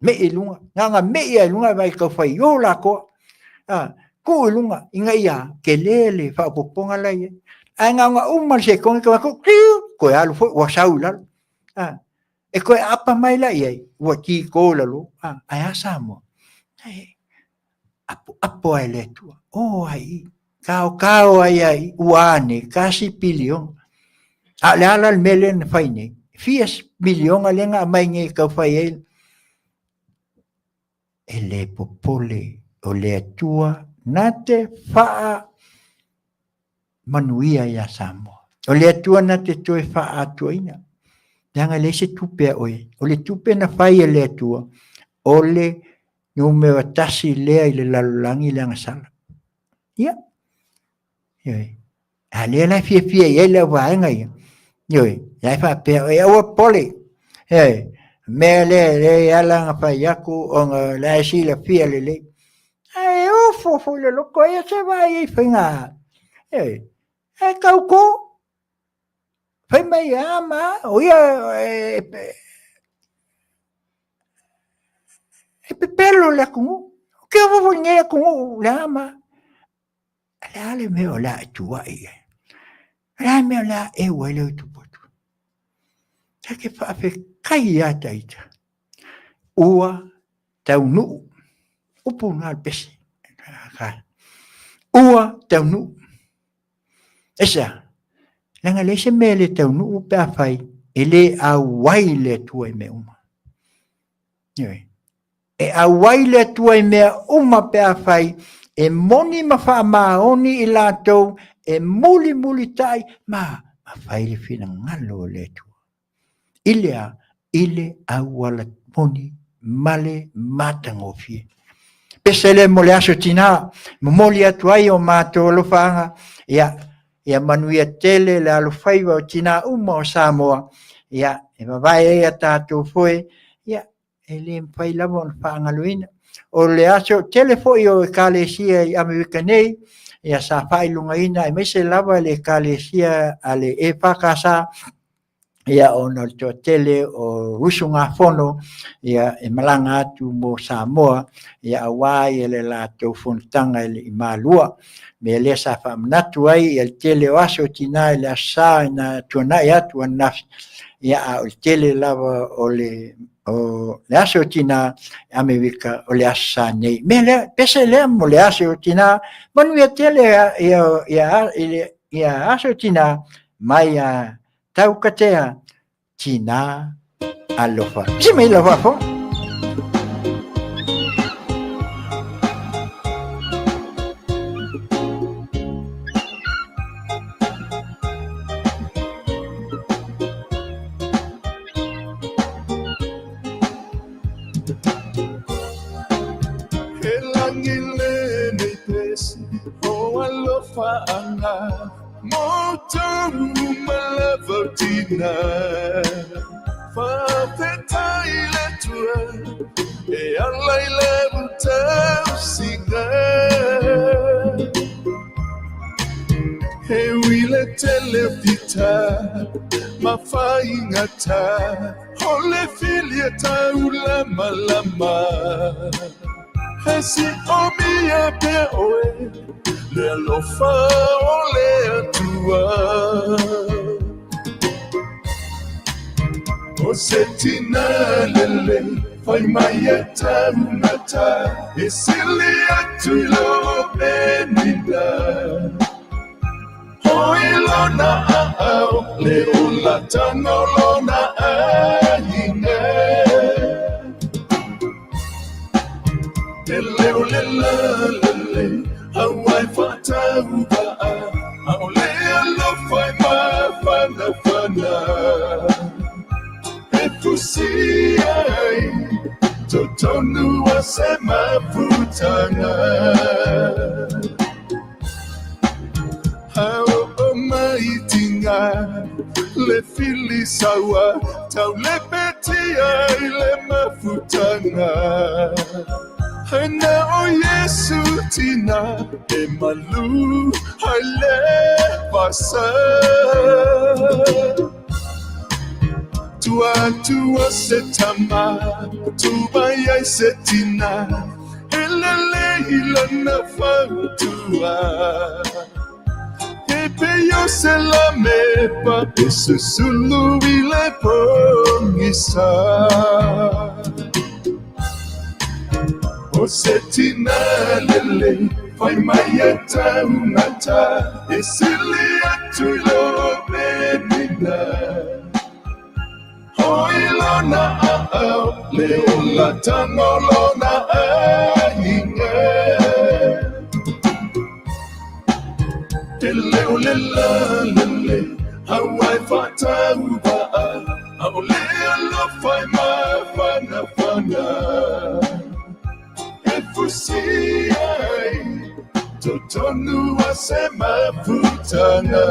mei i luga, na ona mei lava i luga vaai tau faio latou, a, tuu i luga ina ia tele le faaopoopoga la e i ai. Ae na ona uma le sekone toe atu, tiut, toe alu foi ua sau i lalo. A, e toe aapa mai la i ai, ua tito i lalo, a, ae a Samoa? E apoapo lava e le Atua, o ai i, taotao ai lava i i, ua ane, tasi piliona. A o le a la le mea lea na fai nei? Fia miliona lea na aumai nei e tau fai ai? E le popole o le Atua na te faa manuia ia Samoa. O le Atua na te toe faaatuaina. Leaga e leai se tupe a oe. O le tupe na fai e le Atua, o le numera tasi lea i le lalolagi le agasala. Ia. Ioe. A lea la e fiafia i ai le auvaega ia. Ioe. La e faapea, oe aua popole. Ioe. Mea lea e leai ala ona fai atu ona la e silafia lelei. Ae ofo foi le loto ia se vaai ai faiga. Ioe. E tau to. Fai mai a ma o ia e pepelo le atunuu. O ke ofo foi nei atunuu le a ma. Le a le mea o le a e tuuai i ai? O le a le mea o le a eu ai le tupu atu? Ta te faafetai ia ta ita. Ua taunuu. Upu na le pese. Ua taunuu. Aisea? Leaga e leai se mea e le taunuu pe afai e le auai le Atua i mea uma. Ioe. E auai le Atua i mea uma pe afai e moni ma faamaoni i latou e mulimulitai ma ma fai le finagalo o le Atua. I le a? I le auala moni ma le matagofie. Pese lea mo le aso tina, momoli atu ai o matou alofaaga, ia, ia manuia tele le alofaiva o tina uma o Samoa, ia, e vavae ai a tatou foe, ia, e le mafai lava ona faagaloina. O le aso tele foi o Ekalesia i Amerika nei, ia sa faailogaina aemaise lava le Ekalesia a le EFKS, ia ona o le toatele o usugafono ia e malaga atu mo Samoa ia aua ia le latou fonotaga i Malua. Mea lea sa faamanatu ai ia le tele o aso o tina i le Aso Sa na tuanai atu ananafi, ia a o le tele lava o le o le aso o tina i Amerika o le Aso Sa nei. Mea lea, pese lea mo le aso o tina, manuia tele ia, ia, ia, ia aso o tina mai a Taukatea Tina Alofa. Si mai lau faafofoga. He lagi lenei pese o alofa. outou uma lava o tina. Faafetai i le Atua e ala i lau tausiga. He ui le tele o fita ma faigata, o le fili e taulamalama. E siomia pea oe le alofa o le Atua. O se tina lelei fai mai e taugata, e sili atu i lo Penina. Hoi lona aao, le olatanga o lona aiga. E leo le lalelei, auai faatauvaa, aole alofa e mafanafana. E fusia ai totonu o se mafutaga. A oo mai tiga le fili saua, taulepetia i le mafutaga. Ae na o Iesu tina e malu ai le vasa. Tua atu o se tama, tu mai ai se tina, e lelei i lana fautua. E pei o se lamepa e susulu i le pogisa. O se tina lelei fai mai e taugata, e sili atu i lo Penina. Hoi lona aao, le olatanga o lona aiga. E leo le lalelei, auai faatauvaa, aole alofa e mafanafana. E fusia ai totonu o se mafutaga.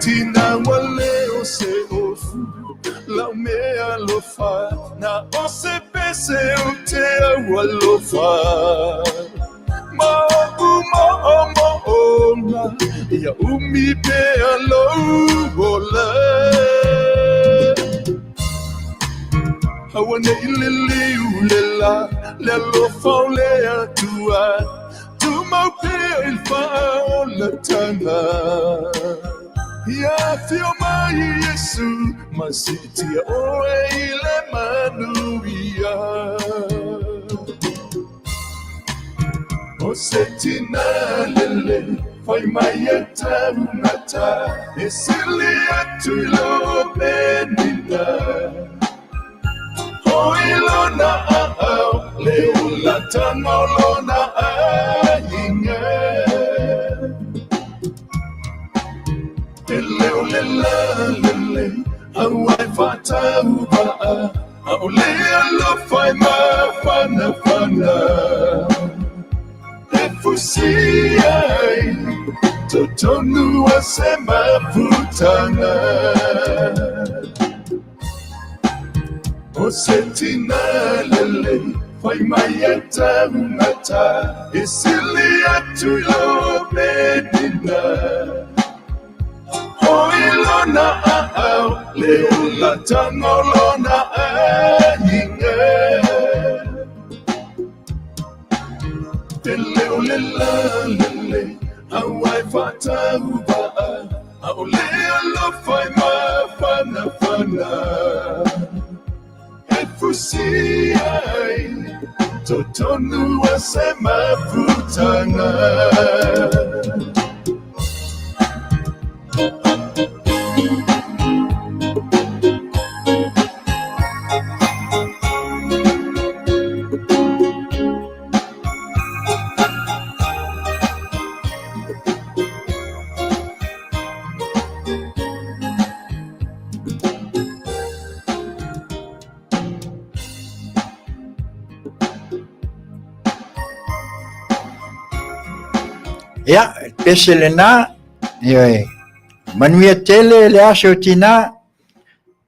Tina ua le o se ofu lau mea alofa, na o se pese o te au alofa. Ma oʻu moʻomoʻona, ia ʻumi pea lou ola. Aua ne i liliu le lā, le alofa o le Atua, tumau pea i le faaolataga. Ia afio mai Iesu, ma siitia oe i le manuia. O se tina lelei fai mai e taugata, e sili atu i lo Penina. Hoi lona aao, le olatanga o lona aiga. E leo le lalelei, auai faatauvaa, aole alofa e mafanafana. E fusia ai totonu o se mafutaga. O se tina lelei fai mai e taugata, e sili atu i lo Penina. Hoi lona aao, le olatanga o lona aiga. E leo le lalelei, auai faatauvaa, aole alofa e mafanafana. E fusia ai totonu o se mafutaga. Ia, pese lena, ioe, manuia tele le aso tina,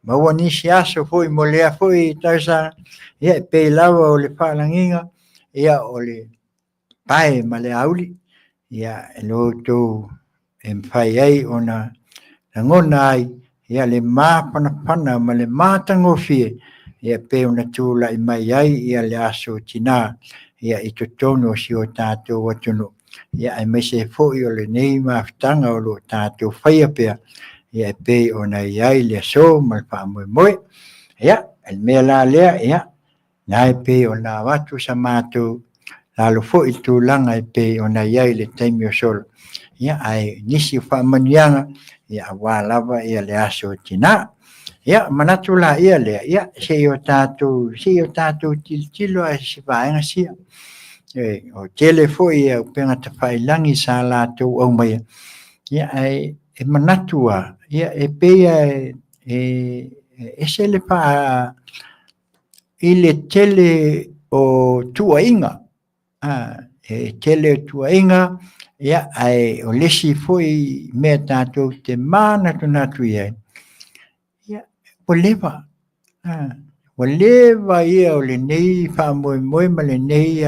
maua nisi aso foi mo lea foi tausaga, ia e pei lava o le faalagiga, ia o le pae ma le auli, ia e lo outou e mafai ai ona lagona ai ia le mafanafana ma le matagofie ia pei ona tulai mai ai ia le aso tina ia i totonu o si o tatou atunuu ia aemaise foi o lenei mafutaga o lo o tatou faia pea ia e pei ona i ai le aso ma le faamoemoe. Ia, le mea la lea, ia, na e pei ona avatu sa matou lalo foi i tulaga e pei ona i ai le taimi o sola. Ia, ae nisi o faamanuiaga, ia, aua lava ia le aso tina. Ia, manatu la ia lea, ia, se i o tatou, se i o tatou tilotilo i se vaega sia. E, o tele foi ia upega tafailagi sa latou aumaia, ia, ae e manatu lava, ia, e pei e, e ese le faa, i le tele o tuuaiga, e tele o tuuaiga, ia, ae o le isi foi mea tatou te manatunatu i ai, ia, ua leva, ua leva ia o lenei faamoemoe ma lenei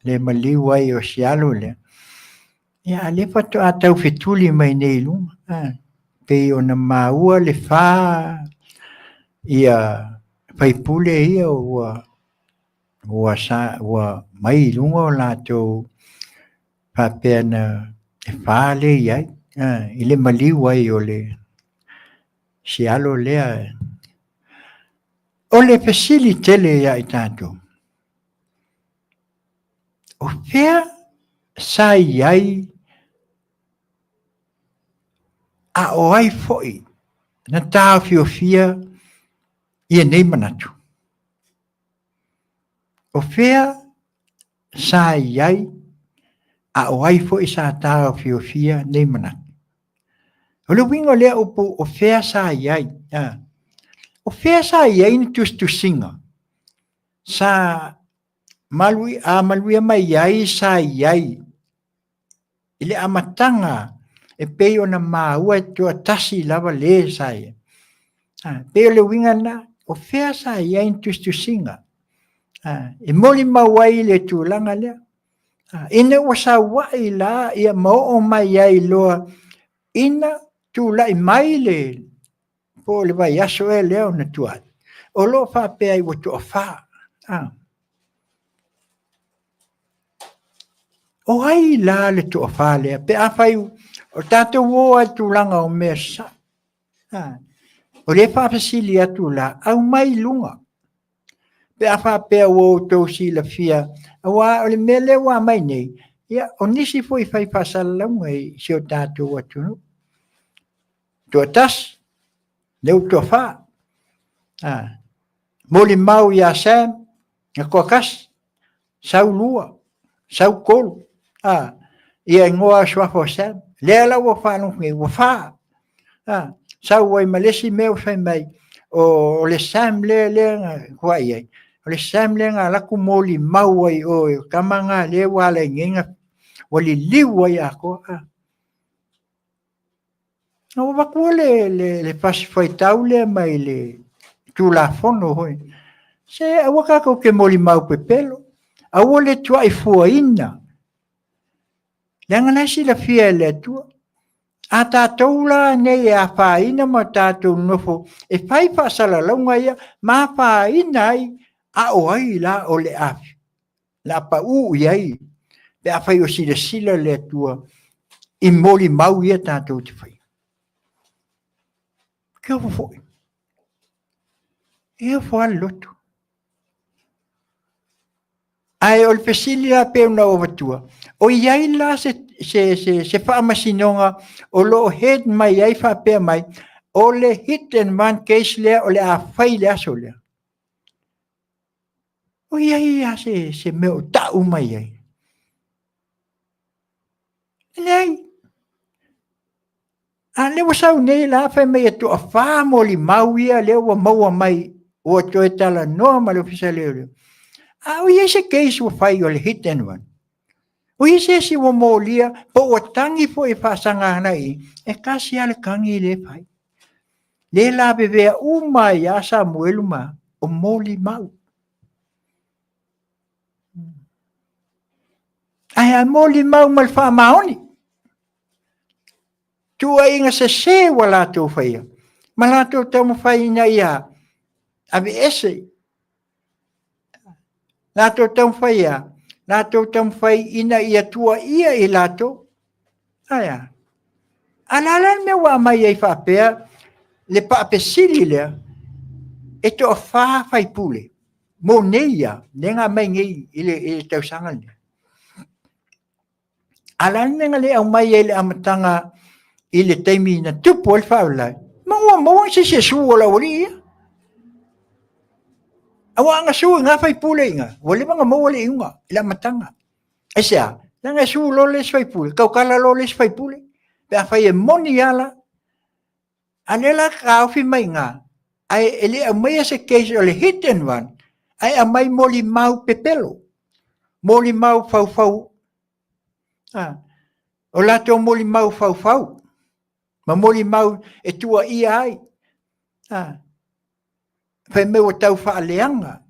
le maliu ai o si alo lea, ia, a o lea faatoa tau fetuli mai nei i luga, pei ona maua le fa ia faipule ia ua ua sa ua mai i luga o latou faapea na e fa le i ai i le maliu ai o le si alo lea. O le fesili tele ia i tatou, o fea sa i ai a o ai foi na taofiofia ia nei manatu? O fea sa i ai a o ai foi sa taofiofia nei manatu? O le uiga o lea upu o fea sa i ai, o fea sa i ai ni tusitusiga sa maluia mai ai sa i ai i le amataga e pei ona maua e toatasi lava le sa i ai. Pei o le uiga lena, o fea sa i ai ni tusitusiga e molimau ai le tulaga lea. Ina ua sauai la ia ma oo mai ai loa ina tulai mai le po o le vaiaso ea lea ona tuai, o lo o faapea ai ua toafa. O ai la le toafa lea? Pe afai o tatou o lava i tulaga o mea sasao. O lea e faafesili atu la, aumai i luga. Pe a faapea ua outou silafia, aua o le mea lea ua aumai nei, ia, o nisi foi fai faasalalauga i si o tatou atunuu. Toatasi, lea ua toafa. Molimau ia Sam, na toatasi, sau lua, sau tolu, ia igoa suafa o Sam. Lea la ua faalogo nei, ua fa. Sau ai ma le isi mea ua fai mai, o le Sam lea lea na tuai ai, o le Sam lea na alu atu molimau ai o i tama na lea ua ala ai nei na, ua liliu ai atoa. Na ou avatua le fasi faitau lea mai le Tulafono foi. Se aua tatou te molimau pepelo, aua le tuaifuaina, leaga la e silafia e le Atua. A tatou la nei e afaina ma tatou nonofo e fai faasalalauga ia ma afaina ai, a o ai la o le a pau i ai pe afai o silasila le Atua i molimau ia tatou te faia. Ke ofo foi. E ofo lava le loto. Ae o le fesili la pei ona ou avatua, o i ai la se, se, se, se faamasinoga o lo o head mai ai faapea mai, o le hit and run case lea o le a fai i le aso lea. O i ai lava se, se mea o tau mai ai. E leai. A lea ua sau nei la fai mai e toafa molimau ia lea ua maua mai ua toe talanoa ma le Ofisa o Leoleo. A o i ai se case ua fai o le hit and run? O i se isi ua molia, po ua tagi foi e faasaga agai i, e tasi lava le tagi lea e fai. Le lavevea uma ai lava Samuelu ma o molimau. Ae a molimau ma le faamaoni. Tuuaiga sese ua latou faia, ma latou taumafai ina ia aveese. Latou taumafai e a? Latou taumafai ina ia tuuaia i latou. Ae a? A o le a la le mea ua aumai ai faapea le faapesili lea, e toafa faipule mo nei lava, lea na aumai nei i le tausaga lenei. A o le a le mea na le aumai ai i le amataga i le taimi na tupu ai le faalavelave? Semeamanu ua maua se isi e sue o le aualii ia. Aua ana sue e na faipule i ina, ua leva ona maua le iuga i le amataga. Aisea? Leaga e sue loa le isi faipule, tautala loa le isi faipule, pe afai e moni lava la. A o lea la e taofi mai i ina, ae e le aumaia se case o le hit and run, ae aumai molimau pepelo, molimau faufau, o latou molimau faufau, ma molimau e tuuaia ai, fai mai ua tau faaleaga,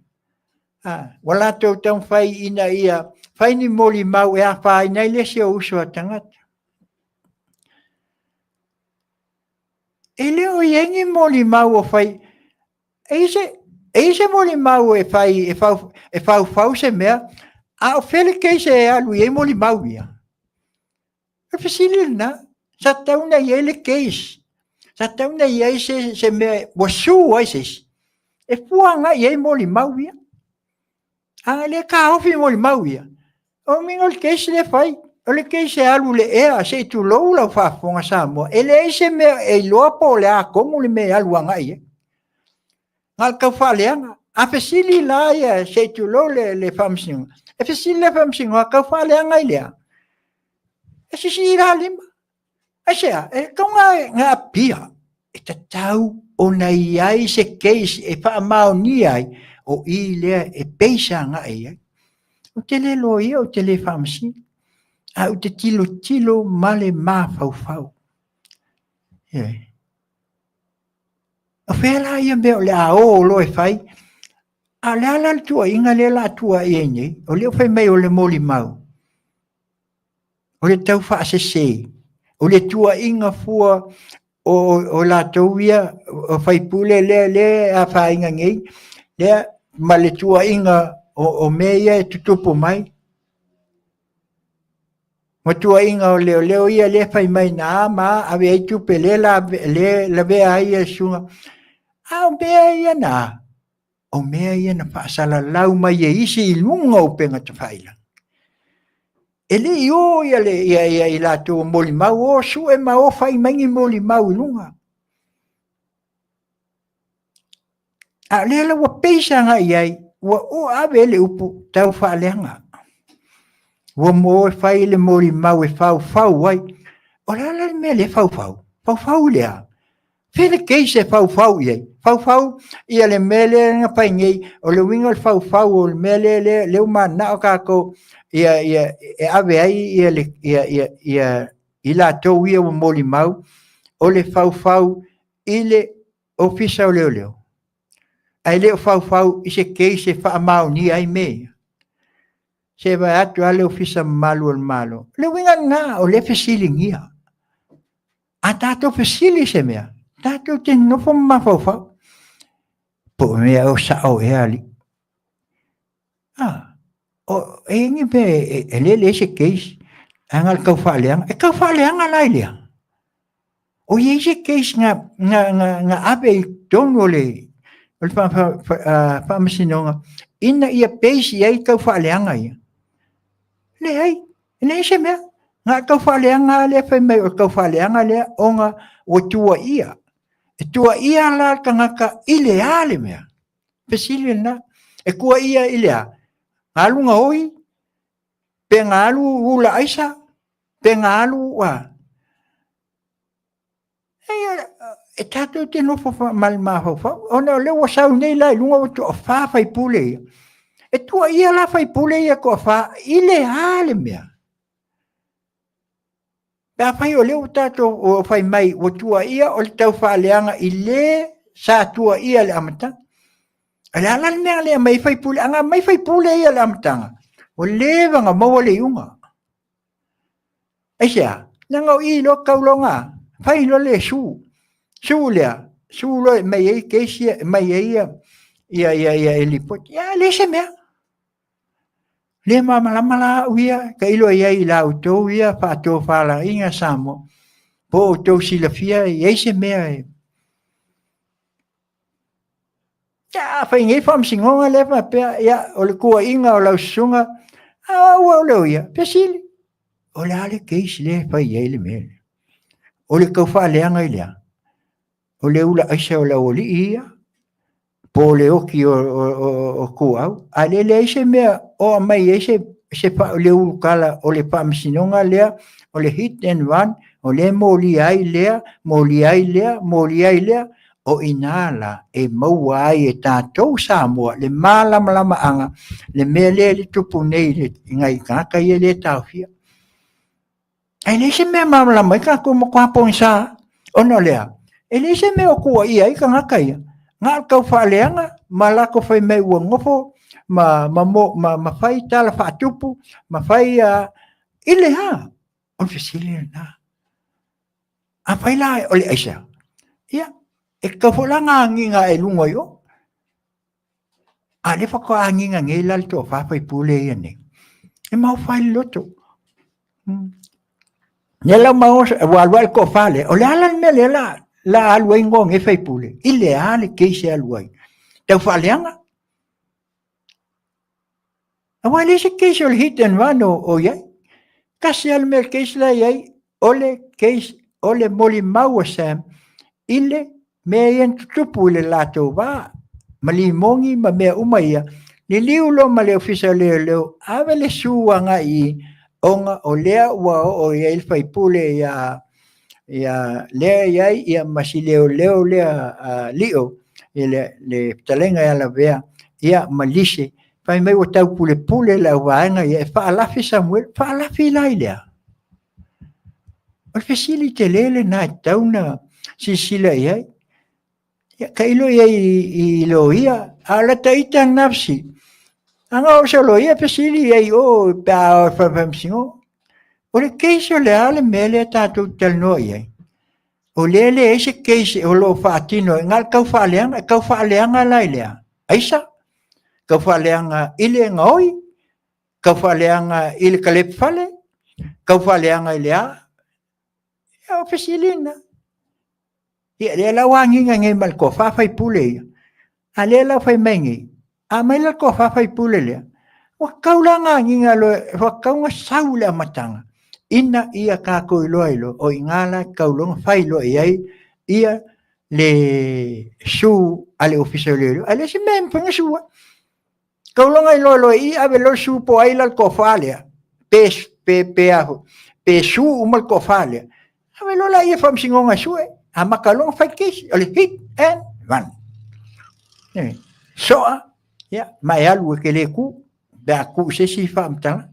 ua latou taumafai ina ia fai ni molimau e afaina ai le isi ou uso a tagata. E le o i ai ni molimau o fai, e i ai se molimau e fai e faufau se mea, a o fea le case e alu i ai molimau ia? O le fesili lena, sa tatau ona i ai le case, sa tatau ona i ai se mea ua sue ai se isi, e fua agai i ai molimau ia. A o lea e taofi molimau ia, o lona uiga o le case lea e fai, o le case e alu i le ea, se i tulou lau faafofoga Samoa, e leai se mea e iloa po o le a tonu le mea e alu agai i ai. Na o le tau faaleaga. A fesili la ia, se i tulou le faamasinoga, e fesili le faamasinoga, tau faaleaga i le a? E sisii la lima. Aisea? E tatau ona appear, e tatau ona i ai se case e faamaonia ai o i lea e base agai i ai. Ou te le loia, ou te le faamasino, ae ou te tilotilo ma le mafaufau. Ioe. O fea la ia mea o le a o loa e fai? A o le a la le tuuaiga lea o le a tuuai ai nei? O lea ua fai mai o le molimau. O le taufaasese, o le tuuaiga fua o latou ia, o faipule lea e afaina nei, lea ma le tuuaiga o mea ia e tutupu mai, ma tuuaiga o leoleo ia lea e fai mai na a ma a, ave ai tupe lea e lavea ai le susuga. A o mea ia na a? O mea ia na faasalalau mai e isi i luga o upega tafailagi. E le i o ia, le, ia, ia i latou o molimau, o sue ma o fai mai ni molimau i luga. A o lea la ua peisa agai i ai, ua o ave le upu tau faaleaga. Ua mo e fai le molimau e faufau ai. O le a la le mea lea e faufau? Faufau i le a? Fea le case e faufau i ai? Faufau ia le mea lea na fai nei, o le uiga o le faufau o le mea lea lea lea ua mananao tatou ia ia e ave ai ia le ia ia ia i latou ia ua molimau, o le faufau i le Ofisa o Leoleo, ae le o faufau i se case e faamaonia ai mea ia. Se vae atu lava le Ofisa mamalu o le Malo. O le uiga lena, o lea e fesiligia. A tatou fesili i se mea, tatou te nonofo ma mafaufau. Po o mea o sao ea alii. Ah, o, e ni mea e, e le leai se case, ae na o le tau faaleaga. E tau faaleaga la i le a? O i ai se case na, na, na, na ave i totonu o le, o le faamasinoga ina ia base i ai tau faaleaga ia. Leai, e leai se mea. Na o le tau faaleaga lava lea fai mai o le tau faaleaga lea ona ua tuuaia. E tuuaia la le tagata i le a le mea? Fesili lena. E tuuaia i le a? Na alu gaoi? Pe na alu ula aisa? Pe na alu a? E tatou te nofo ma le mafaufau, ona o lea ua sau nei la i luga ua toafa faipule ia. E tuuaia la faipule ia toafa i le a le mea? Pe afai o lea ua tatou ua fai mai ua tuuaia o le taufaaleaga i le sa tuuaia i le amataga. O le a la le mea na le aumai ai faipule? A na aumai faipule ia i le amataga, ua leva ona maua le iuga. Aisea? Leaga o i loa tauloga, fai loa le sue. Sue lea, sue loa e aumai ai case ia, aumai ai ia ia ia lipoti. Ia leai se mea. Le malamalama la au ia, tailo i ai i la outou ia faatofalaiga Samoa, po o outou silafia e i ai se mea e... Ia, a fai nei faamasinoga lea faapea, ia, o le tuuaiga o lau susuga, a o au o le loia, fesili, o le a le case lea e fai ai le mea lea? O le tau faaleaga i le a? O le ula aisa o le aualii ia, po o le oti o tuau, a le leai se mea o aumai ai se le ulutala o le faamasinoga lea, o le hit and run, o lea e molia ai lea, molia ai lea, molia ai lea, o i ina la e maua ai e tatou Samoa le malamalamaaga le mea lea e tupu nei i nai tagata ia lea e taofia. Ae leai se mea malamalama ai tatou matua pogisa ona o le a? E leai se mea o tuuaia ai tagata ia, na o le tau faaleaga ma latou fai mai ua nofo ma, ma, ma, ma fai tala faatupu, ma fai uh, i le a? O le fesili lena. Afai la o le aisa, ia, e tatau foi la ona agiga i luga i o. A lea faatoa agiga nei la le toafa faipule ia nei. E maofa ai le loto. Lea la ua alu ai le toafa lea, o le a la le mea lea la, la alu ai ngoa nei faipule? I le a le case e alu ai? Tau faaleaga? Aua e leai se case o le hit and run o i ai. Tasi lava le mea o le case la e i ai, o le case o le molimau a Sam i le mea ia na tutupu i le latou va, ma limogi ma mea uma ia, liliu loa ma le Ofisa o Leoleo, ave le sue agai i i, ona o lea ua oo i ai le faipule ia ia lea i ai ia ma si leoleo lea a Lio, i le, le fetalaiga ia Lavea, ia ma Lise, fai mai ua taupulepule le auvaega ia e faalafi Samuel, faalafi la i le a? O le fesili tele lena e tatau ona silasila i ai. Ia, tailo i ai i loia, a o lata ita lena fesili. Ana o se loia fesili i ai o pe a o faamasinoga. O le case o le a le mea lea tatou te talanoa i ai? O lea e leai se case o lo o faatino ai, na o le tau faaleaga, e tau faaleaga la i le a? Aisa? Tau faaleaga i le gaoi? Tau faaleaga i le kalepu fale? Tau faaleaga i le a? Ia, o fesili na. Ia, lea la ua agiga nei ma le tofa faipule ia. A lea la ua fai mai nei, a mai la le tofa faipule lea, ua tau la na agiga loa, ua tau na sau le amataga, ina ia tatou iloa ai loa, o i ina la e tatau loa ona fai loa i ai ia le sue a le Ofisa o Leoleo. Ae leai se mea e mafai ona sue ai. Tauloga iloa loa i ave loa le sue po o ai la le toafa lea, pe, pe, pe, a, pe sue uma le toafa lea. Ave loa la ia faamasinoga e sue, amata loa ona fai case, o le hit and run. Eh, soa, ia, ma e alu e te le ku, pe a ku i se isi faamatalaga.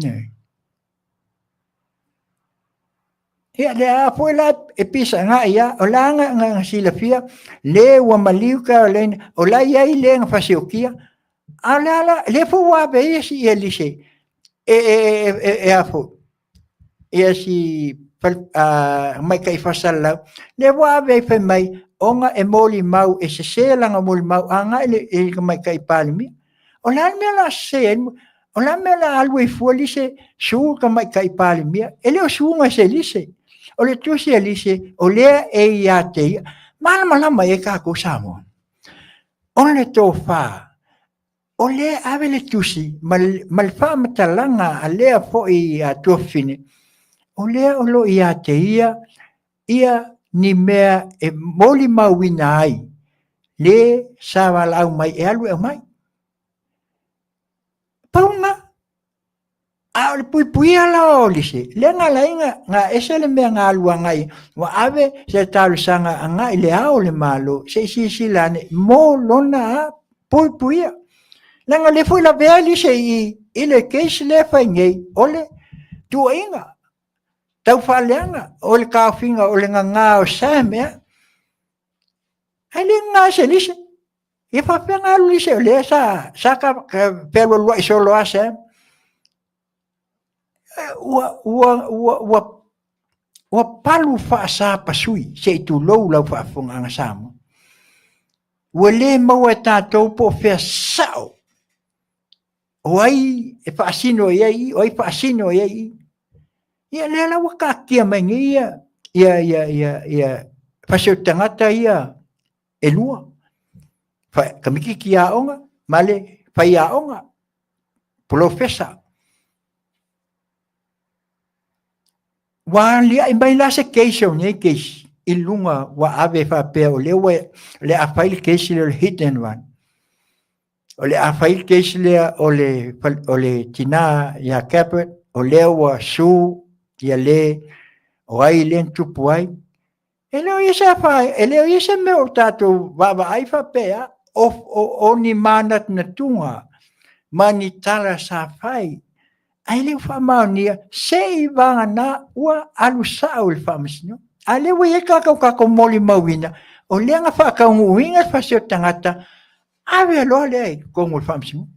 Eh. Ia, le a foi la e pisa nga ia, o la nga nga silafia, le ua maliu ka o le, o la ia i le nga fasiokia, a le ala, le fo ua ave ia si ia lise, e, e, e, e, e a fo, ia si, a, mai kai fasalau, le ua ave ai fai mai, ona e moli mau, e sese lana moli mau, a nga i le, i le mai kai palemia. O le a le mea la sese ai, o le a le mea la alu ai fua Lise, su le tamaitai Palemia, e le o suga se Lise. O le tusi a Lise, o lea e ia te ia. Malamalama i ai tatou Samoa. O le tofa, o lea e ave le tusi ma le faamatalaga a lea foi a tuafafine, o lea o lo o ia te ia ia ni mea e molimauina ai le sa valaau mai e alu e aumai. Pau lena. A o le puipuia la o Lise, lea na ala ai na ese le mea na alu agai, ua ave se talosaga agai i le Ao o le Malo se i silasila ane mo lona puipuia. Leaga o lea foi lavea Lise i i le case lea e fai nei o le tuuaiga. Taufaaleaga o le taofiga o le gaga o Sam ea. Ae le gaga se lise. Ia faapea na alu lise o lea sa sa fealualuai solo a Sam. Ua ua ua ua ua palu faasapasui se i tulou lau faafofogaaga Samoa. Ua le maua e tatou po o fea sao o ai e faasino i ai i, o ai faasino i ai i. Ia lea la ua taatia mai nei ia ia ia ia ia fasi o tagata ia e lua. Fa, kamititi aoga ma le faiaoga, polofesa. Ua aliae mai la se case o nei case i luga ua ave faapea o lea ua le a fai le case lea o le hit and run. O le a fai le case lea o le, o le tina ia Gabbard, o lea ua su ia le o ai lea na tupu ai. E le o ia se afa, e le o ia se mea o tatou vaavaai faapea, o, o, o ni manatunatuga ma ni tala sa fai, ae le o faamaonia se i vagana ua alu sao i le faamasinoga. A lea ua i ai tatou tatou molimauina, o lea na faataunuuina le fasi o tagata, ave loa lea i totonu o le faamasinoga.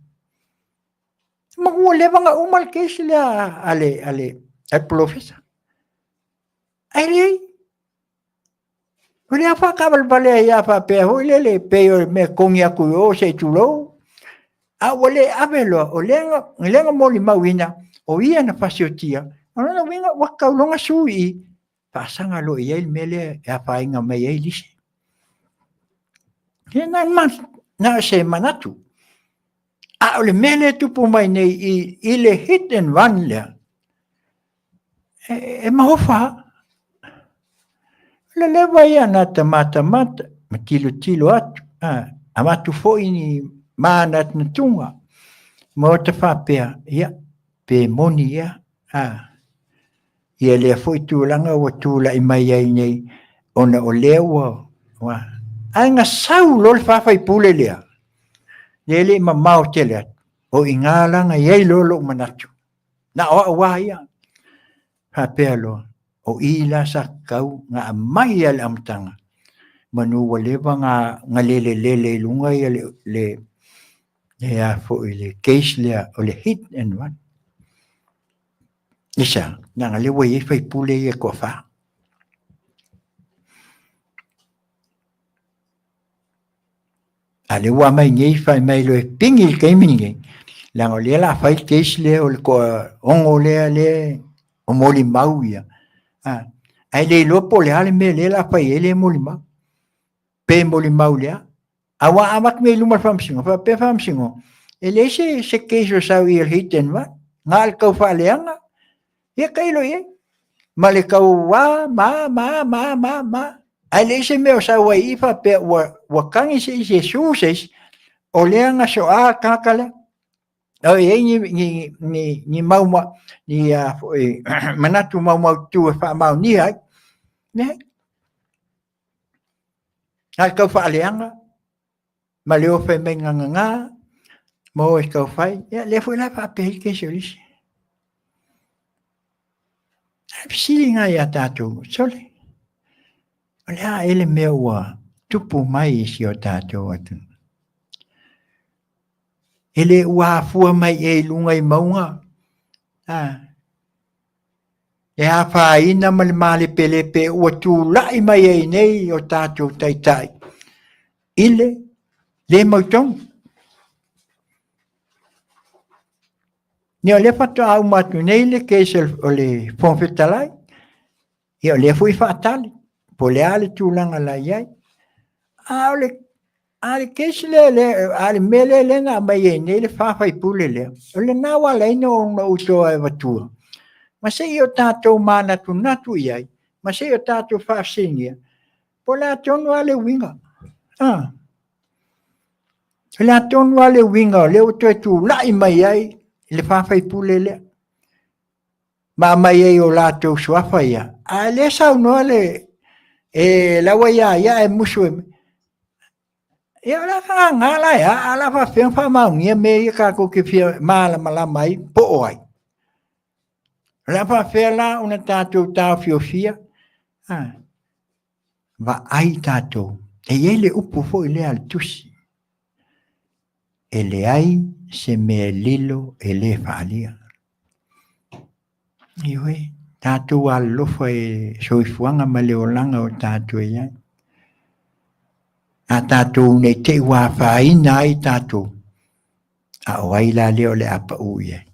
Ma ua leva na uma le case lea a le, a le, a le polofesa. Ae leai. O lea faataavalevale ai lava faapea foi lele pei o le mea e togi atu i o se i tulou. A ua le ave loa, o lea na molimauina, o ia na fasiotia, o lona uiga ua tatau loa ona sui i, faasaga loa i ai le mea lea e afaina mai ai lisi. Ia na, na o se manatu. A o le mea lea e tupu mai nei i, i le hit and run lea, e, e maofa. O le leva ia na ta matamata, ma tilotilo atu, a, avatu foi ni manatunatuga, ma o ta faapea, ia, pe moni ia, a, ia lea foi tulaga ua tulai mai ai nei, ona o lea ua, ua ae na sau loa le faafaipule lea, lea e le i mamao tele atu, o i ina la na i ai loa lou manatu, na o au lava ia, faapea loa, o i la sa tatau na aumai ia le amataga, manu ua leva na lelelele i luga ia le, le, le a foi le case lea o le hit and run. I se aha? Leaga lea ua i ai faipule ia e toafa. A lea ua aumai nei fai mai loa e pigi i le taimi lenei, leaga o lea o le a fai le case lea o le toaono lea lea o molimau ia. Ae le iloa po o le a le mea lea o le a fai ai lea molimau. Pe molimau i le a? Aua a avatu nei i luma o le faamasinoga, faapea faamasinoga, e leai se, se case o sau i le hit and run, na o le tau faaleaga, ia tailo i ai. Ma le tau a, ma, ma, ma, ma, ma. Ae leai se mea o sau ai i faapea ua, ua tagi se isi e su se isi, o lea na soa le tagata lea. O i ai ni, ni, ni, ni mau, ni a foi, manatu maumaututu e faamaonia ai. Leai. Na o le tau faaleaga ma le o fai mai gagana ma o e tau fai. Ia lea foi la e faapea ai le case o lisi. Ae fesili lena ia tatou, sole, o le a ea le mea ua tupu mai i si o tatou atunuu? E le ua afua mai ea i luga i mauga, a, e afaina ma le malepelepe ua tulai mai ai nei o tatou taitai i le le mautonu. Ia o lea faatoa uma atu nei le case o le Fofoga Fetalai, ia o lea foi e faatali po o le a le tulaga la i ai. A o le A le case lea, lea, a le mea lea, lea na aumai ai nei le faafaipule lea, o lena ua ala ai ona ou toe avatua. Ma se i o tatou manatunatu i ai, ma se i o tatou faafesiligia, po o le a tonu lava le uiga. Ah. O le a tonu lava le uiga o lea ua toe tulai mai ai le faafaipule lea. Ma aumai ai o latou suafa ia. A lea saunoa le, e laua ia ia e musu e, ia o le a whaanga la e a, a la whawhea whaamaungia me ia kākou ke fia malamalama ai, po o ai. O le a faafefea la ona tatou taofiofia? A, vaai tatou. E i ai le upu foi lea a le Tusi, e leai se mea lilo e le faaalia. Ioe, tatou alolofa i soifuaga ma le olaga o tatou i ai. A tatou nei te i ua afaina ai tatou, a o ai la lea o le a pau i ai?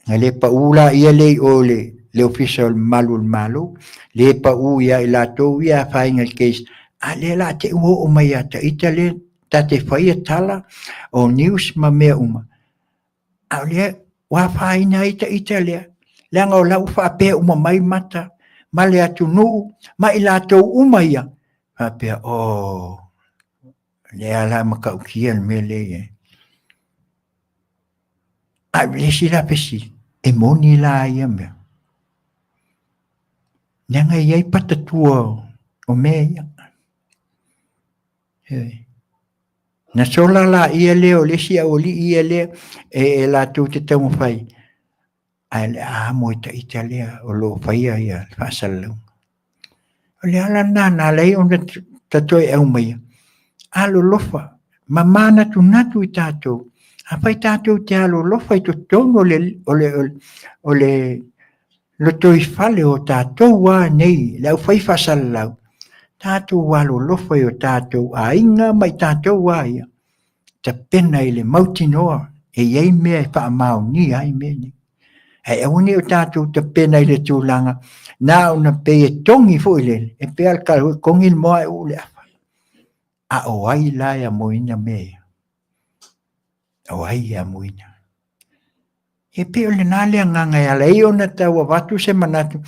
Na le pau la ia le i o le, le ofisa o le malu o le Malo, le pau ia i latou ia afaina i le case, a lea la te ua oo mai ia ta ita le ta te faia tala o news ma mea uma. A o lea ua afaina ai ta ita lea, leaga o la ua faapea uma mai mata ma le atunuu ma i latou uma ia, faapea, oh, lea la matautia le mea lea i ai. A o le isi la fesili, e moni la ia mea? Leaga e i ai patatua o mea ia. E. Na sola la ia lea o le isi aualii ia lea e latou te taumafai, ae o le a amo e ta ita lea o lo o faia ia le faasalalauga. O le ala lena na ala ai ona ta toe aumaia, alolofa ma manatunatu i tatou. Afai tatou te alolofa i totonu o le, o le, o le lotoifale o tatou lava nei, le aufai faasalalau, tatou alolofa i o tatou aiga ma i tatou lava ia, tapena i le mautinoa e i ai mea e faamaonia ai mea nei. Ae aua ne i o tatou tapena i le tulaga na ona pei e togi foi lele, e pei lava le tala foi, togi le moa ae uu le afa. A o ai la e amoina mea ia? O ai e amoina? E pei o lena le agaga e ala ai ona tau avatu se manatu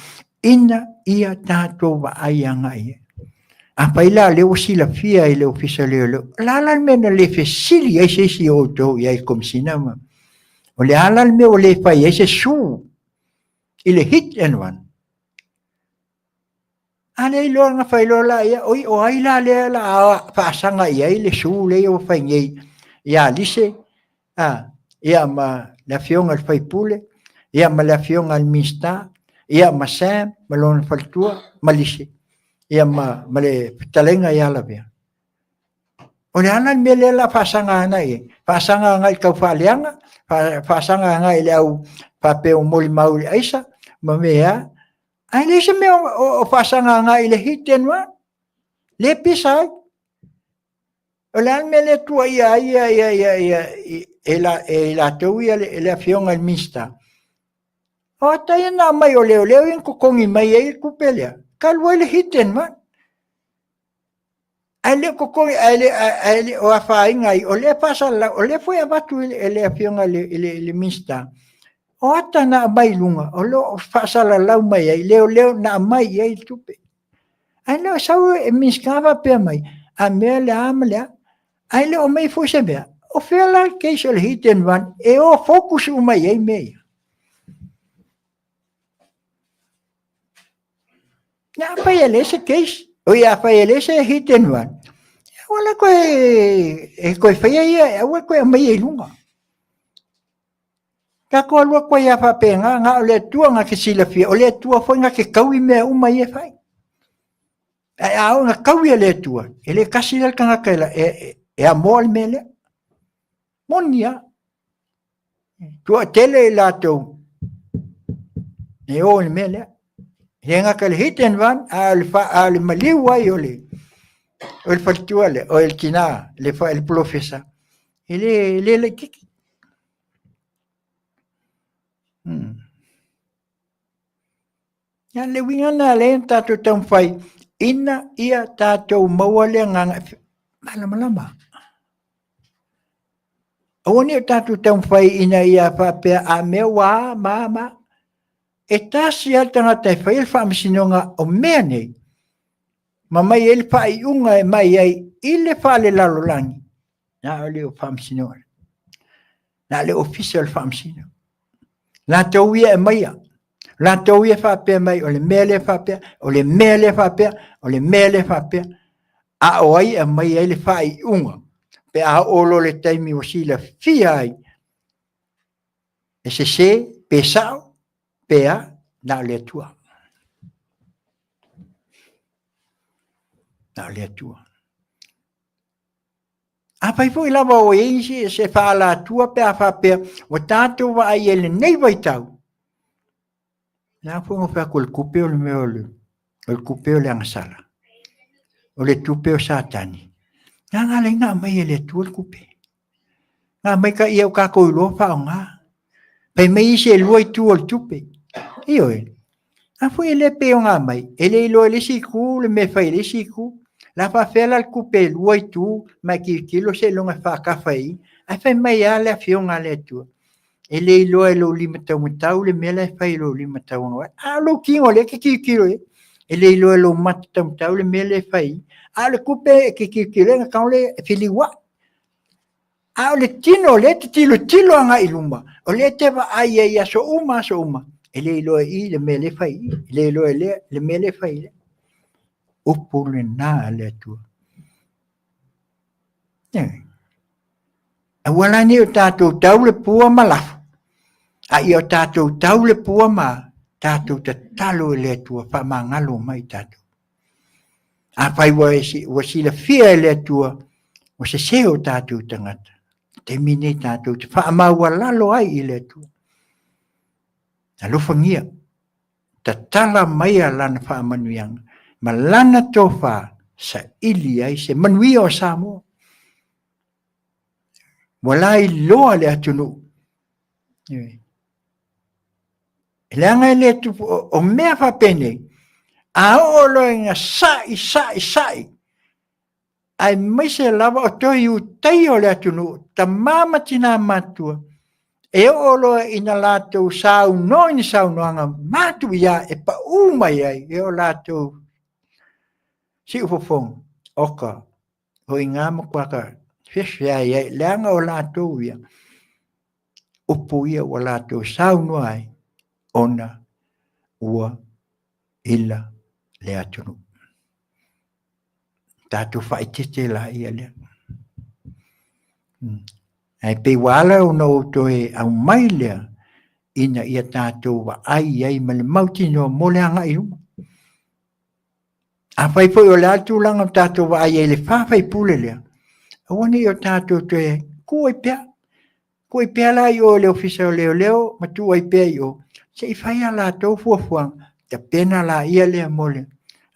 ina ia tatou vaai agai i ai. Afai la o lea ua silafia e le Ofisa o Leoleo, o le a la le mea na le fesili ai se isi o outou i ai i le Komesina ma o le a la le mea ua le fai ai se sue i le hit and run? A lea iloa na fai loa la ia, oi o ai la lea la a faasaga i ai le sue lea ua fai nei ia Lise, a, ia ma le afioga i le faipule, ia ma le afioga i le Minisita, ia ma Sam ma lona faletua ma Lise, ia ma, ma le fetalaiga ia Lavea. O le a la le mea lea la faasaga agai i ai? Faasaga agai i le taufaaleaga, faasaga agai i le au faapea ua molimau i le aisa ma mea a. Ae leai se mea o faasaga agai i le hit and run. Le pisa ai. O le a le mea lea tuuaia ai ia, ia, ia, ia, e, la, e latou ia le, le afioga i le Minisita? O ata ia na aumai o leoleo ia na totogi mai ai le tupe lea, talu ai le hit and run. Ae le o totogi, ae le, ae le o afaina ai, o lea faasalalau, o lea foi e avatu e le afioga i le, le Minisita, o ata na aumai i luga, o lo o faasalalau mai ai, leoleo na aumai i ai le tupe. Ae le o sau e Minisita faapea mai, a mea le a ma le a. Ae le o aumai foi se mea, o fea la le case o le hit and run e o focus uma i ai mea ia. Na afai e leai se case, oi afai e leai se hit and run, aua la toe e toe faia ia, aua le toe aumaia i luga. Tatou alu atu ai lava faapena, na o le Atua na te silafia, o le Atua foi na te taui mea uma ia e fai. Ae a oo ina taui e le Atua, e le tasi la le tagata e, e, e amoa le mea lea. Moni lava. Toatele i latou e o i le mea lea. E le gata i le hit and run, a o le, fa, a o le maliu ai o le, o le faletua lea, o le tina, le, fa, le polofesa, e le, e le laititi. Ia, le uiga lena lea na tatou taumafai ina ia tatou maua le agaga e malamalama. Aua ne i o tatou taumafai ina ia faapea a mea ua a ma a ma a. E tasi lava le tagata e faia le faamasinoga o mea nei ma mai ai le faaiuga e mai ai i le faalelalolagi, na o le faamasinoga. Na o le ofisa o le faamasino. Latou ia e maia. Latou ia faapea mai o le mea lea faapea, o le mea lea faapea, o le mea lea faapea. A o ai e aumai ai le faaiuga pe a oo loa le taimi ua silafia ai e sese pe sao pe a. Na o le Atua. Na o le Atua. Afai foi lava o i ai se, se faalatua pe a faapea ua tatou vaai ai i lenei vaitau, la foi na fai atu o le tupe o le mea o le, o le tupe o le agasala. O le tupe o Satani. Na na ala ai na aumai e le Atua le tupe. Na aumai ka ia o tatou iloa faaaoga. Fai mai isi e lua itu o le tupe. Ioe. A foi e le pei ona aumai, e le iloa e le isi itu le mea e fai e le isi itu. La faafefea la le tupe e lua itu ma e tilotilo seiloga e faatafa i i. Ae fai mai lava le Afioga a le Atua, e le iloa e lou lima taumatau le mea la e fai e lou lima tauagavale. A o lou tino lea e te tilotilo i ai. E le iloa e lou mata taumatau le mea lea e fai i i. A o le tupe e te tilotilo i ai, ona tago lea e feliuai. A o le tino o lea e te tilotilo agai i luma, o lea e te vaai ai i aso uma aso uma, e le iloa e i le mea lea e fai i i, e le iloa e lea le mea lea e fai i lea. Upu lena a le Atua. Aua la ne i o tatou tau le pua ma lafo, a ia o tatou tau le pua ma tatou tatalo i le Atua, faamagalo mai tatou. Afai ua, ua silafia e le Atua, ua sese o tatou tagata, taimi nei tatou te faamaualalo ai i le Atua. Alofagia, tatala maia lana faamanuiaga ma lana tofa saili ai se manuia o Samoa. Ua lailoa le atunuu. Leaga e le tupu, o mea faapenei, a oo loa ina sa'i, sa'i, sa'i, aemaise lava o toe utaia o le atunuu, tama ma tina matutua, e oo loa ina latou saunoa i ni saunoaga matuia e pau mai ai e o latou siufofoga, oka, o i ngā matua ka feafeai ai, leaga o latou ia, upu ia ua latou saunoa ai, ona ua ila le atunuu. Tatou faaeteete laia lea. Ae pei ua ala ona ou toe aumai lea, ina ia tatou vaai ai ma le mautinoa mo le agai i luma. Afai foi o le a le tulaga o tatou vaai ai i le faa-faipule lea, aua ne i o tatou toe tuu ai pea. Tuu ai pea la i o i le Ofisa o Leoleo ma tuu ai pea i o, se i fai a latou fuafuaga, tapena laia lea mo le...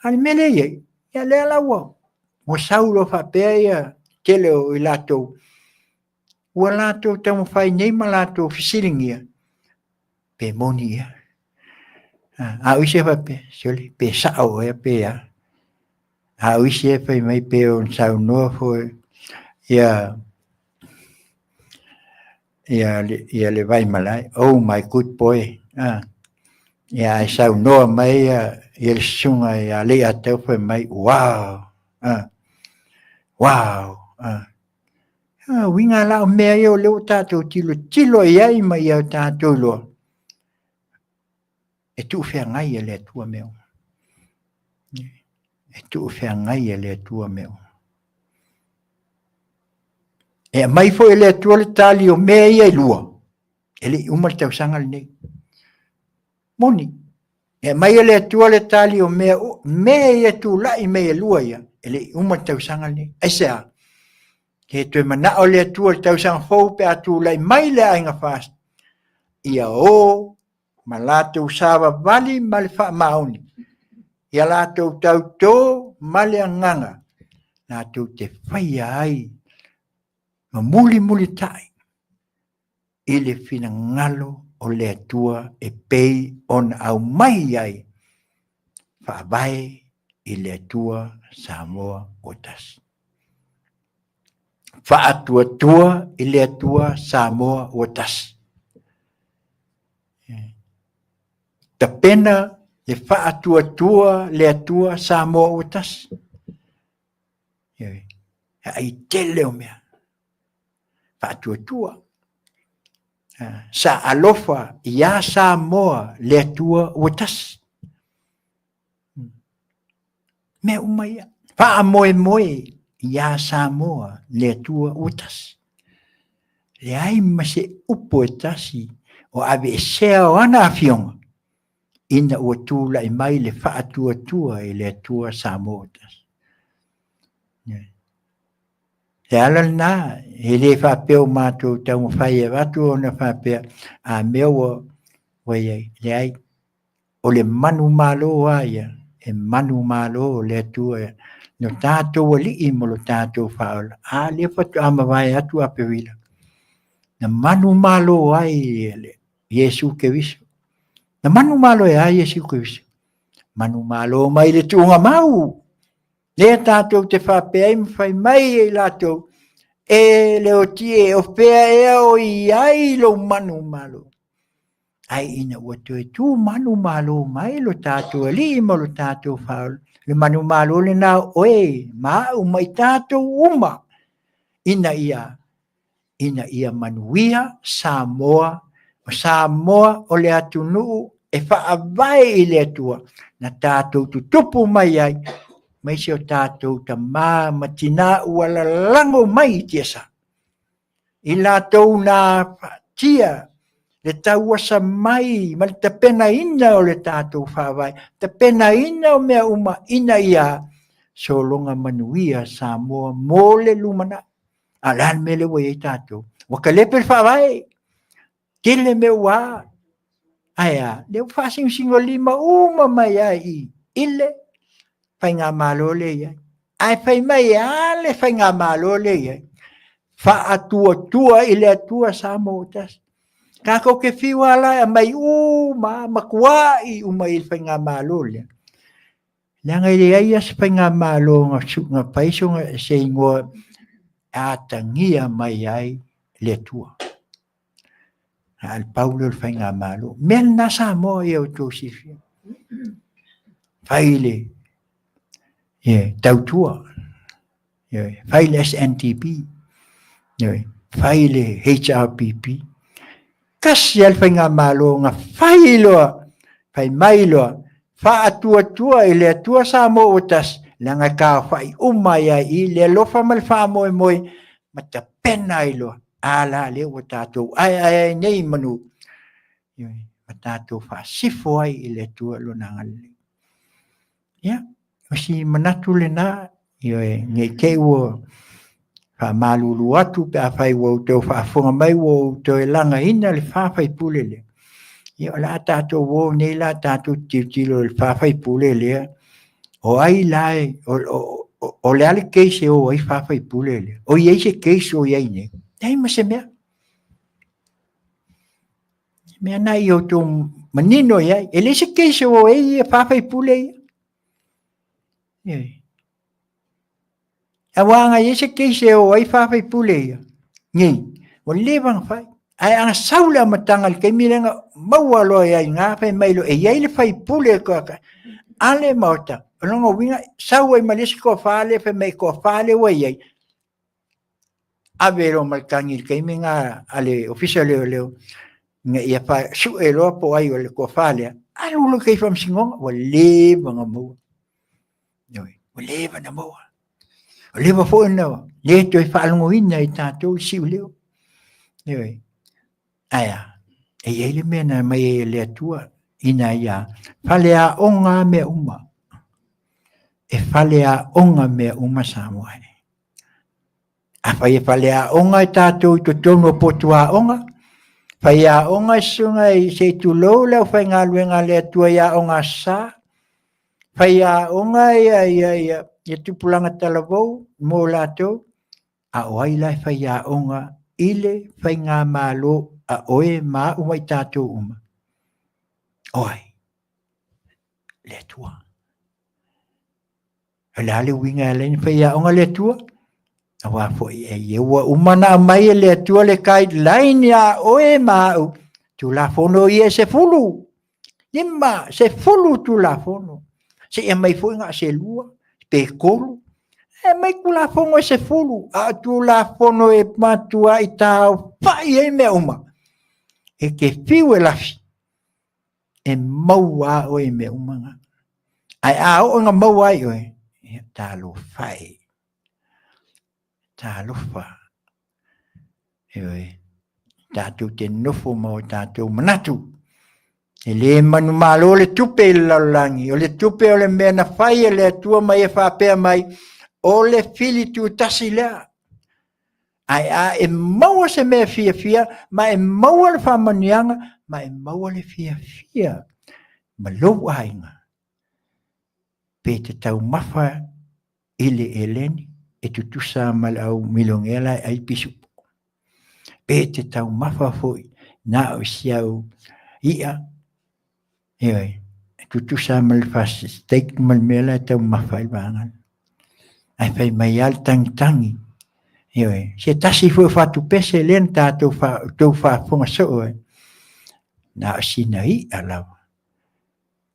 A o le mea lea e i ai, ia lea la ua, ua sau loa faapea ia tele o i latou, ua latou taumafai nei ma latou fesiligia, pe moni ea. A o isi e faapea, sole, pe sao ea pe a. A o isi e fai mai pe ona saunoa foi ia ia le, ia le Vaimalae, oh my good boy. Ah. Ia ai saunoa mai ia, ia le susuga ia Leiatau fai mai, wow. Ah. Wow. Ah. Ah, uiga la o mea ia o lea ua tatou tilotilo i ai ma ia tatou iloa. E tuufeagai e le Atua mea uma. E tuufeagai e le Atua mea uma. E aumai foi e le Atua le tali o mea ia e lua, e le i uma le tausaga lenei. Moni, e aumai e le Atua le tali o mea, mea ia tulai mai e lua ia, e le i uma le tausaga lenei. Aisea? He toe manao le Atua i le tausaga fou pe a tulai mai le aiga FAST, ia o ma latou savavali ma le faamaoni, ia latou tautō ma le agaga, latou te faia ai ma mulimulitai i le finagalo o le Atua e pei ona aumai ai faavae i le Atua Samoa ua tasi. Faatuatua i le Atua Samoa ua tasi. Tapena le faatuatua le Atua Samoa ua tasi. E ai tele o mea. Faatuatua. Sa alofa iā Samoa le Atua ua tasi. Mea uma ia. Faamoemoe iā Samoa le Atua ua tasi. Leai ma se upu e tasi o aveesea o ana afioga. ina ua tulai mai le faatuatua i le Atua Samoa ua tasi. Le ala lena, e le faapea o matou taumafai e avatu ona faapea, a mea ua ua i ai. Leai, o le manumalo lava ia, e manumalo le Atua lo tatou Alii ma lo tatou Faaola. A lea faatoa mavae atu Aperila, na manumalo ai le Iesu Keriso. Na manumalo e a Iesu Keriso? Manumalo mai le tuuga mau. Lea tatou te faapea ai ma fai mai e i latou, e le otie, o fea ea o i ai lou manumalo? Ai ina ua toe tu manumalo mai lo tatou Alii ma lo tatou Faaola, le manumalo lena o oe ma au ma i tatou uma, ina ia ina ia manuia Samoa, o Samoa o le atunuu e faavae i le Atua na tatou tutupu mai ai, mai si o tatou tama ma tina ua lalago mai i tiasa. I latou na faatia le tauasa mai ma le tapenaina o le tatou faavae, tapenaina o mea uma ina ia sologa manuia Samoa mo le lumanai. A o le a le mea lea ua i ai tatou? Ua kalepe le faavae, tele mea ua ae a, lea ua faasinosinolima uma mai ai i i le faigamalo lea i ai. Ae fai mai e a le faigamalo lea i ai? Faatuatua i le Atua Samoa ua tasi. Tatou te fiu lava la e aumai uma lava, matuai uma i le faigamalo lea. Leaga e leai lava se faigamalo na fai se igoa e atagia mai ai le Atua. A o le pau lea o le faigamalo. Mea lena Samoa ia outou silafia. Fai le tautua, fai le SNDP, fai le HRPP. Tasi lava le faigamalo na fai loa, fai mai loa, faatuatua i le Atua Samoa ua tasi, leaga e taofai uma ai lava i i le alofa ma le faamoemoe ma tapena ai loa. A la lea ua tatou aeae ai nei i manu, ma tatou faasifo ai i le Atua Lona agalelei. Ia, o si manatu lena, ioe, ne i te i ua faamalulu atu pe afai ua outou faafofoga mai ua ou toe lagaina le fa faipule lea. Ia, o le a tatou o nei la tatou tilotilo i le fa faipule lea, o ai la e, o le a le case e o ai fa faipule lea? O i ai se case o i ai nei? Leai ma se mea. Mea na i outou manino i ai. E leai se case o ai ia fa faipule ia. Aua ana i ai se case e o ai fa faipule ia, nei, ua leva ona fai. Ae ana sau le amataga i le taimi lea na maua loa i ai ina, fai mai loa, e i ai le faipule a le Maota, o lona uiga, sau ai ma le isi toafa lea, fai mai, toafa lea ua i ai, ave loa ma le tagi i le taimi lena a le Ofisa o Leoleo, ina ia sue loa po o ai o le toafa lea, alu loa i tai i faamasinoga, ua leva ona maua. Ua leva ona maua. Ua leva foi ona le toe faalogoina e tatou le siuleo. Ioe. Ae a? E i ai le mea na aumai ai e le Atua ina ia faleaoga mea uma. E faleaoga mea uma Samoa e. Afai e faleaoga i tatou i totonu o potu aoga, faiaoga e susuga i se i tulou le aufaigaluega a le Atua i aoga Aso Sa, faiaoga ia, ia, ia, ia tupulaga talavou mo latou, a o ai la e faiaoga i le faigamalo a oe ma au ma i tatou uma? O ai? Le Atua. O le a le uiga e ala ai ona faiaoga le Atua? Aua foi e ia ua uma ona aumai e le Atua le guideline ia oe ma au, Tulafono ia e 10, 5, 10 Tulafono. Seia aumai foi na o se 2 pe 3. E aumai Tulafono e 10, a o Tulafono e matuai taofai ai mea uma. E te fiu e lafi, e maua lava oe i mea uma na. Ae a oo ina maua ai oe, ia talofa e, talofa. Ioe, tatou te nofo ma o tatou manatu. E le manumalo le tupe i le lalolagi, o le tupe o le mea na fai e le Atua ma ia faapea mai, o le fili tutasi lea. Ae a e maua se mea fiafia, ma e maua le faamanuiaga, ma e maua le fiafia ma lou aiga, pe te taumafa i le eleni e tutusa ma le au milionea la e ai pisupo. Pe te taumafa foi na o si au i'a, ioe, e tutusa ma le fast steak ma le mea la e taumafa ai le vaega lea. Ae fai mai lava le tagitagi, ioe, se tasi foi o fatupese lea na tatou tou faafofoga soo ai, na o sina i'a lava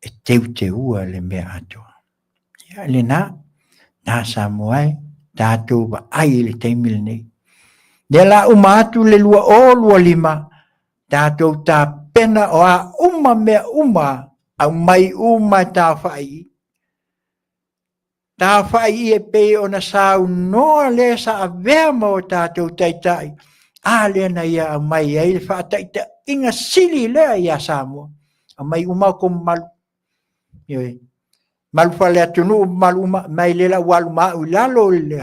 e teuteua le mea atoa. Ia lena, na Samoa e, tatou vaai i le taimi lenei. Lea la uma atu le 2025, tatou tapena o a uma mea uma, aumai uma e taofai i. Taofai i e pei ona saunoa le sa avea ma o tatou taitai, a lea na ia aumai ai le faataitaiga sili lea ia Samoa. Aumai uma o kou mamalu. Ioe. Malu fale atunuu malu uma mai le la ua alu ma au i lalo i le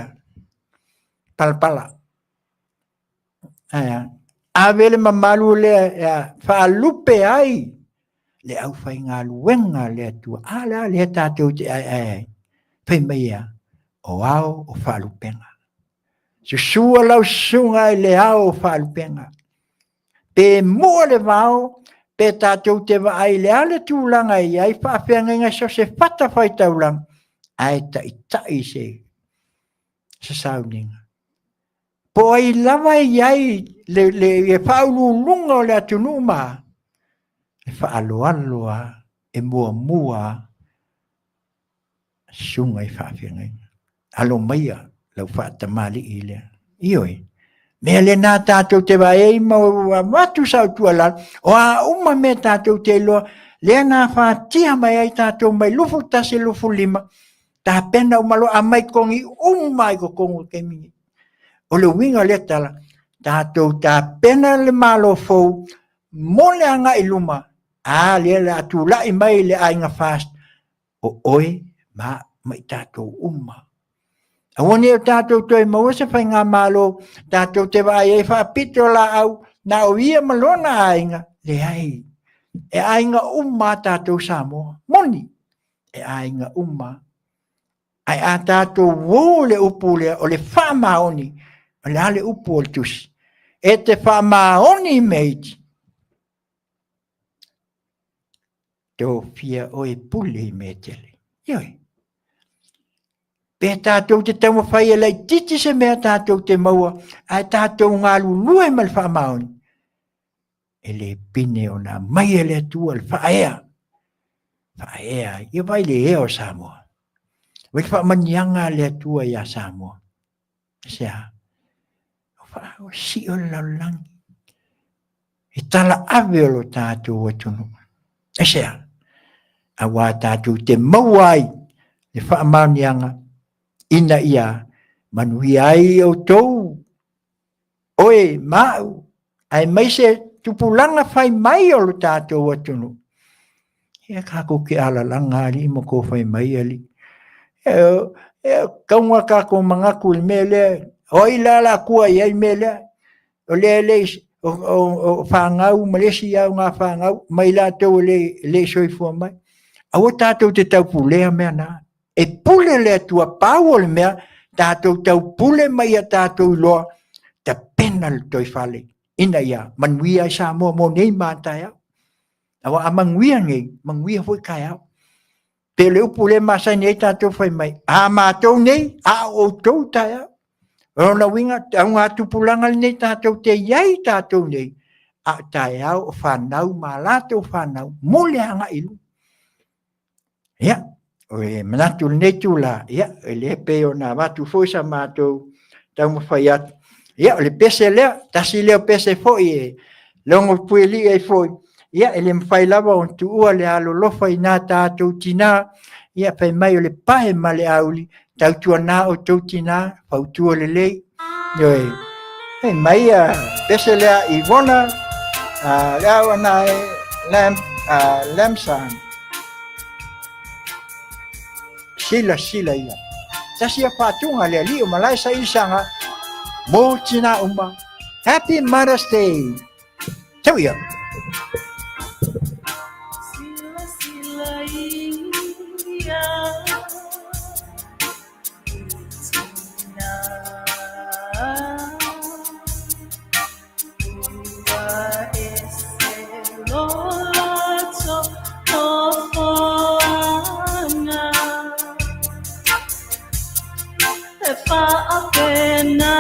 palapala. Ae a? Ave le mamalu lea e faalupe ai le aufaigaluega a le Atua. A lea lea tatou te aeae ai. Fai mai ea, o ao o faalupega. Susua lau susuga i le ao o faalupega. Pe mua le vao, pe tatou te vaai i le a le tulaga e i ai faafeagaiga so o se fatafaitaulaga, ae taitai se sauniga. Po o ai lava e i ai le, le, le faauluuluga o le atunuu ma e faaaloalo lava, e muamua lava susuga i faafeagaiga. Alo maia lau faatamalii lea. Ioe. Mea lena tatou te vaai ai ma ua avatu sau tuualalo, o a uma mea tatou te iloa, lea na afatia mai ai tatou mai 21 25, tapena uma loa, aumai totogi uma i totonu o le taimi nei. O le uiga o lea tala, tatou tapena le Malo fou mo le agai i luma, a lea o le a tulai mai le aiga FAST, o oe ma au ma i tatou uma. Aua ne i o tatou toe maua se faigamalo tatou te vaai ai faapito laau na o ia ma lona aiga, leai. E aiga uma a tatou Samoa. Moni, e aiga uma. Ae a tatou uo le upu lea o le faamaoni, o le a le upu o le tusi? E te faamaoni i mea iti. Tofia oe pule i mea tele. Ioe. Pe tatou te taumafai e laititi se mea tatou te maua, ae tatou galulue ma le faamaoni, e le pine ona aumai e le Atua le faaea. Faaea, ia vai le ea o Samoa. Vai le faamaniaga a le Atua ia Samoa. Se a? O faa, o sio le lalolagi. E tala ave o lo tatou atunuu. E se a? Aua tatou te maua ai le faamaoniaga ina ia manuia ai outou oe ma au, aemaise tupulaga fai mai o lo tatou atunuu. Ia kākou ke alalaga alii ma ko fai mai alii. E, e kaunga kākou manatu i le mea lea, o ai la la kua i ai mea lea. O lea le o, o, o whāngau ma le isi au ngā whāngau, mai lātou e le, le soifua mai. Aua tātou te taupulea mea nā. E pule le Atua, pau o le mea, tatou taupule mai ia tatou iloa, tapena le toi fale, ina ia manuia ai Samoa mo nei ma taeao. Aua a manuia nei, manuia foi taeao. Pe le upu le masani ai tatou fai mai, a matou nei, a o outou taeao. O lona uiga, au ngā tupulaga lenei tatou te i ai tatou nei, a o taeao o whanau ma latou whanau, mo le agai i luma. Ia, o le manatu i lenei itula, ia, e le pei ona avatu foi sa matou taumafai atu. Ia, o le pese lea, tasi lea o pese foi e logo puelii ai foi, ia, e le mafai lava ona tuua le alolofa i nā tatou tinā, ia, fai mai o le pae ma le auli, tautuana outou tinā, fautua lelei, ioe, fai mai a pese lea Ivona, a le au ana e, Lam, Lamsan. Sila sila ia. Tasi ia faatuga le alii o malae sailisaga mo tinā uma. Happy Mother's Day. Tau ia. Sila sila ia tina ua ese lolato nofoaga e faapena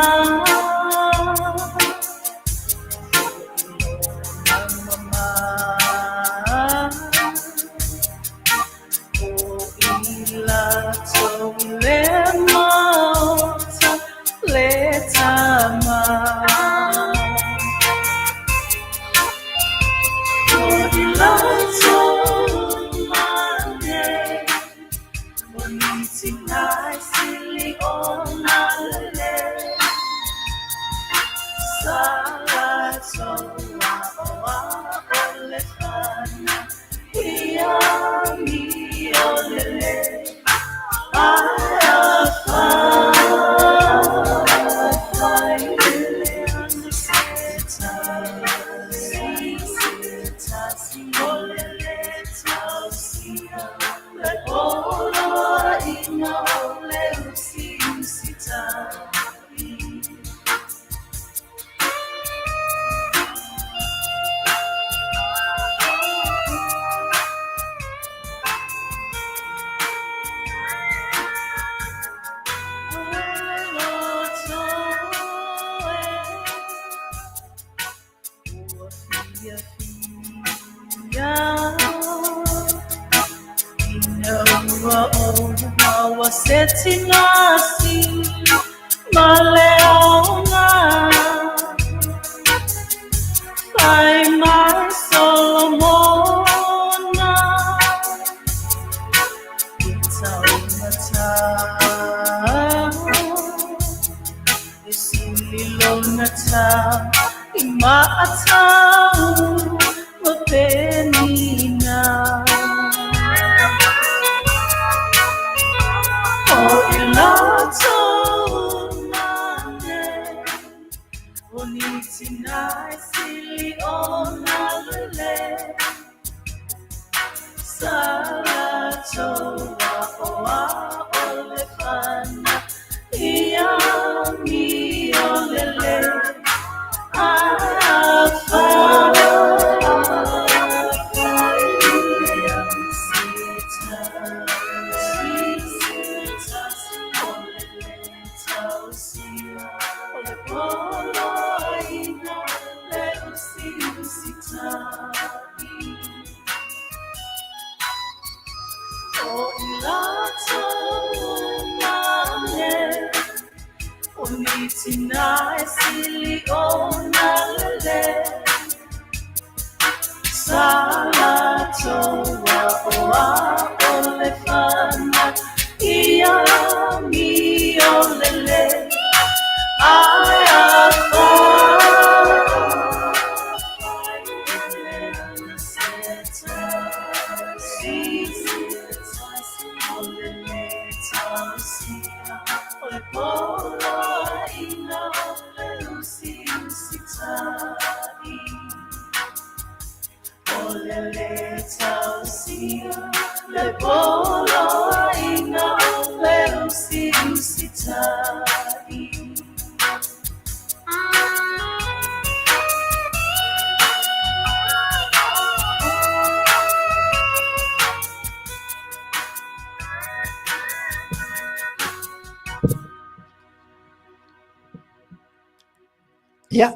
Ia,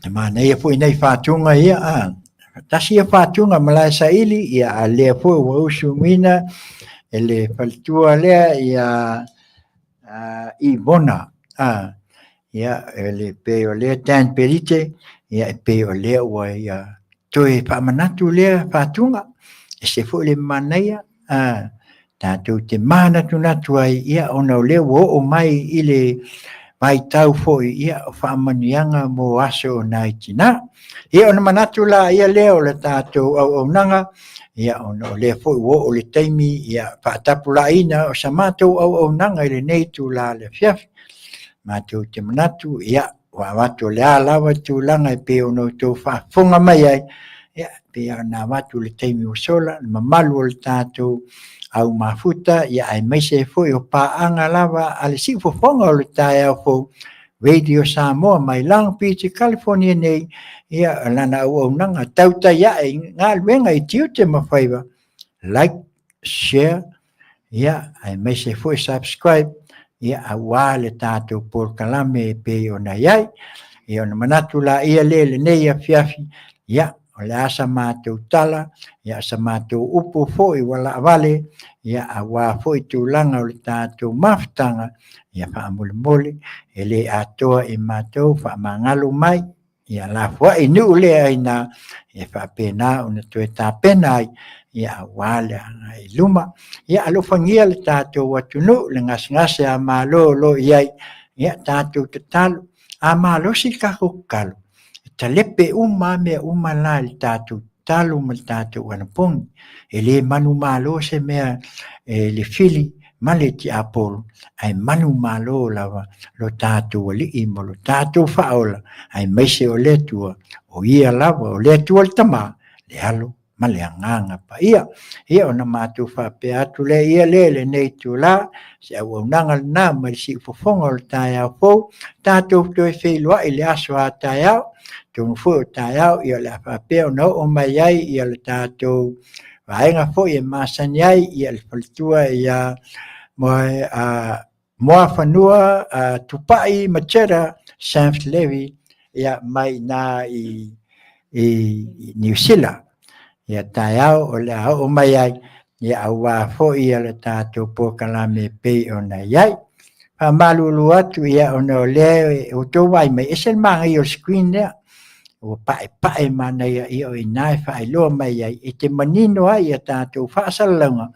e manaia foi nei whātūnga ia, a. Tasi ia whātūnga malae saili, ia a lea foi ua usuina e le faletua lea ia a, Ivona. A, ia, e le pe o lea Dan Perite, ia e pe o lea ua ia toe whaamanatu lea whātūnga. E se foi le manaia, a, tātou te mānatunatu ai, ia ona o lea ua oo mai i le vaitau foi ia o faamanuiaga mo aso o nai tina. Ia ona manatu la ia lea o le tatou auaunaga, ia ona o lea foi ua oo le taimi ia faatapulaaina o sa matou auaunaga i lenei itula le afiafi. Matou te manatu ia ua avatu o le a lava tulaga e pei ona outou faafofoga mai ai, ia pei ona avatu le taimi ua sola, le mamalu o le tatou au mafuta, ia aemaise foi o paaga lava a le siufofoga o le taeao fou, Radio Samoa mai Long Beach, California nei, ia lana auaunaga tautai ae i galuega i tiute ma faiva, like, share, ia aemaise foi subscribe, ia aua le tatou polokalame e pei ona i ai. Ia ona manatu laia lea i lenei afiafi, ia o le a sa matou tala, ia sa matou upu foi ua laavale, ia aua foi tulaga o le tatou mafutaga, ia faamolemole e le atoa i matou faamagalo mai, ia lafoai nuu lea i ina, e faapena ona toe tapena ai, ia aua le agai i luma. Ia alofagia le tatou atunuu, le gasegase a Malo o lo o i ai, ia tatou tatalo, a malosi le tatou tatalo, e talepe uma lava mea uma la i le tatou tatalo ma le tatou anapogi. E le manumalo se mea e le fili ma le tiapolo, ae manumalo lava lo tatou Alii ma lo tatou Faaola, aemaise o le Atua, o Ia lava o le Atua le Tama, le Alo ma le Agaga Paia. Ia ona matou faapea atu lea ia lea i lenei itula, se auaunaga lena mai le siufofoga o le taeao fou, tatou toe feiloai i le aso a taeao, atonu foi o taeao ia o le a faapea ona oo mai ai ia le tatou vaega foi e masani ai ia le faletua ia Moafanua Tupai Macheta Sanf Levy ia mai na i Niu Sila. Ia taeao o le a oo mai ai ia aua foi ia le tatou polokalame e pei ona i ai. Faamalulu atu ia ona o lea e outou vaai mai, ese le manaia o le screen lea. Ua paepae manaia ia o i ina e faailoa mai ai e te manino ai ia tatou faasalalauga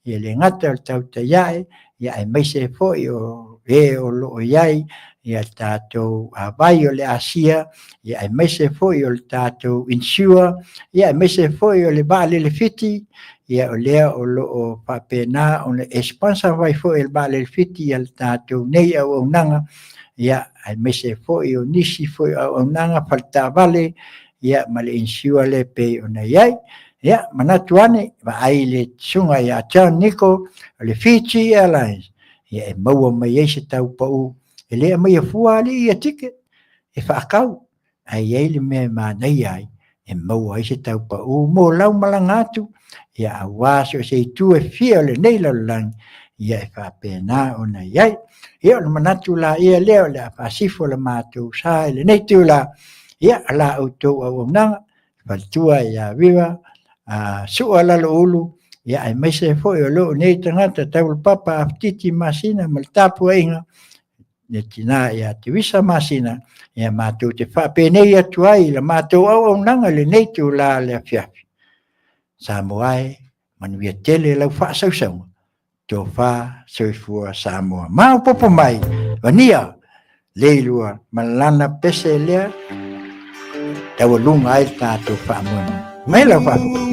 ia le gata o le tautai ae ia aemaise foi o e o lo o i ai ia tatou vai o le Asia ia aemaise foi o le tatou insure ia aemaise foi o le vaalele Fiti ia o lea o lo o faapena ona e sponsor mai foi e le vaalele Fiti ia le tatou nei auaunaga ia aemaise foi o nisi foi o auaunaga faletaavale ia ma le insure lea e pei ona i ai. Ia, manatu ane, vaai le susuga ia John Nico o le Fiji Airlines, ia e maua mai ai se tau pau, e le aumaia fua alii ia ticket, e faatau, ae i ai le mea e manaia ai, e maua ai se tau pau mo lau malaga atu, ia aua so o se itu e fia o lenei lalolagi, ia e faapena ona i ai. Ia, ona manatu laia lea o le a faasifo le matou sa i lenei itula, ia, o la outou auaunaga, faletua ia Viva, a Sua Laloulu, ia aemaise foi o lou nei tagata Taulapapa Afetiti Masina ma le tapuaiga, le tina ia Tevisa Masina, ia matou te faapenei atu ai i la matou auaunaga i lenei itula le afiafi. Samoa e, manuia tele lau faasausauga, tofa soifua Samoa. Maopoopo mai, vania, leilua ma lana pese lea, taualuga ai le tatou faamoemoe. Mai lau faafofoga.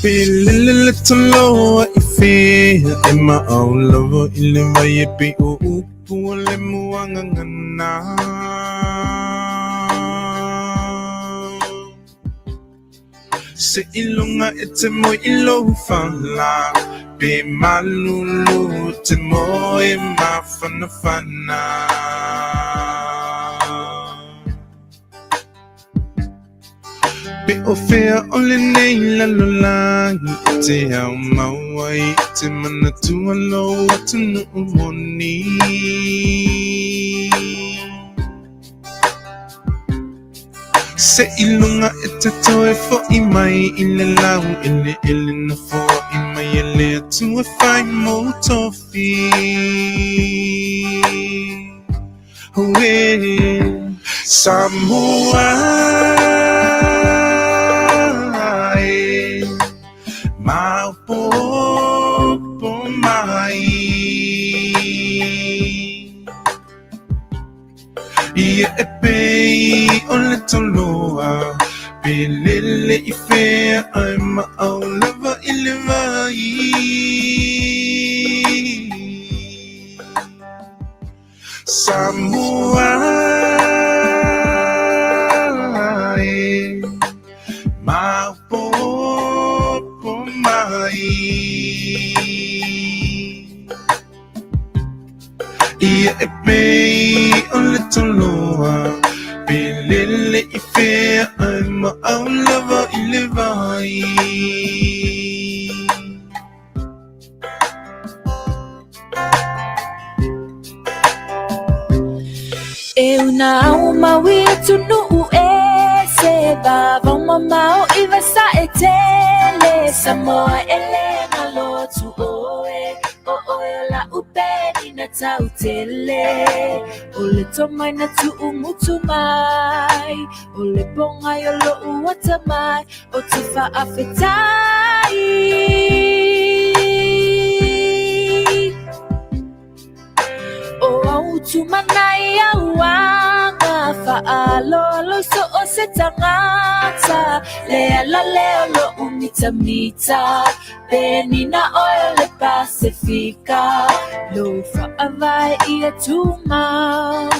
Pilililitaloa i fea e maau lava i le vai e pei o upu o le muagagana. Se iloga e te moe i lou fala, pe malulu te moe mafanafana. Pe o fea o lenei lalolagi e te ao mau ai i te manatua lou atunuu moni. Se i luga e te toe foʻi mai i le lau eleele na foai mai e le Atua e fai mou tofi. Auē Samoa e, maopoopo mai. Ia e pei o le toloa, pe lele i fea ae maau lava i le vai. Samoa e, maopoopo mai. Ia e pei o le toloa, pe lele i fea ae maau lava i le vai. E una au maui atunuu e se vavao mamao i vasa e tele Samoa e le galo atu oe o oe o la'u penina tau tele O le tomai na tu'umutu mai O le pogai o lo'u atamai Ou te faafetai. O au tumanai au aga faaaloalo i so o se tagata Le ala lea o lo'u mitamita Penina oe o le Pasefika Lou faavae ia tumau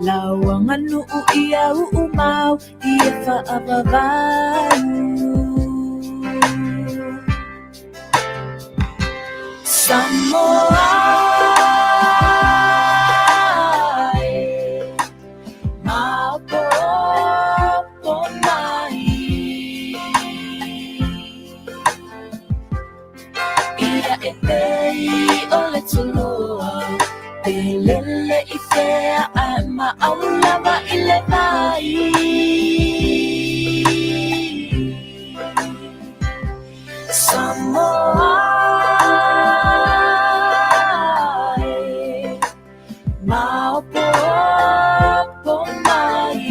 Lau aganuu ia uumau Ia faavavau Samoa e, maopoopo mai. Ia e pei o le toloa, pe lele i fea ae maau lava i le vai. Samoa e, maopoopo mai.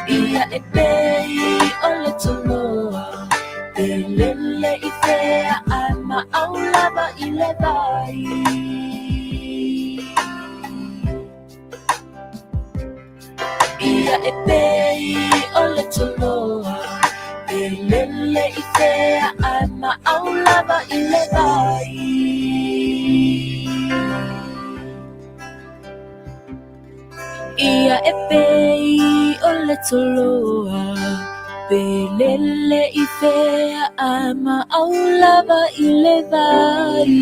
Ia e pei o le toloa, pe lele i fea ae maau lava i le vai. Ia e pei o le toloa, pe lele i fea ae maau lava i le vai. Ia e pei o le toloa, pe lele i fea ae maau lava i le vai.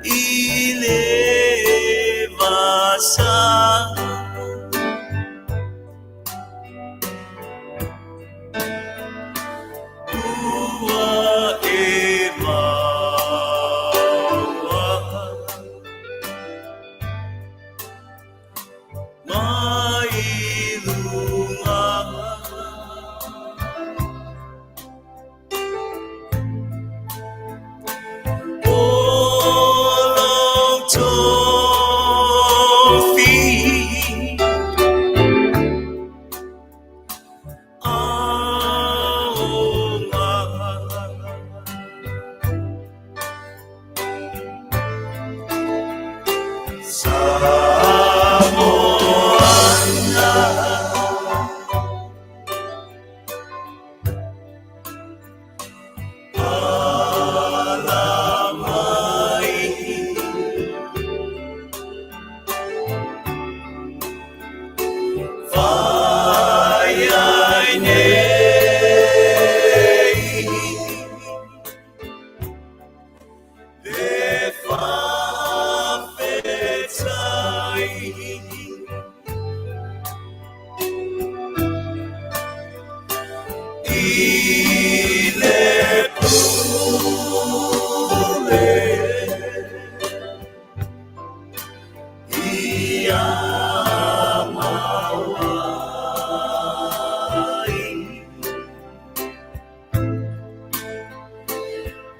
I le vasa.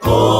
I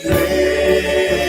le